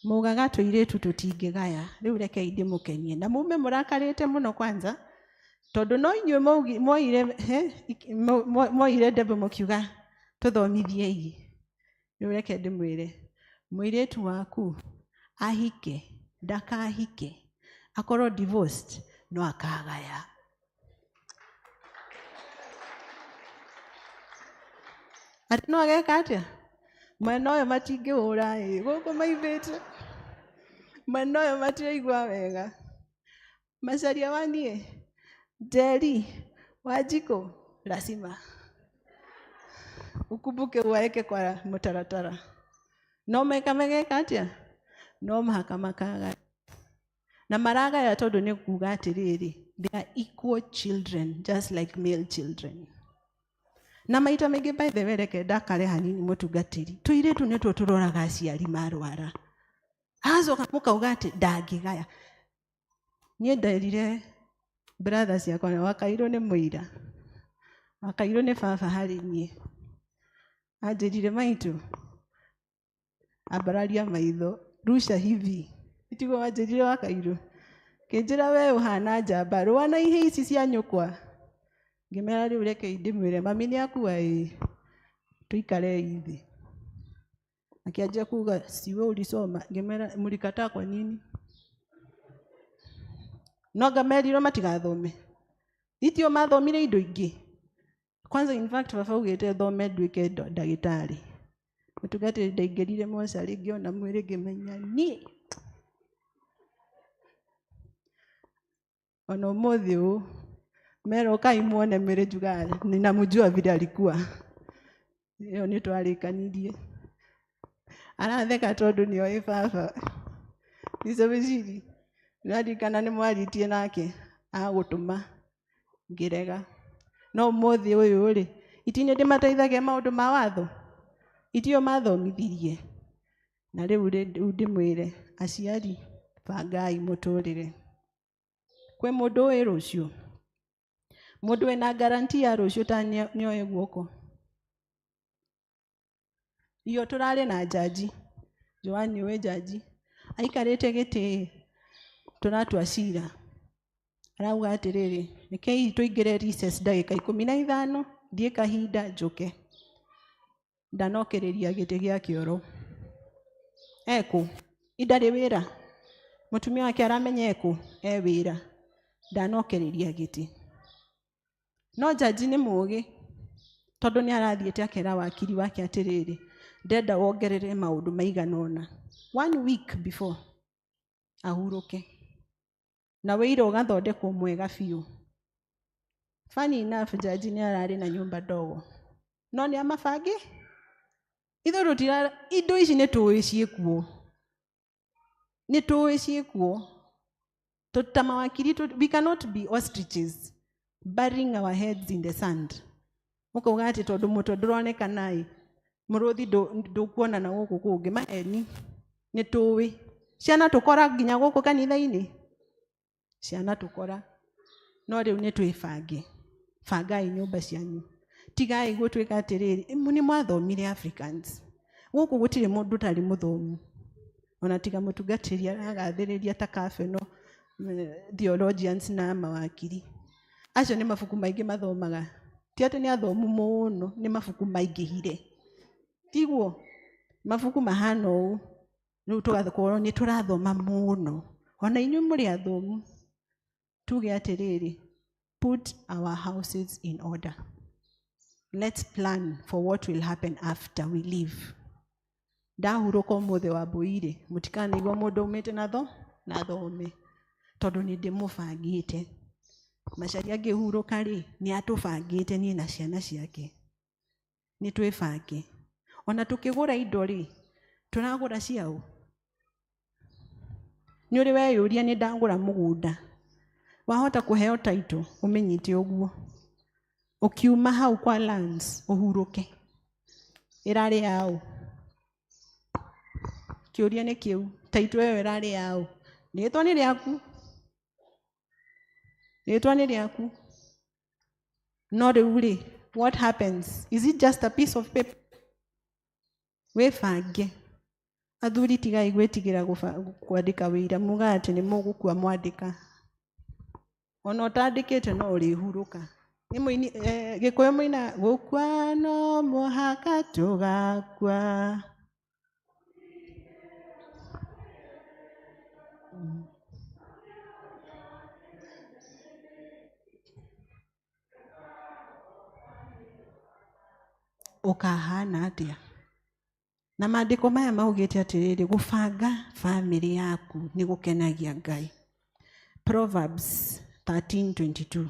Maugaga tũirĩtu tũtingĩgaya. Rĩu rekei ndĩmũkenie. Na mume mũrakarĩte mũno kwanza, tondũ no inyuĩ mwoire ndebe mũkiuga tũthomithiei. Rĩu reke ndĩmwĩre, mũirĩtu waku ahike, ndakahike, akorwo divorced, no akagaya. Atĩ no ageka atĩa? Mwena ũyũ matingĩhũra ĩ, gũkũ maibĩte. Mwena ũyũ matiraigua wega. Macaria wa niĩ, Njeri, Wanjikũ, lazima. Ukumbuke uwaeke kwa mũtaratara. No meka megeka atĩa? No mũhaka makagaya. Na maragaya tondũ nĩ kuga atĩrĩrĩ, they are equal children, just like male children. Na maita maingĩ, by the way, reke ndakare hanini mũtungatĩri, tũirĩtu nĩtuo tũroraga aciari marwara. Agacoka mũkauga atĩ ndangĩgaya. Niĩ nderire brother ciakwa na wakairwo nĩ mũira. Wakairũ nĩ baba harĩ niĩ. Anjĩrire maitũ, ambararia maitho, rusha hivi. Itiguo wanjĩrire Wakairũ? Kĩnjĩra we ũhana njamba, rũa na ihĩ ici cia nyũkwa. Ngĩmera rĩu rekei ndĩmwĩre mami nĩ akua ĩĩ, tũikarei thĩ. Akĩanjia kuga si we ulisoma, ngĩmera mlikataa kwa nini? No ngamerirwo matigathome. Itio mathomire indo ingĩ. Kwanza in fact baba augĩte thome nduĩke ndagĩtarĩ. Mũtungatĩri ndaingĩrire mocarĩ ngĩona mwĩrĩ ngĩmenya niĩ ona ũmũthĩ ũyũ mera ũkai muone mwĩrĩ njugaga ninamjua vile alikuwa. Ĩyo nĩ twarĩkanirie. Aratheka tondũ nĩoĩ baba. Icobiciri nĩraririkana nĩ mwarĩtie nake agũtũma ngĩrega. No ũmũthĩ ũyũ rĩ, itinĩ ndĩmateithagia maũndũ ma watho, itio mathomithirie. Na rĩu rĩu ndĩmwĩre aciari bangai mũtũrĩre. Kwĩ mũndũ ũĩ rũciũ? Mũndũ wĩna guarantee ya rũciũ ta nĩoe guoko. Iyo tũrarĩ na jaji, Joan ũĩ jaji, aikarĩte gĩtĩ tũratua cira. Arauga atĩrĩrĩ, rekei tũingĩre recess ndagĩka 15, thiĩ kahinda njũke. Ndanokĩrĩria gĩtĩ gĩa kĩoro. Ekũ? Indarĩ wĩra. Mũtumia wake aramenya ekũ? E wĩra. Ndanokĩrĩria gĩtĩ. No jaji nĩ mũũgĩ tondũ nĩ arathiĩte akera wakiri wake atĩrĩrĩ, ndenda wongerere maũndũ maigana ũna 1 week before ahurũke. Na wĩira ũgathondekwo mwega biũ. Funny enough, jaji nĩ ararĩ na nyũmba ndogo. No nĩ amabangi? Ithuĩ tũtira, indo ici nĩ tũĩ ciĩkuo. Nĩ tũĩ ciĩkuo. Ta mawakiri, we cannot be ostriches burying our heads in the sand. Ũkauga atĩ tondũ mũtwe ndũronekana ĩ, mũrũthi ndũkuona na gũkũ kũngĩ. Maheni, nĩ tũĩ. Ciana tũkora nginya gũkũ kanitha-inĩ. Ciana tũkora. No rĩu nĩ twĩbange. Bangai nyũmba cianyu. Tigai gũtuĩka atĩrĩrĩ, nĩ mwathomire Africans. Gũkũ gũtirĩ mũndũ ũtarĩ mũthomu. Ona tiga mũtungatĩri aragathĩrĩria ta Kavanaugh, theologians na mawakiri. Acio nĩ mabuku maingĩ mathomaga. Ti atĩ nĩ athomu mũno, nĩ mabuku maingĩhire. Tiguo? Mabuku mahana ũũ. Rĩu tũgakorwo nĩ tũrathoma mũno. Ona inyuĩ mũrĩ athomu. Tuge atĩrĩrĩ, put our houses in order. Let's plan for what will happen after we leave. Ndahurũka ũmũthĩ wa mbũi-rĩ, mũtikanaigua mũndũ aumĩte na tho, na thome. Tondũ nĩ ndĩmũbangĩte. Macharia angĩhurũka rĩ, nĩ atũbangĩte niĩ na ciana ciake. Nĩ twĩbange. Ona tũkĩgũra indo rĩ, tũragũra ciaũ? Nĩ ũrĩ weyũria nĩ ndagũra mũgũnda. Wahota kũheo title, ũmĩnyite ũguo. Ũkiuma hau kwa lands, ũhurũke. Ĩrarĩ yaũ? Kĩũria nĩ kĩu. Title ĩyo ĩrarĩ yaũ? Rĩtwa nĩ rĩaku. Rĩtwa nĩ rĩaku. No rĩu rĩ, what happens? Is it just a piece of paper? Wĩbange. Athuri tigai gwĩtigĩra kwandĩka wĩira, mugaga atĩ nĩ mũgũkua mwandĩka. Ona ũtandĩkĩte no ũrĩhurũka. Nĩ mũini, Gĩkũyũ mũina gũkua no mũhaka tũgakua. Ũkahana atĩa? Na maandĩko maya maugĩte atĩrĩrĩ, gũbanga bamĩrĩ yaku nĩ gũkenagia Ngai. Proverbs 13:22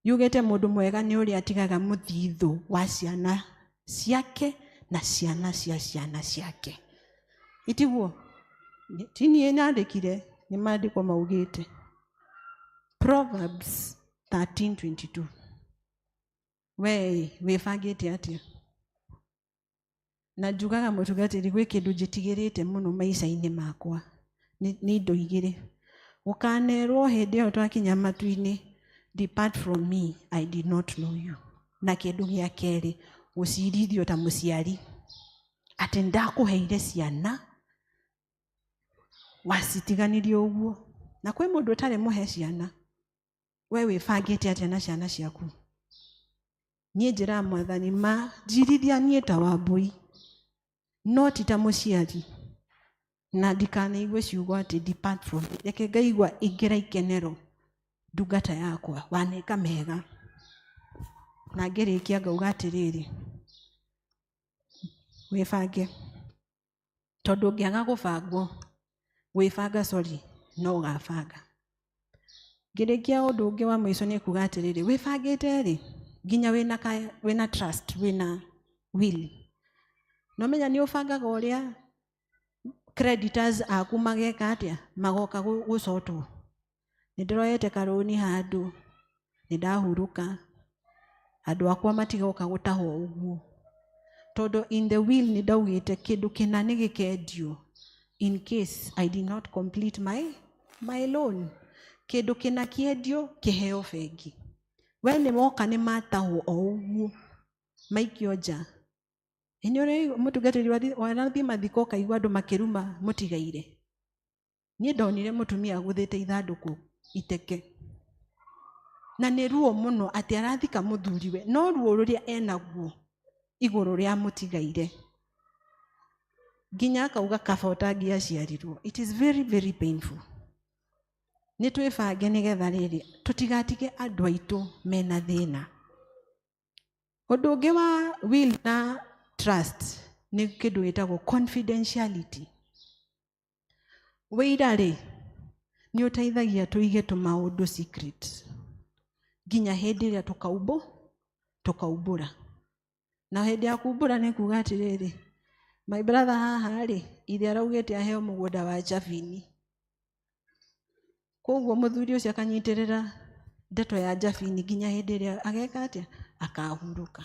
yugĩte mũndũ mwega nĩ ũrĩa atigaga mũthithũ wa ciana ciake na ciana cia ciana ciake. Itiguo? Ti niĩ nyandĩkire, nĩ maandĩko maugĩte. Proverbs 13:22. We wĩbangĩte atĩa? Na njugaga mũtungatĩri gwĩ kĩndũ njĩtigĩrĩte mũno maica-inĩ makwa. Nĩ indo igĩrĩ. Gũkanerwo hĩndĩ ĩyo twakinya matu-inĩ, depart from me, I did not know you. Na kĩndũ gĩa kerĩ, gũcirithio ta mũciari atĩ ndakũheire ciana wacitiganirie ũguo. Na kwĩ mũndũ ũtarĩ mũhe ciana, we wĩbangĩte atĩa na ciana ciaku? Niĩ njĩraga Mwathani ma njirithia niĩ ta Wambũi, no ti ta mũciari, na ndikanaigue ciugo atĩ depart from me. Reke ngaigua ingĩra ikenero, ndungata yakwa waneka mega. Na ngĩrĩkia ngauga atĩrĩrĩ, wĩbange, tondũ ũngĩaga gũbangwo, gwĩbanga sorry, no ũgabanga. Ngĩrĩkia ũndũ ũngĩ wa mũico nĩ kuga atĩrĩrĩ, wĩbangĩte rĩ, nginya wĩna ka, wĩna trust, wĩna will. No menya nĩ ũbangaga ũrĩa creditors aku mageka atĩa, magoka gũcotwo. Nĩ ndĩroete karũni handũ, nĩ ndahurũka, andũ akwa matigoka gũtahwo ũguo. Tondũ in the will nĩ ndaugĩte kĩndũ kĩna nĩ gĩkendio in case I did not complete my loan. Kĩndũ kĩna kĩendio kĩheo bengi. We nĩ woka nĩ matahwo o ũguo, maikio nja. Nĩ ũrĩ mũtungatĩri wanathiĩ mathiko ũkaigua andũ makĩruma mũtigaire. Niĩ ndonire mũtumia agũthĩte ithandũkũ iteke. Na nĩ ruo mũno atĩ arathika mũthuriwe, no ruo rũrĩa enaguo igũrũ rĩa mũtigaire. Nginya akauga kaba ũtangĩaciarirwo. It is very, very painful. Nĩ twĩbange nĩgetha rĩrĩ tũtigatige andũ aitũ mena thĩna. Ũndũ ũngĩ wa will na trust nĩ kĩndũ gĩtagwo confidentiality. Wĩira rĩ, nĩ ũteithagia tũige tũmaũndũ secret nginya hĩndĩ ĩrĩa tũkaumbũra. Na hĩndĩ ya kumbũra nĩ kuga atĩrĩrĩ, my brother haha rĩ, ithe araugĩte aheo mũgũnda wa Jabini. Koguo mũthuri ũcio akanyitĩrĩra ndeto ya Jabini nginya hĩndĩ ĩrĩa ageka atĩa, akahurũka.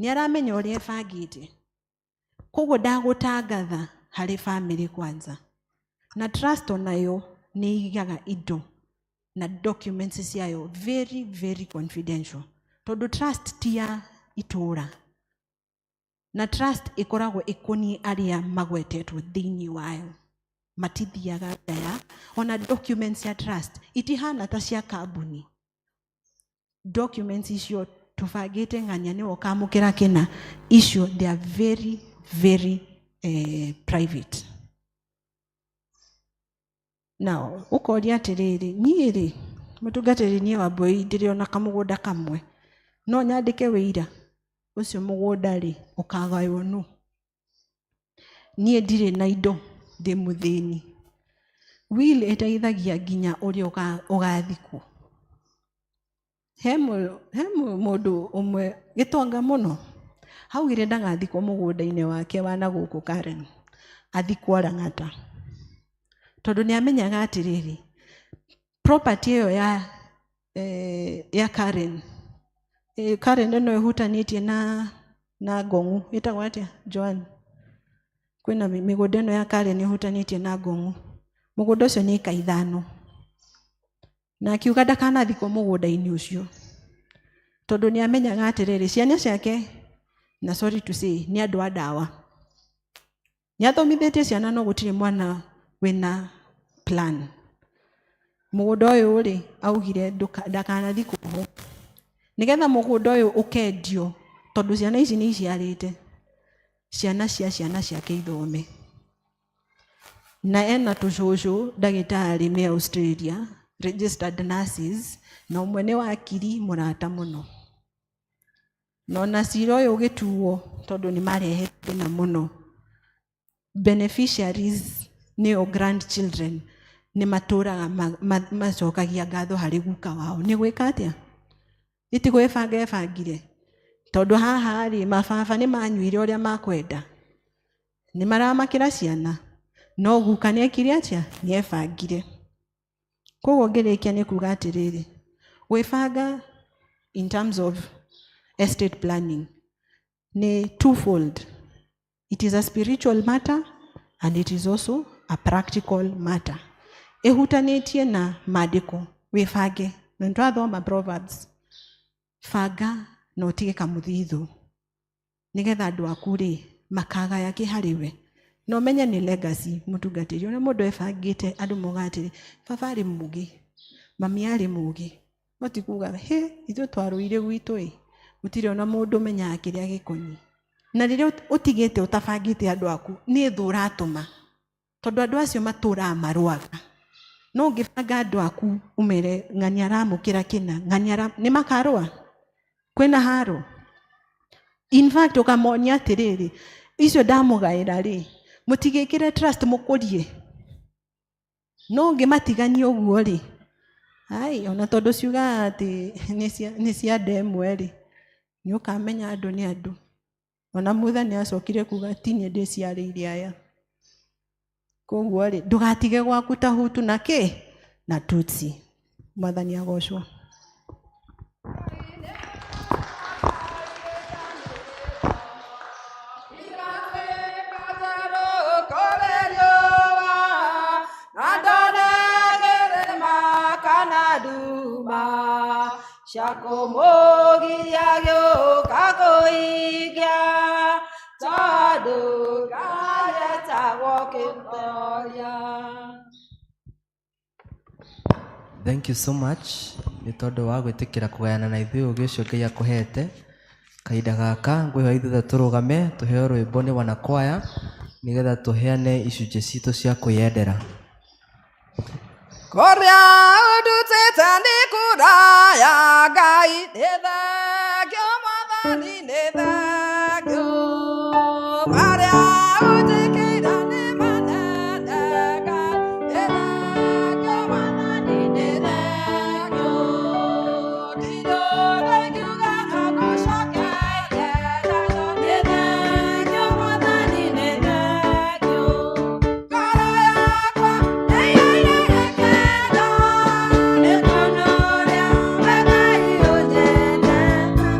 Nĩ aramenya ũrĩa ebangĩte. Koguo ndagũtangatha harĩ family kwanza. Na trust onayo nĩ ĩigaga indo na documents ciayo very, very confidential. Tondũ trust ti ya itũũra. Na trust ĩkoragwo ĩkoniĩ arĩa magwetetwo thĩinĩ wayo. Matithiaga nja ya, ona documents cia trust itihana ta cia kambuni. Documents icio tũbangĩte ng'ania nĩwe ũkamũkĩra kĩna, icio they are very, very private. Now, ũkoria atĩrĩrĩ, niĩ rĩ, mũtungatĩri niĩ Wambũi ndĩrĩ ona kamũgũnda kamwe, no nyandĩke wĩira ũcio mũgũnda rĩ, ũkagaywo nũ? Niĩ ndirĩ na indo, ndĩ mũthĩni. Will ĩteithagia nginya ũrĩa ũgathikwo. He mũndũ ũmwe gĩtonga mũno, augire ndagathikwo mũgũnda-inĩ wake wa na gũkũ Karen, athikwo Lang'ata. Tondũ nĩ amenyaga atĩrĩrĩ, property ĩyo ya Karen, Karen ĩno ĩhutanĩtie na Ngong'u, ĩtagwo atĩa Joan? Kwĩna mĩgũnda ĩno ya Karen ĩhutanĩtie na Ngong'u. Mũgũnda ũcio nĩ ĩka ithano. Na akiuga ndakanathikwo mũgũnda-inĩ ũcio. Tondũ nĩ amenyaga atĩrĩrĩ, ciana ciake, na sorry to say, nĩ andũ a ndawa. Nĩ athomithĩtie ciana no gũtirĩ mwana wĩna plan. Mũgũnda ũyũ rĩ, augire ndakanathikwo ho. Nĩgetha mũgũnda ũyũ ũkendio, tondũ ciana ici nĩ iciarĩte, ciana cia ciana ciake ithome. Na ena tũcũcũ ndagĩtarĩ me Australia, registered nurses, na ũmwe nĩ wakiri mũrata mũno. Na ona cira ũyũ ũgĩtuo, tondũ nĩ marehete thĩna mũno, beneficiaries nĩo grandchildren nĩ matũraga macokagia ngatho harĩ guka wao. Nĩ gwĩka atĩa? Iti gwĩbanga ebangire. Tondũ haha rĩ, mababa nĩ manyuire ũrĩa makwenda. Nĩ maramakĩra ciana. No guka nĩ ekire atĩa? Nĩ ebangire. Koguo ngĩrĩkia nĩ kuga atĩrĩrĩ, gwĩbanga in terms of estate planning nĩ twofold. It is a spiritual matter and it is also a practical matter. Ĩhutanĩtie na maandĩko, wĩbange. Na nĩtwathoma Proverbs. Banga Na ũtige kamũthithũ nĩgetha andũ aku rĩ makagaya kĩ harĩ we, na ũmenye nĩ legacy mũtungatĩri. Ona mũndũ ebangĩte, andũ moga atĩrĩ, baba arĩ mũgĩ, mami arĩ mũgĩ, no ti kuga he ithuĩ twarũire gwitũ ĩ gũtirĩ ona mũndũ ũmenyaga kĩrĩa gĩkoniĩ. Na rĩrĩa ũtigĩte ũtabangĩte andũ aku, nĩ thũ ũratũma, tondũ andũ acio matũraga marũaga. No ũngĩbanga andũ aku ũmere ng'ania aramũkĩra kĩna, ng'ania nĩ makarũa, kwĩna haro. In fact ũkamonia atĩrĩrĩ, icio ndamũgaĩra rĩ, mũtigĩkĩre trust mũkũrie. No ũngĩmatigania ũguo rĩ, ai ona tondũ ciugaga atĩ nĩ cia ndemwe rĩ, nĩ ũkamenya andũ nĩ andũ. Ona Mutha nĩ acokire kuga ti niĩ ndĩciarĩire aya. Koguo rĩ, ndũgatige gwaku ta Hutu na kĩ na Tutsi. Mwathani agocwo. Ciakũmũgiria gĩũka kũhingia, tondũ Ngai etagwo kĩmũtoria. Thank you so much nĩ tondũ wa gwĩtĩkĩra kũgayana na ithuĩ ũgĩ ũcio Ngai akũhete. Kahinda gaka ngwĩhoya ithuothe tũrũgame tũheo rwĩmbo nĩ wanakwaya nĩgetha tũheane icunjĩ citũ cia kwĩyendera. Kũrĩa ũndutĩte nĩ kũraya, Ngai nĩ thengio, Mwathani nĩ thengio. Marĩa ũnjĩkĩire nĩ manene, Ngai nĩ thengio, Mwathani nĩ thengio. Ndirĩ ũndũ ingiuga no ngũcokerie ngatho, nĩ thengio, Mwathani nĩ thengio. Ngoro yakwa ĩiyũire gĩkeno nĩ kuona ũrĩa we Ngai ũnyendete.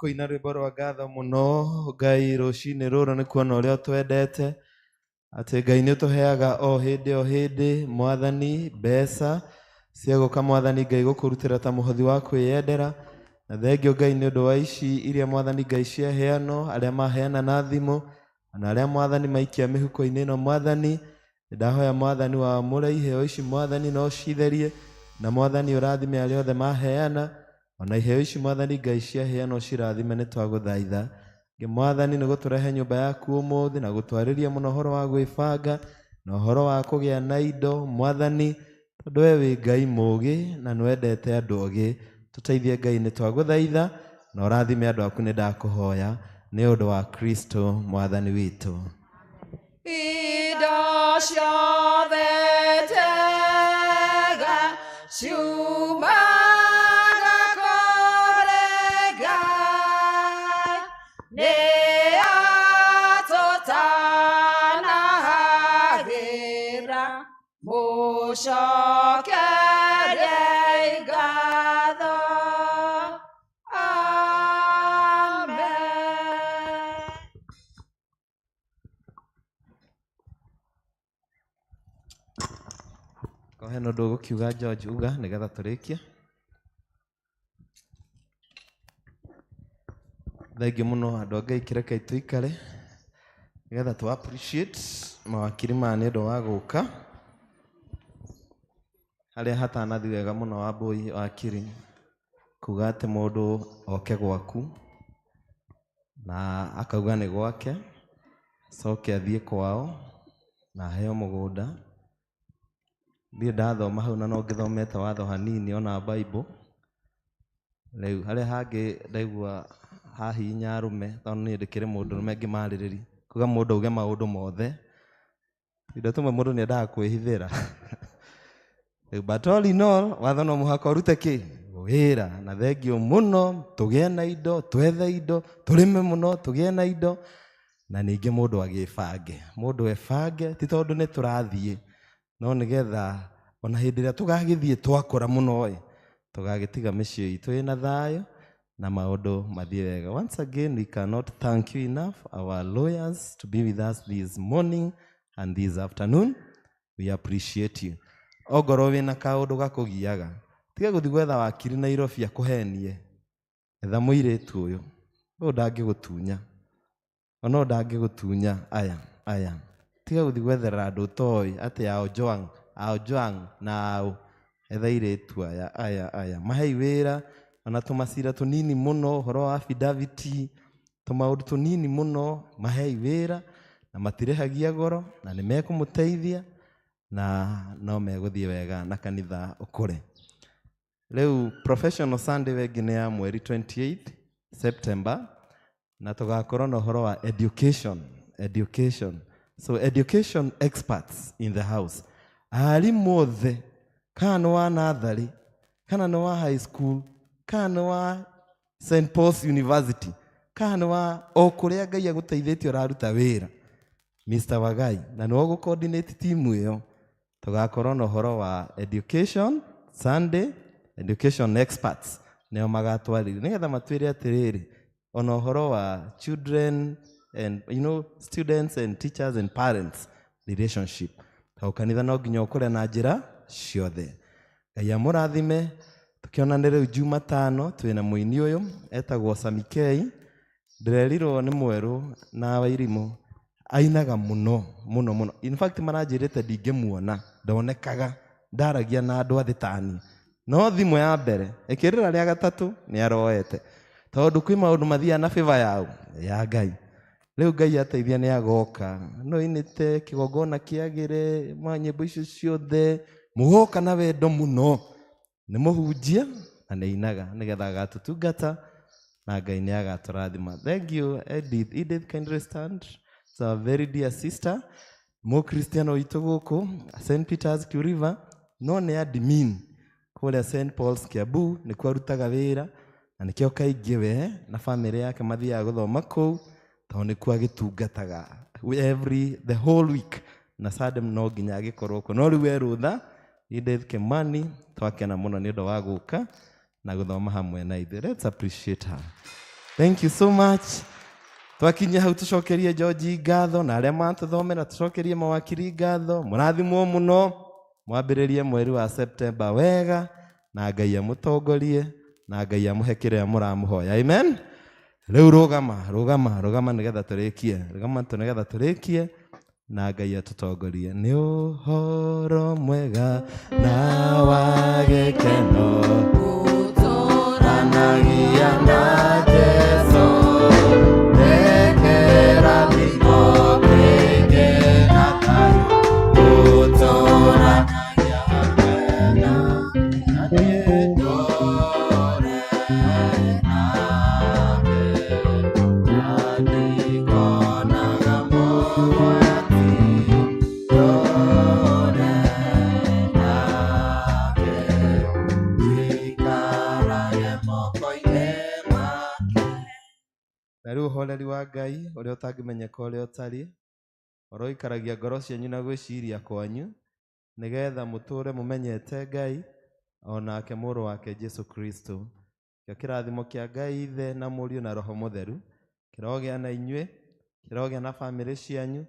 Tũkũina rwĩmbo rwa ngatho mũno Ngai rũcinĩ rũrũ nĩ kuona ũrĩa ũtwendete, atĩ Ngai nĩ ũtũheaga o hĩndĩ o hĩndĩ mwathani mbeca cia gũka mwathani Ngai gũkũrutĩra ta mũhothi wa kwĩyendera. Na thengio Ngai nĩ ũndũ wa ici iria mwathani Ngai ciaheanwo, arĩa maheana na thimũ na arĩa mwathani maikia mĩhuko-inĩ ĩno mwathani, ndahoya mwathani wamũre iheo ici mwathani no citherie, na mwathani ũrathime arĩa othe maheana, ona iheo ici mwathani Ngai ciaheanwo cirathime nĩ twagũthaitha. Ngai mwathani nĩ gũtũrehe nyũmba yaku ũmũthĩ na gũtwarĩria mũno ũhoro wa gwĩbanga na ũhoro wa kũgĩa na indo mwathani, tondũ we wĩ Ngai mũũgĩ na nĩwendete andũ ogĩ. Tũteithie Ngai nĩ twagũthaitha na ũrathime andũ aku nĩ ndakũhoya nĩ ũndũ wa Kristo mwathani witũ. Indo ciothe njega ciumaga kũrĩ Ngai, nĩ atũtanahagĩra, mũcokerie ngatho. Amen. Ko hena ũndũ ũgũkiuga George uga nĩgetha tũrĩkie. Thengiũ mũno andũ a Ngai, kĩrekei tũikare nĩgetha tũ appreciate mawakiri maya nĩ ũndũ wa gũka harĩa hatanathi wega mũno Wambui wakiri kuga atĩ mũndũ oke gwaku na akauga nĩ gwake, acoke athiĩ kwao na aheo mũgũnda. Ndirĩ ndathoma hau na no ngĩthomete watho hanini ona Bible. Rĩu harĩa hangĩ ndaigua hahihinya arũme, tondũ niĩ ndĩkĩrĩ mũndũrũme ngĩmarĩrĩria kuga mũndũ auge maũndũ mothe, indo tũmwe mũndũ nĩendaga kwĩhithĩra. Rĩu but all in all watho no mũhaka ũrute kĩ wĩra. Na thengio mũno tũgĩe na indo, twethe indo, tũrĩme mũno tũgĩe na indo, na ningĩ mũndũ agĩbange, mũndũ ebange ti tondũ nĩ tũrathiĩ, no nĩgetha ona hĩndĩ ĩrĩa tũgagĩthiĩ twakũra mũno ĩ, tũgagĩtiga mĩciĩ itũ ĩna thayũ na maũndũ mathiĩ wega. Once again we cannot thank you enough our lawyers to be with us this morning and this afternoon. We appreciate you. Ongorwo wĩna kaũndũ gakũgiaga, tiga gũthiĩ gwetha wakiri Nairobi akũhenie, etha mũirĩtu ũyũ, ũyũ ndangĩgũtunya, ona ũyũ ndangĩgũtunya, aya aya, tiga gũthiĩ gwetherera andũ ũtoĩ atĩ ao Joang, ao Joang na ao, etha airĩtu aya aya aya, mahei wĩra ona tũmacira tũnini mũno, ũhoro wa affidavit, tũmaũndũ tũnini mũno, mahei wĩra na matirĩhagia goro na nĩ mekũmũteithia na no megũthiĩ wega na kanitha ũkũre. Rĩu Professional Sunday wengi nĩ ya mweri 28 September, na tũgakorwo na ũhoro wa education, education. So education experts in the house, arimũ othe, kana nĩ wa natharĩ, kana nĩ wa high school, kana nĩ wa St Paul's University, kana nĩ wa o kũrĩa Ngai agũteithĩtie ũraruta wĩra, Mr Wagai na nĩwe ũgũ coordinate team ĩyo. Tũgakorwo na ũhoro wa education Sunday, education experts nĩo magatwarĩria nĩgetha matwĩre atĩrĩrĩ, ona ũhoro wa children and you know students and teachers and parents relationship, tondũ kanitha no nginya ũkũre na njĩra ciothe. Ngai amũrathime. Tũkĩonane rĩu Jumatano twĩna mũini ũyũ etagwo Sami K. Ndĩrerirwo nĩ mwerũ na Wairimũ ainaga mũno mũno mũno. In fact maranjĩrĩte ndingĩmuona, ndonekaga, ndaragia na andũ a thĩ tani, no thimũ ya mbere ĩkĩrĩra rĩa gatatũ nĩ aroete, tondũ kwĩ maũndũ mathiaga na favor yao ya Ngai. Rĩu Ngai ateithia nĩ agoka, no inĩte kĩgongona kĩagĩre ma nyĩmbo icio ciothe, mũgoka na wendo mũno, nĩ mũhunjia na nĩ ainaga nĩgetha agatũtungata na Ngai nĩ agatũrathima. Thank you Edith. Edith, kindly stand. It's our very dear sister, mũkristiano witũ gũkũ St Peter's River, no nĩ admin kũrĩa St Paul's Kiambu nĩkuo arutaga wĩra, na nĩkĩo kaingĩ we na famĩlĩ yake mathiaga gũthoma kũu, tondũ nĩkuo agĩtungataga every the whole week, na Sunday no nginya agĩkorwo kuo. No rĩu e rũtha Edith Kimani, twakena mũno nĩ ũndũ wa gũka na gũthoma hamwe na ithuĩ. Let's appreciate her. Thank you so much. Twakinya hau tucokerie George ngatho na arĩa matũthomera tucokerie mawakiri ngatho. Mũrathimwo mũno, mwambĩrĩrie mweri wa September wega na Ngai amũtongorie na Ngai amũhe kĩrĩa mũramũhoya. Amen. Rĩu rũgama rũgama rũgama nĩgetha tũrĩkie, rũgama nĩgetha tũrĩkie na Ngai atũtongorie. Nĩ ũhoro mwega na wa gĩkeno gũtũranagia na Jesũ, rekerathimo kĩingĩ na thayũ, gũtũranagia hamwe na niĩ ndũre nake, na ndikonaga mogwati, ndũre nake, njikarage moko-inĩ make. Na rĩu ũhoreri wa Ngai ũrĩa ũtangĩmenyeka ũrĩa ũtariĩ, ũroikaragia ngoro cianyu na gwĩciria kwanyu, nĩgetha mũtũre mũmenyete Ngai o nake mũrũ wake Jesu Kristo. Kĩo kĩrathimo kĩa Ngai Ithe na Mũriũ na Roho Mũtheru kĩrogĩa na inyuĩ, kĩrogĩa na bamĩrĩ cianyu,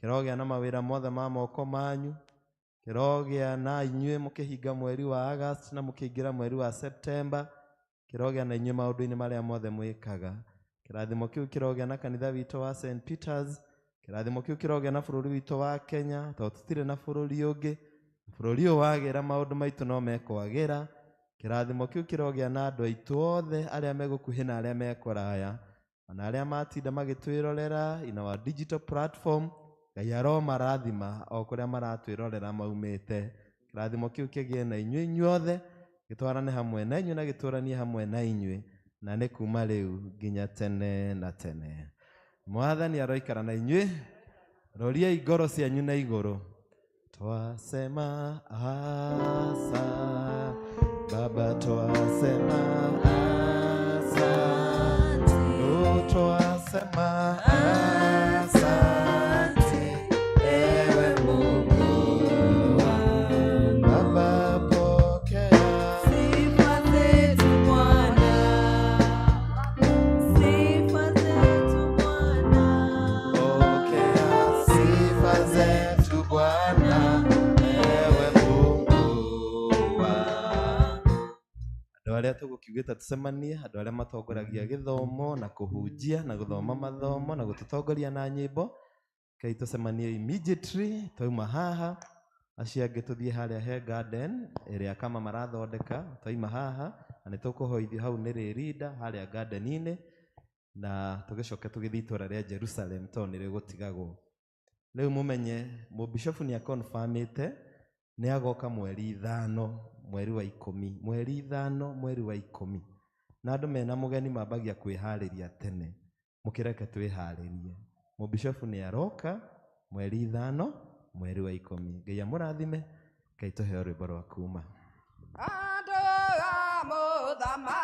kĩrogĩa na mawĩra mothe ma moko manyu, kĩrogĩa na inyuĩ mũkĩhinga mweri wa August na mũkĩingĩra mweri wa September, kĩrogĩa na inyuĩ maũndũ-inĩ marĩa mothe mwĩkaga. Kĩrathimo kĩu kĩrogĩa na kanitha witũ wa St. Peters, kĩrathimo kĩu kĩrogĩa na bũrũri witũ wa Kenya, tondũ tũtirĩ na bũrũri ũngĩ. Bũrũri ũyũ wagĩra maũndũ maitũ no mekwagĩra. Kĩrathimo kĩu kĩrogĩa na andũ aitũ othe arĩa me gũkuhĩ na arĩa me kũraya, ona arĩa matinda magĩtwĩrorera in our digital platform. Ngai aromarathima o kũrĩa maratwĩrorera maumĩte. Kĩrathimo kĩu kĩgĩe na inyuĩ inyuothe, gĩtwarane hamwe na inyuĩ na gĩtũranie hamwe na inyuĩ, na nĩ kuma rĩu nginya tene na tene. Mwathani aroikara na inyuĩ. Roriai ngoro cianyu na igũrũ. Twasema asa, Baba twasema asante, oh, twasema asante, ewe Mungu wangu. Baba pokea Sifa zetu Bwana, sifa zetu Bwana, pokea sifa zetu Bwana, ewe Mungu wangu. Andũ arĩa tũgũkiugĩte tũcemanie, andũ arĩa matongoragia gĩthomo na kũhunjia na gũthoma mathomo na gũtũtongoria na nyĩmbo, kai tũcemanie immediately twauma haha. Acio angĩ tũthiĩ harĩa he garden ĩrĩa kama marathondeka, twaima haha na nĩ tũkũhoithio hau nĩ rĩrinda harĩa garden-inĩ, na tũgĩcoke tũgĩthiĩ itũra rĩa Jerusalem tondũ nĩrĩo gũtigagwo. Rĩu mũmenye mũbishofu nĩ akonfamĩte nĩ agoka mweri 5 mweri wa 10, mweri 5 mweri wa 10, na andũ mena mũgeni mambagia kwĩharĩria tene. Mũkĩreke twĩharĩrie. Mũbishofu nĩ aroka mweri 5 mweri wa 10. Ngai amũrathime. Ngai tũheo rwĩmbo rwa kuma. Andũ a mũthamaki.